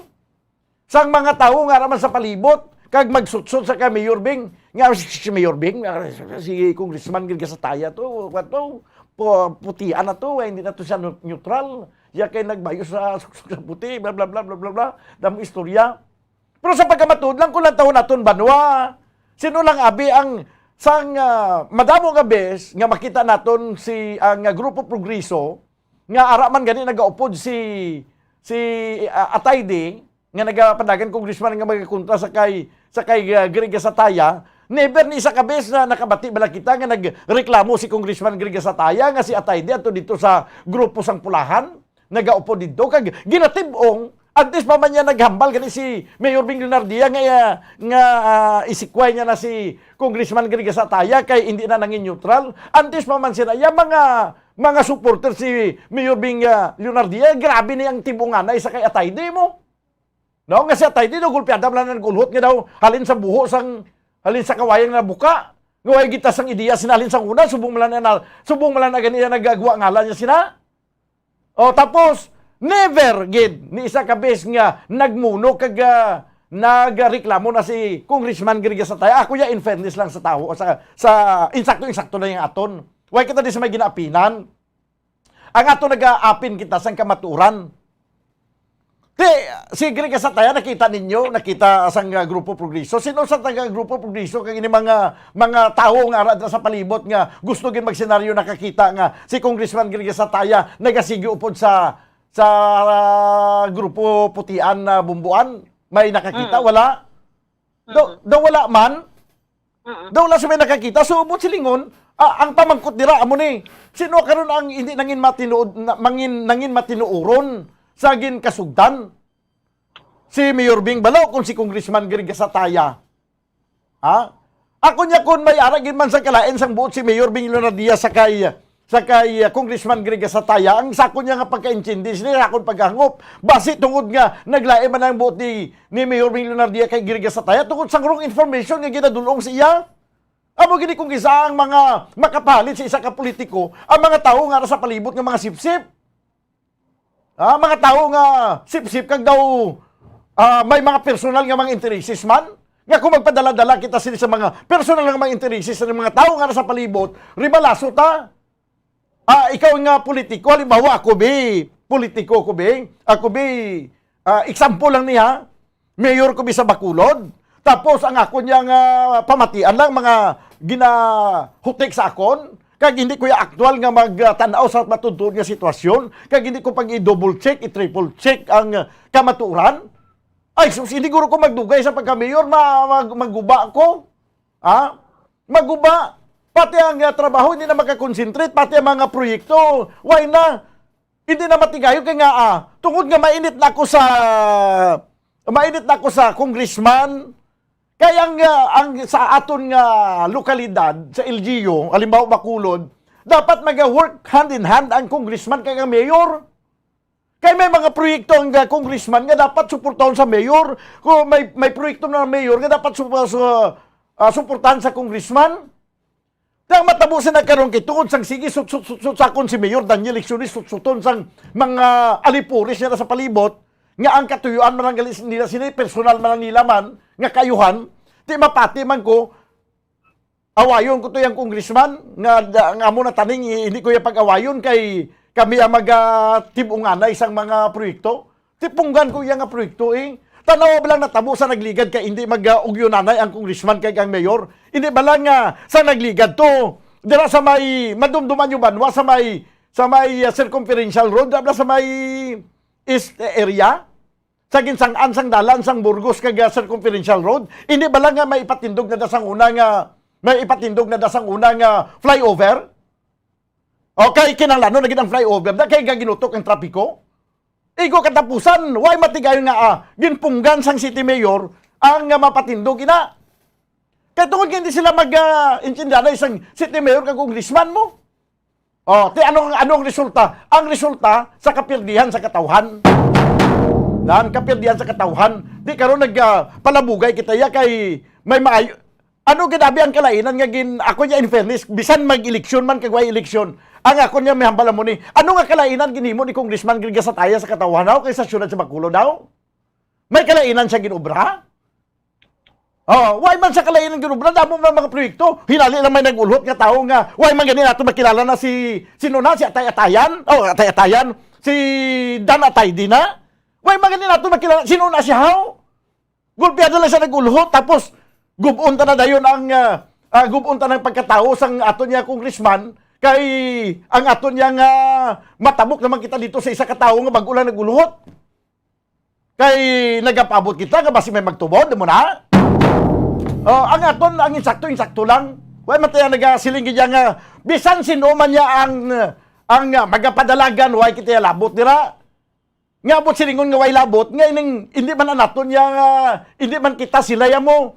sang mga tawo nga ara man sa palibot kag magsutsot sa kay Mayor Bing nga si Mayor Bing, ah, si Congressman Greg Gasataya to, what to, pu- putian na to, eh, hindi na to siya neu- neutral. Siya kay nagbayo sa suksok sa puti, bla bla bla bla bla bla. Damo istorya. Pero sa pagkamatuod lang, kung lantawon naton banwa, sino lang abi ang sang ah, madamo nga bes nga makita naton si ang ah, Grupo Progreso nga ara man gani nagaupod si si ah, Atayde nga nagapanagan congressman nga magakontra sa kay sa kay ah, Greg Gasataya, never ni isa ka bes na nakabati bala kita nga nagreklamo si Congressman Greg Gasataya nga si Atayde ato dito sa grupo sang pulahan, nagaupod dito kag ginatib-ong antes pa man niya naghambal gani si Mayor Bing Leonardia nga ah, nga ah, isikway niya na si Congressman Greg Gasataya kay hindi na nangin neutral. Antes pa man sila ya mga mga supporter si Mayor Bing ah, Leonardia, grabe ni ang tibunganay sa kay Atayde mo. No, nga si Atayde daw gulpiada man lang nag-ulhot nga daw halin sa buho sang halin sa kawayang na buka. Nga way gitas sang ideya sina halin sa una, subong man lang na subong man lang na gani nagagwa ngalan niya sina. O tapos never gid ni isa ka bes nga nagmuno kag ah, nagreklamo na si Congressman Greg Gasataya. Ako ya in fairness lang sa tawo sa sa insakto-insakto na yung aton. Way kita di sa may ginaapinan. Ang ato nagaapin kita sang kamaturan. Ti, si Greg Gasataya, nakita ninyo, nakita sang ah, Grupo Progreso. Sino sa taga Grupo Progreso kag ini mga mga tawo nga ara dira sa palibot nga gusto gid magsenaryo nakakita nga si Congressman Greg Gasataya nagasigi upod sa sa ah, Grupo Putian na Bumbuan? May nakakita? Mm. Wala? Daw, Mm. daw wala man? Mm. Daw wala sa may nakakita. So, ubot silingon, ah, ang pamangkot dira, amo ni, sino karon ang hindi nangin matinuod, na, mangin, nangin matinuoron sa ginkasugdan? Si Mayor Bing Balaw kung si Congressman Greg Gasataya? Ha? Ako niya kung may aragin man sa kalain sang buot si Mayor Bing Leonardia sa kay sa kay uh, Congressman Greg Gasataya, ang sako niya nga pagkaintindi sila akong paghangop. Basi tungod nga naglain man ang buot ni, ni Mayor Bing Leonardia kay Greg Gasataya tungod sa wrong information nga ginadulong sa iya. Amo gini kung kisa ang mga makapalit sa isa ka politiko, ang mga tawo nga sa palibot nga mga sipsip. Ah, mga tawo nga sipsip kag daw, ah, may mga personal nga mga intereses man. Nga kung magpadala-dala kita sini sa mga personal nga mga intereses sa mga tawo nga sa palibot, ribalaso ta. Ah, ikaw nga politiko, halimbawa, ako bi, politiko ko bi, ako bi, ah, example lang niya, mayor ko bi sa Bacolod. Tapos ang ako niya nga pamatian lang, mga ginahutik sa akon, kag hindi ko ya aktual nga magtan-aw sa matutuod nga sitwasyon, kag hindi ko pag i-double check, i-triple check ang, ah, kamatuoran. Ay, sus, hindi guro ko magdugay sa pagka-mayor, ma-, mag-, maguba ko. Ha? Maguba. Pati ang, ah, trabaho, hindi na makakonsentrate. Pati ang mga proyekto, why na? Hindi na matigayon kay nga, ah, tungod nga mainit na ako sa, mainit na ako sa congressman. Kay ang, ah, ang sa aton nga lokalidad, sa L G U, halimbawa Bacolod, dapat mag-work hand in hand ang congressman kag ang mayor. Kay may mga proyekto ang, ah, congressman nga dapat suportahon sa mayor. Kung may, may proyekto na mayor nga dapat su-, su-, ah, suportahan sa congressman. Kaya matabo sa nagkaroon kay tungod sang sige sut-, sut-, sut-, sutsakon si Mayor Daniel Lecciones, sutsuton sang mga alipuris nila sa palibot, nga ang katuyuan man lang gali nila sila, personal man lang nila man, nga kayuhan, ti mapati man ko, awayon ko to yang congressman nga, nga amo na taning, hindi ko ya pag-awayon kay kami ang magatib-unganay sang mga proyekto. Tipunggan ko iya nga proyekto, eh. Tanawa ba lang natabo sa nagligad kay hindi mag-, uh, ugyonanay ang congressman kay ang mayor? Hindi ba lang nga sa nagligad to? Dira sa may madumduman yung banwa sa may, sa may, uh, circumferential road, dira sa may east area? Sa ginsang-an sang dalan sang Burgos kag, uh, circumferential road? Hindi ba lang nga may ipatindog na da sang una nga, may ipatindog na da sang una nga flyover? Okay, kinahanglanon na gid ang flyover na kay gaginutok ang trapiko. Igo katapusan, way matigayon nga, ah, ginpunggan sang city mayor ang, ah, mapatindog ina. Kay tungod nga hindi sila mag, ah, intindihan isang city mayor kag congressman mo. Oh, ti anong, anong resulta? Ang resulta sa kapirdihan sa katawhan. Nan kapirdihan sa katawhan. Di karon nag, ah, palabugay kita ya kay may maayo, ano gid abi ang kalainan nga gin-, ako niya, in fairness, bisan mag-eleksyon man kag way eleksyon, ang ako niya may hambal mo ni, ano nga kalainan ginhimo ni Congressman Grigas Ataya sa katawhanaw kay sa siyudad sa Bacolod daw? May kalainan siya ginobra? Oh, way man sa kalainan ginobra, damo man mga proyekto. Hinali lang may nag-ulhot nga tawo nga, way man gani nato makilala na si, sino na, si Atay Atayan? Oh, Atay Atayan. Si Dan Atay di na? Way man gani nato makilala, sino na siya, haw? Gulpihan na lang siya nag-ulhot, tapos gubon ta na dayon ang, ah, ah, gubon ta ng pagkatawo sang aton niya congressman, kay ang aton niya nga matabok naman kita dito sa isa ka tawo nga bago lang nag-ulhot. Kay nagapabot kita nga basi may magtubod, mo na? Oh, ang aton, ang insakto, insakto lang. Wa man tayo nagasiling gid nga bisan sino man niya ang, ang, ah, magapadalagan, wa kita labot dira. Nga abot silingon nga way labot, nga ining, hindi man ang aton niya nga, hindi man kita sila ya mo.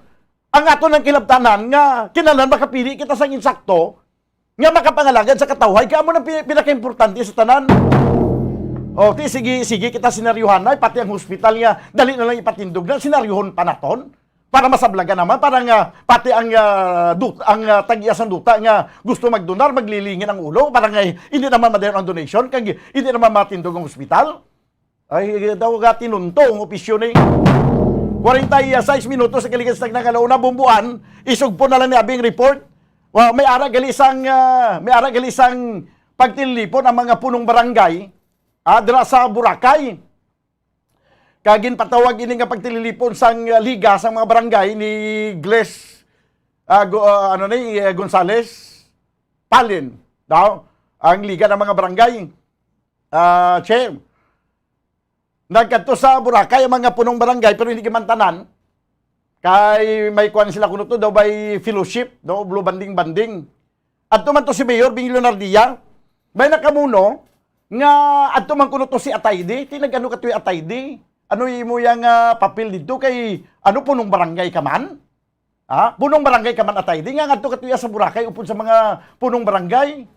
Ang aton ang kilabtanan nga kinahanglan makapili kita sang insakto nga makapangalagad sa katawhay, kay amo nang pi-, pinakaimportante sa tanan. O, ti, sige, sige kita senaryuhanay, pati ang hospital nga, dali na lang ipatindog na, senaryohon pa naton. Para masablagan naman, para nga pati ang, ah, dut-, ang, ah, tag-iya sang duta nga gusto magdonar, maglilingin ang ulo, para nga hindi naman madayon ang donation, kag hindi naman matindog ang ospital. Ay, daw ga tinunto ang opisyo ni. Kwarenta y seis minutos sa kaligid sa nangalauna, bumbuan, isugpo na lang ni Abing report. Wa, may ara gali sang, ah, may ara gali sang pagtilipon ang mga punong barangay, ah, dira sa Boracay. Kag ginpatawag ini nga pagtililipon sang, ah, Liga sang mga Barangay ni Gles, ah, Go-, ah, ano ni, eh, Gonzales Palin, daw, ang Liga ng mga Barangay, ah, Chair. Nagkadto sa Boracay ang mga punong barangay, pero hindi man tanan. Kay may kuwan sila kuno to, daw may fellowship, daw blue banding-banding. Adto man to si Mayor Bing Leonardia, may nakamuno nga adto man kuno to si Atayde. Ti nag-ano ka to, Atayde? Ano imo yang, ah, papel dito kay, ano, punong barangay ka man? Ha? Punong barangay ka man, Atayde, nga ngadto ka to ya sa Boracay upod sa mga punong barangay?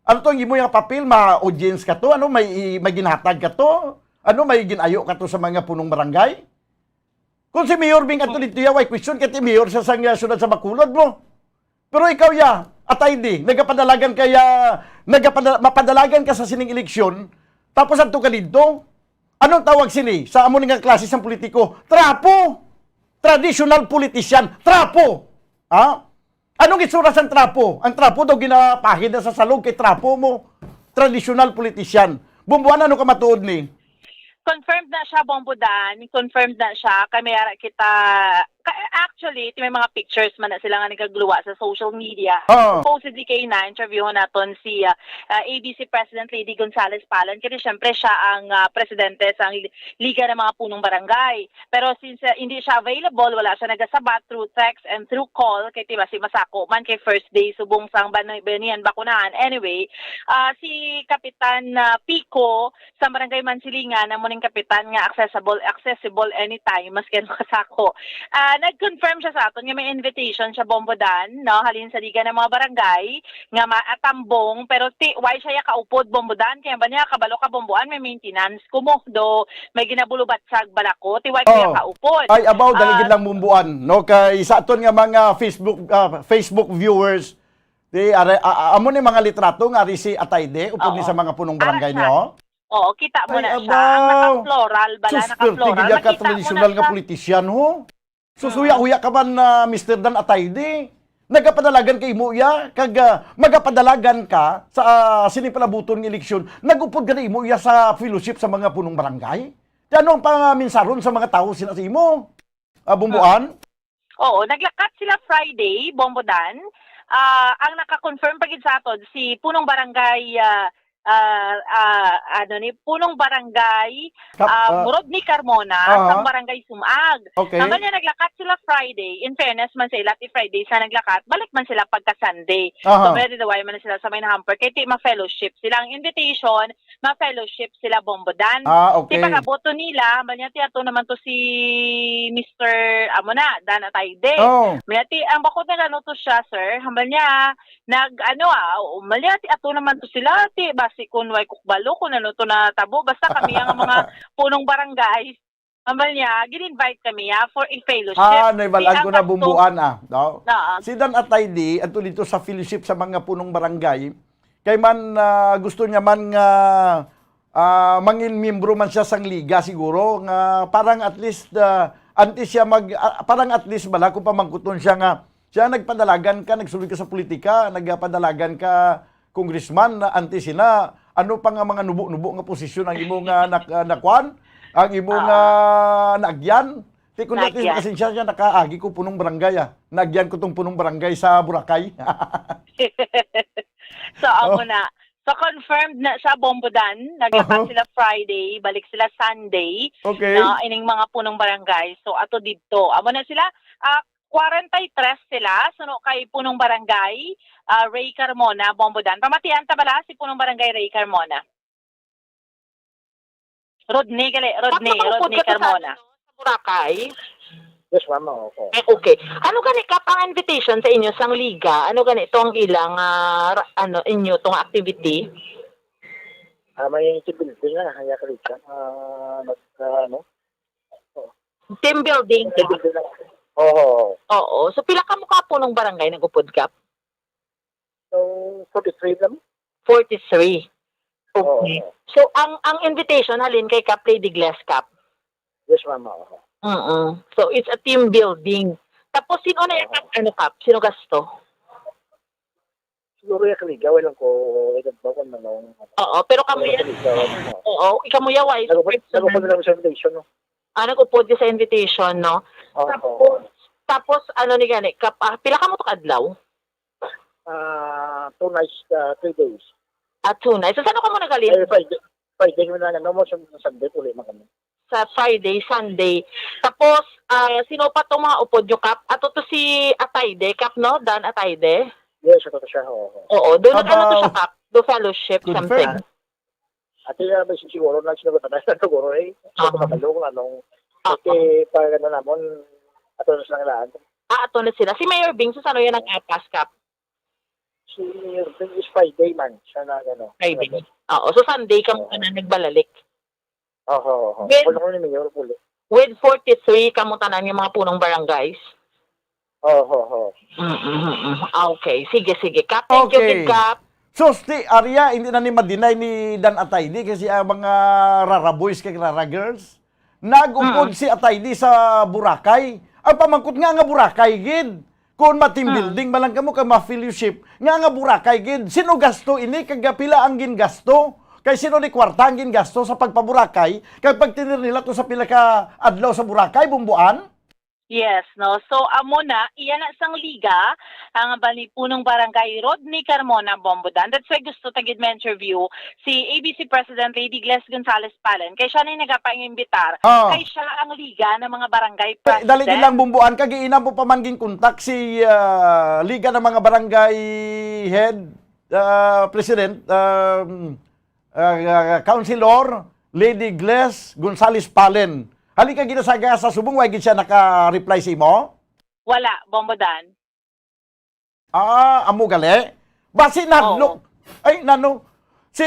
Ano to ang imo yang papel? Ma-audience ka to? Ano, may, may ginhatag ka to? Ano, may ginayo ka to sa mga punong barangay? Kung si Mayor Bing adto dito ya, way question kay ti Mayor sa sang, ah, siyudad sa Bacolod mo. Pero ikaw, ya, Atayde, nagapadalagan ka, ya, nagapad-, mapadalagan ka sa sining eleksyon, tapos adto ka didto? Anong tawag sini sa amo nga klase sang politiko? Trapo! Traditional politician, trapo! Ha? Anong itsura sang trapo? Ang trapo daw ginapahid na sa salog kay trapo mo. Traditional politician. Bumbuan, ano ka matuod ni? Confirmed na siya, Bombo Dan. Confirmed na siya. Kay may ara kita, ka-, actually, ti may mga pictures man na sila nga nagagluwa sa social media. Oo. Supposedly, kay na-interview naton si, ah, ah, A B C President Lady Gonzales Palan. Kasi syempre, siya ang, ah, presidente sa Liga ng mga Punong Barangay. Pero since, ah, hindi siya available, wala siya nagasabat through text and through call, kay ti basi masako man kay first day subong sang ban-, banihan bakunahan. Anyway, ah, si Kapitan, ah, Pico, sa Barangay Mansilingan, amo ning kapitan nga accessible, accessible anytime, maski ano kasako. Ah, nag-confirm siya sa aton nga may invitation siya, Bombo Dan, no? Halin sa Liga ng mga Barangay, nga maatambong, pero ti, why siya ya kaupod, Bombo Dan? Kaya ba niya, kabalo ka, Bombo An, may maintenance ko mo, do, may ginabulubatsag bala ko, ti, why ko ya Oh. kaupod? Ay, abaw, dali Ah, gid lang, Bombo An, no? Kay sa aton nga mga Facebook, ah, Facebook viewers, ti, are, a-, a-, amo ni mga litrato nga ari si Atayde, upod ni Oo. sa mga punong Ara barangay siya. niyo? Oo, kita mo Ay, na siya. Ang abaw. naka-floral, bala, Sus, naka-floral. perti gid ya ka Makita mo na tradisyonal nga siya. politician, ho. Susuya-huya ka man, ah, Mister Dan Atayde. Nagapadalagan ka imo iya, kag, ah, magapadalagan ka sa, ah, sini palabuton nga eleksyon. Nag-upod gani imo iya sa fellowship sa mga punong barangay? Ti ano ang pangaminsahon sa mga tawo sina sa imo? Ah, Bumbuan? Oo, naglakat sila Friday, Bombo Dan. Ah, ang naka-confirm pa gid sa aton, si punong barangay, ah, ah, ah, ano ni, punong barangay, Kap-, ah, ah, Rodney Carmona, aha. sa barangay Sumag. Okay. Hanggang niya naglakat sila Friday. In fairness man sa ila, ti Friday sa naglakat, balik man sila pagka Sunday. Aha. So, very the why man sila sa may hamper. Kay ti ma-fellowship sila. Ang invitation, ma-fellowship sila, Bombo Dan. Ah, Ti okay. pagkaboto nila, hambal niya, ti ato naman to si Mister, amo na, Dan Atayde. Oh. Hambal niya, ti, ang bakod na ano to siya, sir, hambal niya, nag, ano, ah, hambal niya, ti ato naman to sila, ti, basi kun way kukbalo, kung ano to natabo, basta kami ang mga punong barangay. Hambal niya, gin-invite kami, ah, for a fellowship. Ah, Ti naibalaan ang ko na, kasto-, Bumbuan, ah. No? Naa. Si Dan Atayde, adto dito sa fellowship sa mga punong barangay, kay man, ah, gusto niya man nga, ah, mangin miyembro man siya sang liga siguro, nga parang at least, ah, antes siya mag, ah, parang at least bala kung pamangkuton siya nga, siya nagpadalagan ka, nagsulod ka sa politika, nagpadalagan ka, congressman, na antes sina, ano pa nga mga nubo-nubo nga posisyon ang imo nga nak-, ah, nakuan? Ang imo Oo. nga naagyan? Ti kung dati, Naagyan. pasensya siya, nakaagi ko punong barangay, ah. Naagyan ko tong punong barangay sa Boracay. So, amo Oh. na. So, confirmed na siya, Bombo Dan. Naglakat Uh-huh. sila Friday, balik sila Sunday. Okay. No, ining mga punong barangay. So, ato didto. Amo na sila, ah, kwarenta y tres sila. Suno kay punong barangay, ah, Ray Carmona, Bombo Dan. Pamatian ta bala si punong barangay Ray Carmona. Rodney, gali, Rodney, Tapos, Rodney upod ka sa Carmona. ano, sa Boracay? Yes, ma'am, opo. Eh, okay. Ano gani, Kap, ang invitation sa inyo sang liga? Ano gani to ang ilang, ah, ra-, ano, inyo tong activity? Ah, may team building na, haya ka liga. Ah, nag-, ah, ano? Team building. Team building na. Oo. Oo. So, pila ka mo ka punong barangay nag-upod, Kap? So, forty-three lang. Forty-three. Okay. Oo. So, ang, ang invitation halin kay Kap Lady Glass, Kap? Yes, ma'am. Oo. Mm-mm. So, it's a team building. Tapos, sino na yung Oo. Kap, ano, Kap? Sino gasto? Siguro yung kaligaw lang ko, eh, ba kung ano, Oo, pero kamo yung yan. kaligaw, ano. Oo, ikaw mo yawa, is Nagupod, first nagupod naman. lang sa invitation, no? Ah, nag-upod ka sa invitation, no? Oo. Tapos, tapos, ano ni gani, Kap, ah, pila ka mo to ka adlaw? Ah, two nights, ah, three days. Ah, two nights. So, saan ka mo nagaling? Ay, Friday. Friday mo na, ano mo, sa Sunday, uli man kami. Sa Friday, Sunday. Tapos, ah, sino pa tong mga upod nyo, Kap? Ato to si Atayde, Kap, no? Dan Atayde? Yes, ato to siya, oo. Oo, doon, ano to siya, Kap? Do fellowship, Confirm. something. Ate, ah, may siguro na sila ba tayo? Siguro, eh. So, Ah. makabalo kung anong, Ah. kasi pag ano namon, ato na silang ilaan. Ah, ato na sila. Si Mayor Bing, sa saan yan nag-apas, Kap? Si Mayor Bing is Friday man. Siya na, ano, Friday. ano. Oo, so Sunday ka Oo. muna nagbalalik. Oo, oo. With Wala ko ni Mayor, puli. With forty-three, kamo tanan yung mga punong barangays? Ho, ho, ho. Mm, mm, mm. Ah, okay. Sige, sige, Kap. Thank you, Okay. Kap. So, sti, Arya, hindi na ni madinay ni Dan Ataydi kasi ang mga Rara Boys kag Rara Girls. Nag-upod Mm. si Ataydi sa Boracay. Ang pamangkot nga nga Boracay gid. Kung ma-team Mm. building man lang kamo kay ma-fellowship, nga nga Boracay gid. Sino gasto ini kag pila ang gingasto? Kay sino ni kwarta ang gingasto sa pagpaburakay? Kay pagtinir nila to sa pila ka adlaw sa Boracay, Bumbuan? Yes, no. So amo na, iya na sang liga ang bali punong barangay Rodney Carmona, Bombodan. That's why gusto ta gid ma-interview si A B C President Lady Gles Gonzales Palen kay siya na yung nagapaimbitar. Ah. Kay siya ang liga ng mga barangay Pre, president. Dali gid lang, Bumbuan, kag ina mo pa man ginkontak si ah, Liga ng mga Barangay Head, ah, President, um, ah, ah, Councilor Lady Gles Gonzales Palen. Halin ka ginasaga sa subong, wa gid siya naka-reply sa imo? Wala, Bombo Dan. Ah, amo gali? Basi nahadlok. Oo. Ay, nano? Si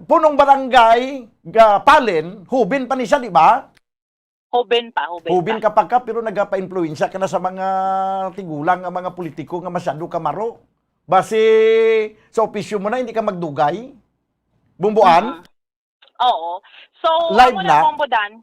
punong barangay ga Palen, hubin pa ni siya, di ba? Hubin pa, hubin Hubin pa. ka pa ka, pero nagapa-impluwensya ka na sa mga tigulang nga mga politiko nga masyado ka maro. Basi sa opisyo mo na, hindi ka magdugay? Bumbuan? Mhm. Oo. So, Live amo na, na? Bombo Dan.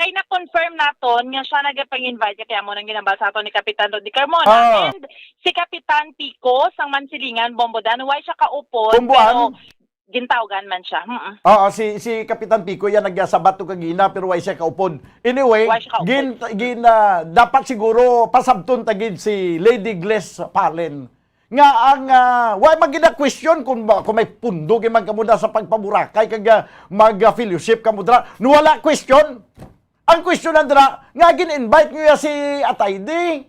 Kay na-confirm naton nga siya nagapang-invite, kaya amo nang ginambal sa aton ni Kapitan Rodney Carmona. Ah. And si Kapitan Pico sang Mansilingan, Bombo Dan, why siya kaupod, Bombo pero An? Gintawgan man siya. Mm-mm. Oo, si, si Kapitan Pico yan nagsabat to kagina, pero why siya kaupod. Anyway, Why siya kaupod? gin, gin, ah, dapat siguro pasabton ta gid si Lady Gles Palen. Nga ang, ah, wa man gid na question kung, ba- kung may pundo gid man kamo na sa pagpaburakay kag, ah, mag-fellowship kamo dira. No, wala question. Ang question na dira, nga gin-invite niyo ya si Ataydi.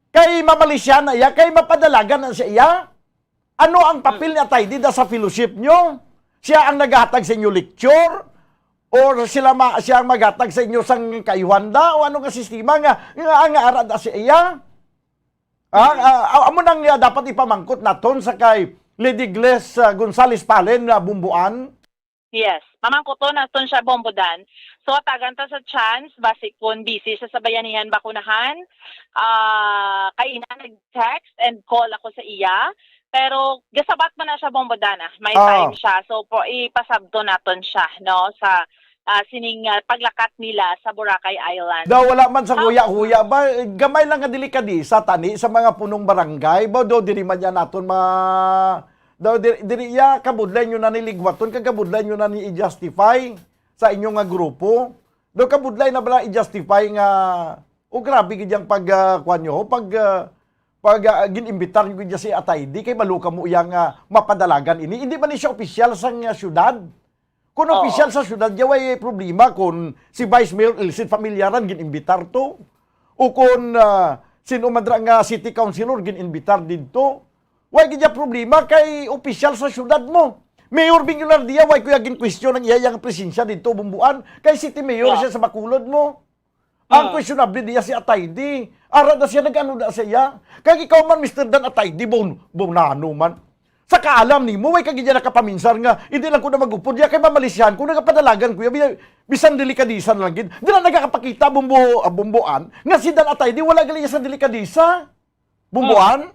Kay mamalisyan na iya, kay mapadalagan na siya iya. Ano ang papel ni Ataydi da sa fellowship niyo? Siya ang naghatag sa inyo lecture? Or sila ma, siya ang maghatag sa inyo sang kayuhan da? O ano nga sistema nga, nga, nga ara da siya iya? Ah, ah, ah, amo nang, ah, dapat ipamangkot naton sa kay Lady Gles, ah, Gonzales Palen nga Bumbuan. Yes, mamangkuton naton siya, Bombo Dan. So, tagan ta sa chance, basi kun busy sa, sa bayanihan bakunahan, ah, kay ina nag-text and call ako sa iya. Pero gasabat man na siya, Bombo Dan, ah. May Ah. time siya. So, po, ipasabton naton siya, no, sa ah, sining, ah, paglakat nila sa Boracay Island. Daw wala man sa Ah. huya-huya ba? Gamay lang nga delikadesa tani sa mga punong barangay. Ba, daw diri man yan naton ma-, daw diri, diri ya, kabudlay nyo na ni ligwaton, kag kabudlay nyo na ni i-justify sa inyo nga grupo. Daw kabudlay na bala i-justify nga, o grabe gid yang pag, ah, kuwan nyo, pag, ah, pag, ah, gin-imbitar nyo gid si Ataydi, kay balo kamo iya nga mapadalagan ini. Hindi man ni siya opisyal sang, ah, syudad. Kung Oo. opisyal sa syudad, di way problema kung si Vice Mayor Ilcid Familiaran gin-imbitar to. O kung, ah, sino man dira nga city councilor gin-imbitar didto. Way gid ya problema kay opisyal sa syudad mo. Mayor Bing Leonardia, way ko ya gin-question ang iya yang presensya didto, Bumbuan. Kay city mayor Yeah. siya sa Bacolod mo. Ang Mm. questionable diya si Ataydi. Ara na siya, nag-ano na siya. Kag ikaw man, Mister Dan Ataydi, bon, bonano man. Sa kaalam nimo, way ka gid nakapaminsar nga, hindi lang ko na mag-upod diya kay mamalisyan ko, nagapadalagan ko, bi-, bisan delikadesa na lang gid. Di na nagakapakita, Bumbo, ah, Bumbuan, nga si Dan Ataydi, wala gali sa delikadesa. Bumbuan?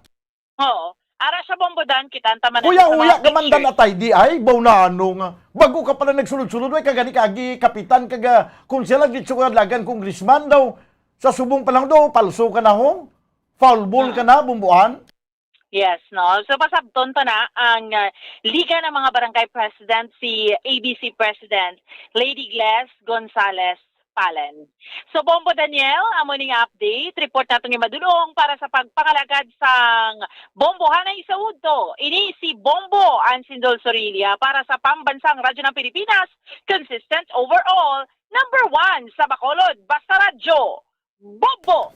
Oo. Ara siya, Bombo Dan, kita ang tama na Kuya, sa mga huya ka man, pictures. Dan Ataydi, ay, baw na ano nga. Bago ka pala nagsulod-sulod, ay, kagani kagi, kapitan, kaga, kung sila, gitso ka lagan, congressman daw, sa subong pa lang daw, palso ka na, ho? Foul ball ka na, Bumbuan? Yes, no? So, pasabton pa na ang, ah, Liga ng mga Barangay President, si A B C President, Lady Gles Gonzales Palen. So, Bombo Daniel, amo ning update. Report nato ni Madulong para sa pagpangalagad sang Bombo. Hanay sa udto. Ini si Bombo Ansindol Sorilla para sa Pambansang Radyo ng Pilipinas, consistent overall, number one sa Bacolod. Basta Radyo, Bombo!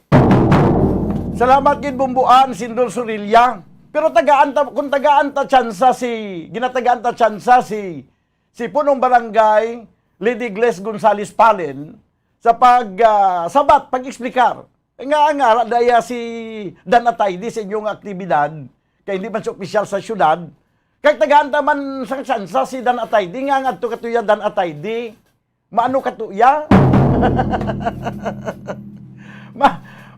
Salamat gid, Bombo Ansindol Sorilla. Pero tagaan ta, kung tagaan ta tsansa si, ginatagaan ta tsansa si si Punong Barangay Lady Gles Gonzales Palen sa pag, ah, sabat, pag-explicar nga ang ara daya si Dan Ataydi sa inyong aktibidad kay hindi man siya opisyal sa syudad. Kay tagaan ta man sang tsansa si Dan Ataydi nga ang adto katuya Dan Ataydi. Maano katuya? Ma,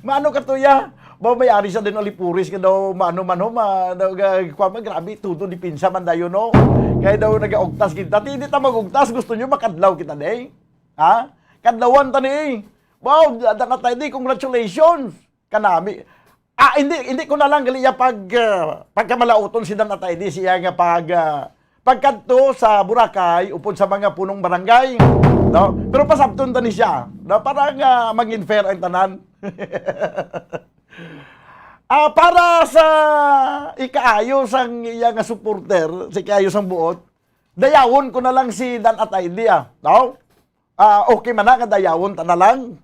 Maano ka, Tuya? Ba, may ari sa din Olipuris ka daw, maano man ho, ma, daw, ga, kuwan man, grabe, todo depensa man dayon, no? Kaya daw nagaugtas gid. Dati hindi ta magugtas, gusto nyo makadlaw kita, day? Ha? Kadlawan ta ni, eh. Wow, da, da, tayo, di, congratulations. Kanami. Ah, hindi, hindi ko na lang gali iya pag, ah, pagkamalauton si Dan Atay, di siya nga pag, ah, pagkadto sa Boracay, upod sa mga punong barangay, no? Pero pasabton ta ni siya, no? Para nga mangin fair ang tanan. Ah, para sa ikaayo sang iya nga supporter, sa ikaayo sang buot, dayawon ko na lang si Dan Atay, di, ah, no? Ah, okay man na nga dayawon ta na lang.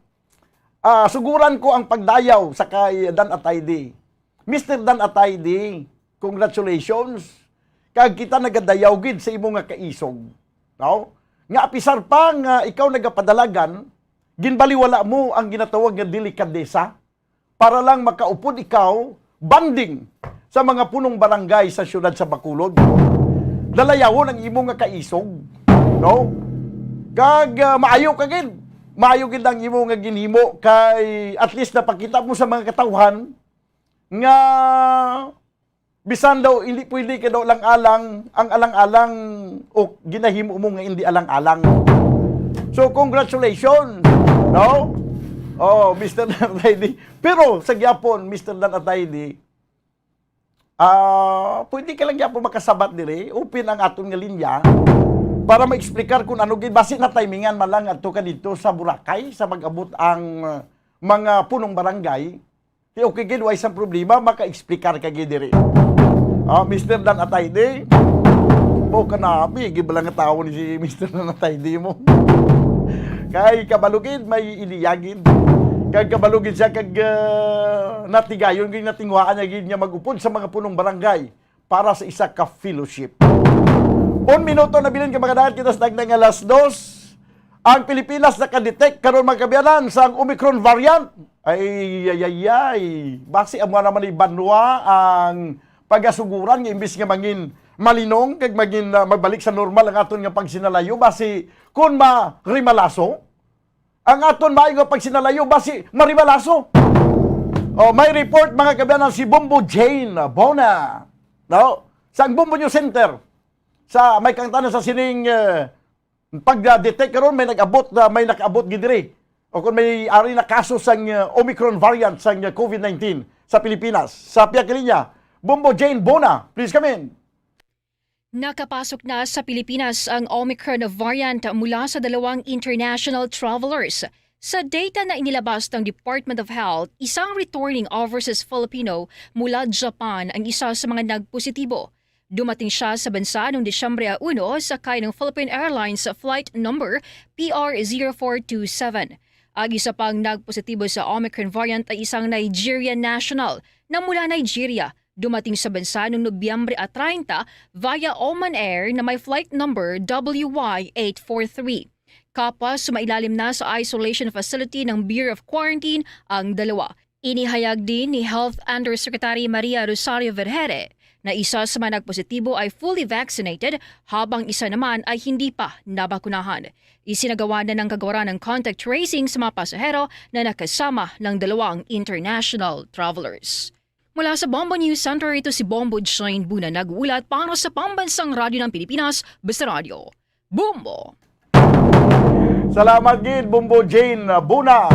Ah, suguran ko ang pagdayaw sa kay Dan Ataydi. Mister Dan Ataydi, congratulations. Kag kita nagadayaw gid sa imo nga kaisog. No? Nga apisar pa nga ikaw nagapadalagan, ginbaliwala mo ang ginatawag nga delikadesa para lang makaupod ikaw, banding sa mga punong barangay sa siyudad sa Bacolod. Dalayawon ang imo nga kaisog, no? Kag, ah, maayo ka gid. Maayo gid ang imo nga ginhimo kay at least napakita mo sa mga katawhan nga bisan daw hindi pwede ka daw alang-alang, ang alang-alang o ginahimo mo nga hindi alang-alang. So, congratulations, no? Oh, Mister Dan Ataydi. Pero sa gyapon, Mister Dan Ataydi, ah, pwede ka lang gyapon makasabat diri. Open ang aton nga linya para ma-explicar kung ano gid. Basi na timingan man lang adto ka dito sa Boracay sa mag-abot ang, uh, mga punong barangay. Di okay gid, way sang problema, maka-explicar ka gid diri. Ah, Mister Dan Ataydi, mo kanami, gid bala nga tawo ni si Mister Dan Ataydi mo. Kay kabalo gid, may ideya gid. Kag kabalo gid siya, kag, ah, natigayon gid, natinguhaan niya gid nga mag-upod sa mga punong barangay para sa isa ka fellowship. Un minuto na bilin ka makadagat kita sa tagna nga alas dos. Ang Pilipinas naka-detect karon, mga kaabyanan, sa Omicron variant. Ay, ay, ay, ay. Basi amo naman ni banwa ang pagasuguran nga imbis nga mangin malinong kag mangin, ah, magbalik sa normal ang aton nga pagsinalayo, basi kun marimalaso ang aton maayo nga pagsinalayo, basi marimalaso. Oh, may report, mga kaabyanan, si Bombo Jane Bona, no? Sa Bombo News Center, sa may kangtanan sa sining, eh, pagdetect karon, may nag-abot na, may nakaabot gid diri. O kung may ari na kaso sang, uh, Omicron variant sang, uh, COVID nineteen sa Pilipinas. Sa pihak linya, Bombo Jane Bona, please come in. Nakapasok na sa Pilipinas ang Omicron variant mula sa dalawang international travelers. Sa data na inilabas ng Department of Health, isang returning overseas Filipino mula Japan ang isa sa mga nagpositibo. Dumating siya sa bansa noong Disyembre uno sakay ng Philippine Airlines flight number P R zero four two seven. Ang isa pang nagpositibo sa Omicron variant ay isang Nigerian national na mula Nigeria. Dumating sa bansa noong Nobyembre treinta via Oman Air na may flight number W Y eight four three. Kapwa sumailalim na sa isolation facility ng Bureau of Quarantine ang dalawa. Inihayag din ni Health Undersecretary Maria Rosario Vergeire na isa sa mga nagpositibo ay fully vaccinated habang isa naman ay hindi pa nabakunahan. Isinagawa na ng kagawaran ng contact tracing sa mga pasahero na nakasama ng dalawang international travelers. Mula sa Bombo News Center, ito si Bombo Jane Buna nag-uulat para sa Pambansang Radyo ng Pilipinas, Basta Radyo. Bombo! Salamat gid, Bombo Jane Buna.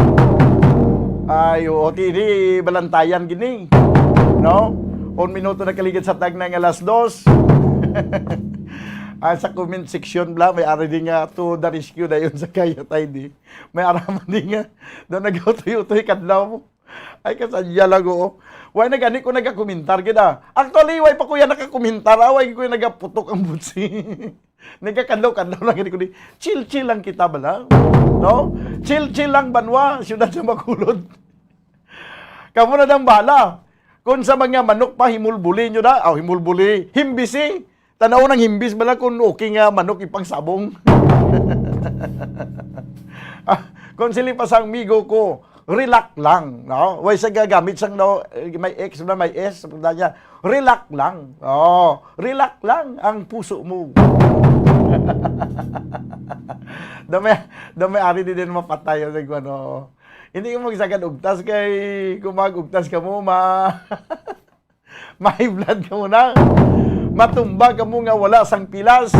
Ay, oo, ti, di, balantayan gini. No? Un minuto na kaligid sa tagna nga alas dos. Ah, sa comment section bala, may ari di nga to the rescue dayon sa kaya tayo di. May araman di nga. Doon nag-utoy-utoy kadlaw mo. Ay, kasadya lang, oo. Why na gani ko nagakomentar gid, ah? Actually, why pa ko yan nakakomentar, ah? Why ko yan nagaputok ang butsi? Nagakadlaw-kadlaw lang gani ko di. Chill-chill lang kita bala. No? Chill-chill lang banwa, siyudad sa Bacolod. Kamo na dang bala. Kung sa mga manok pa, himulbuli nyo na. Aw, himulbuli. Himbisi. Tanaw ng himbis bala kung okay nga manok ipangsabong. Ah, kung sili pa sang migo ko, relax lang, no? Way sa gagamit sang, no, eh, may X na may S, punta niya, relax lang. Oh, relax lang ang puso mo. Damay, damay ari di din mapatay ang nag-, ano. Hindi ka magsagad ugtas kay kung mag-ugtas ka mo, ma-, ma-high blood ka mo na. Matumba ka mo nga wala sang pilas.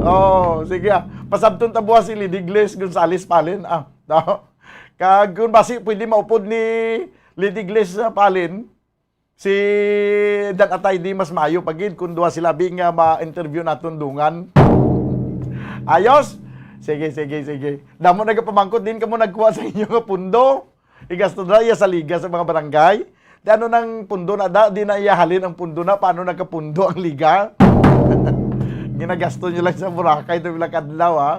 Oh, sige ah. Pasabton ta buwas si Lady Gles Gonzales Palin. Ah, no? Kag kung basi pwede maupod ni Lady Gles, ah, Palin, si Dan Atay, di mas maayo pa gid kung duha sila bi nga ma-interview naton dungan. Ayos? Sige, sige, sige. Damo nagapamangkot, din kamo nagkuha sa inyo nga pundo. Igasto na iya sa liga sa mga barangay. Di ano nang pundo na da, di na iya halin ang pundo na, paano nagkapundo ang liga? Ginagasto nyo lang sa Boracay ito bilang kadlaw, ha?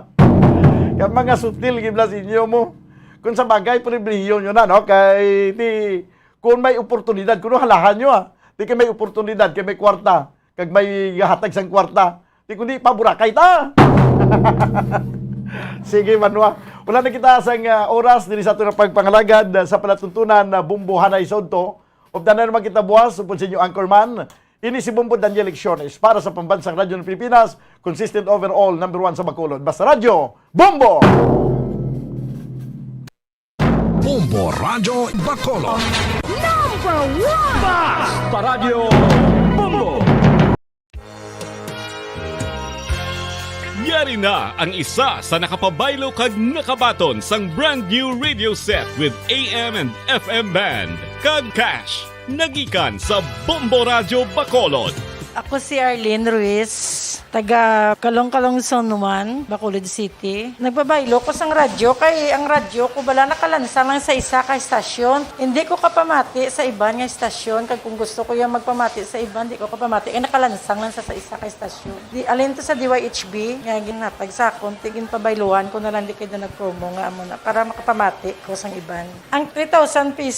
Kaya mga sutil, gibla sa inyo mo. Kung sa bagay, pribilehiyo nyo na, no? Kay, di, kung may oportunidad, kuno halahan nyo, ah. Di kay may oportunidad, kay may kwarta, kag may gahatag sang kwarta. Di kundi pa Boracay ta. Sige, Manwa. Wala na kita sang, ah, oras diri sa aton pagpangalagad, ah, sa palatuntunan na Bombo Hanay sa Udto. Updanan naman kita buwas, upod sa inyo anchorman. Ini si Bombo Daniel Lecciones para sa Pambansang Radyo ng Pilipinas, consistent overall, number one sa Bacolod. Basta Radyo, Bombo! Bombo Radyo Bacolod. Number one! Basta Radyo Bombo! Yari na ang isa sa nakapabaylo kag nakabaton sang brand new radio set with A M and F M band kag cash. Nagikan sa Bombo Radyo Bacolod. Ako si Arlene Ruiz, taga Calong-Calong, San Juan, Bacolod City. Nagbabaylo ko sang radyo kay ang radyo ko bala nakalansang lang sa isa ka estasyon. Hindi ko kapamati sa iban nga estasyon, kag kung gusto ko yung magpamati sa iban, di ko kapamati kay nakalansang lang sa, sa isa ka estasyon. Di, alin to sa D Y H B nga ginhatag sa akon, ti ginpabayluhan ko na lang di kay na nag-promo nga amo na para makapamati ko sang iban. Ang three thousand pesos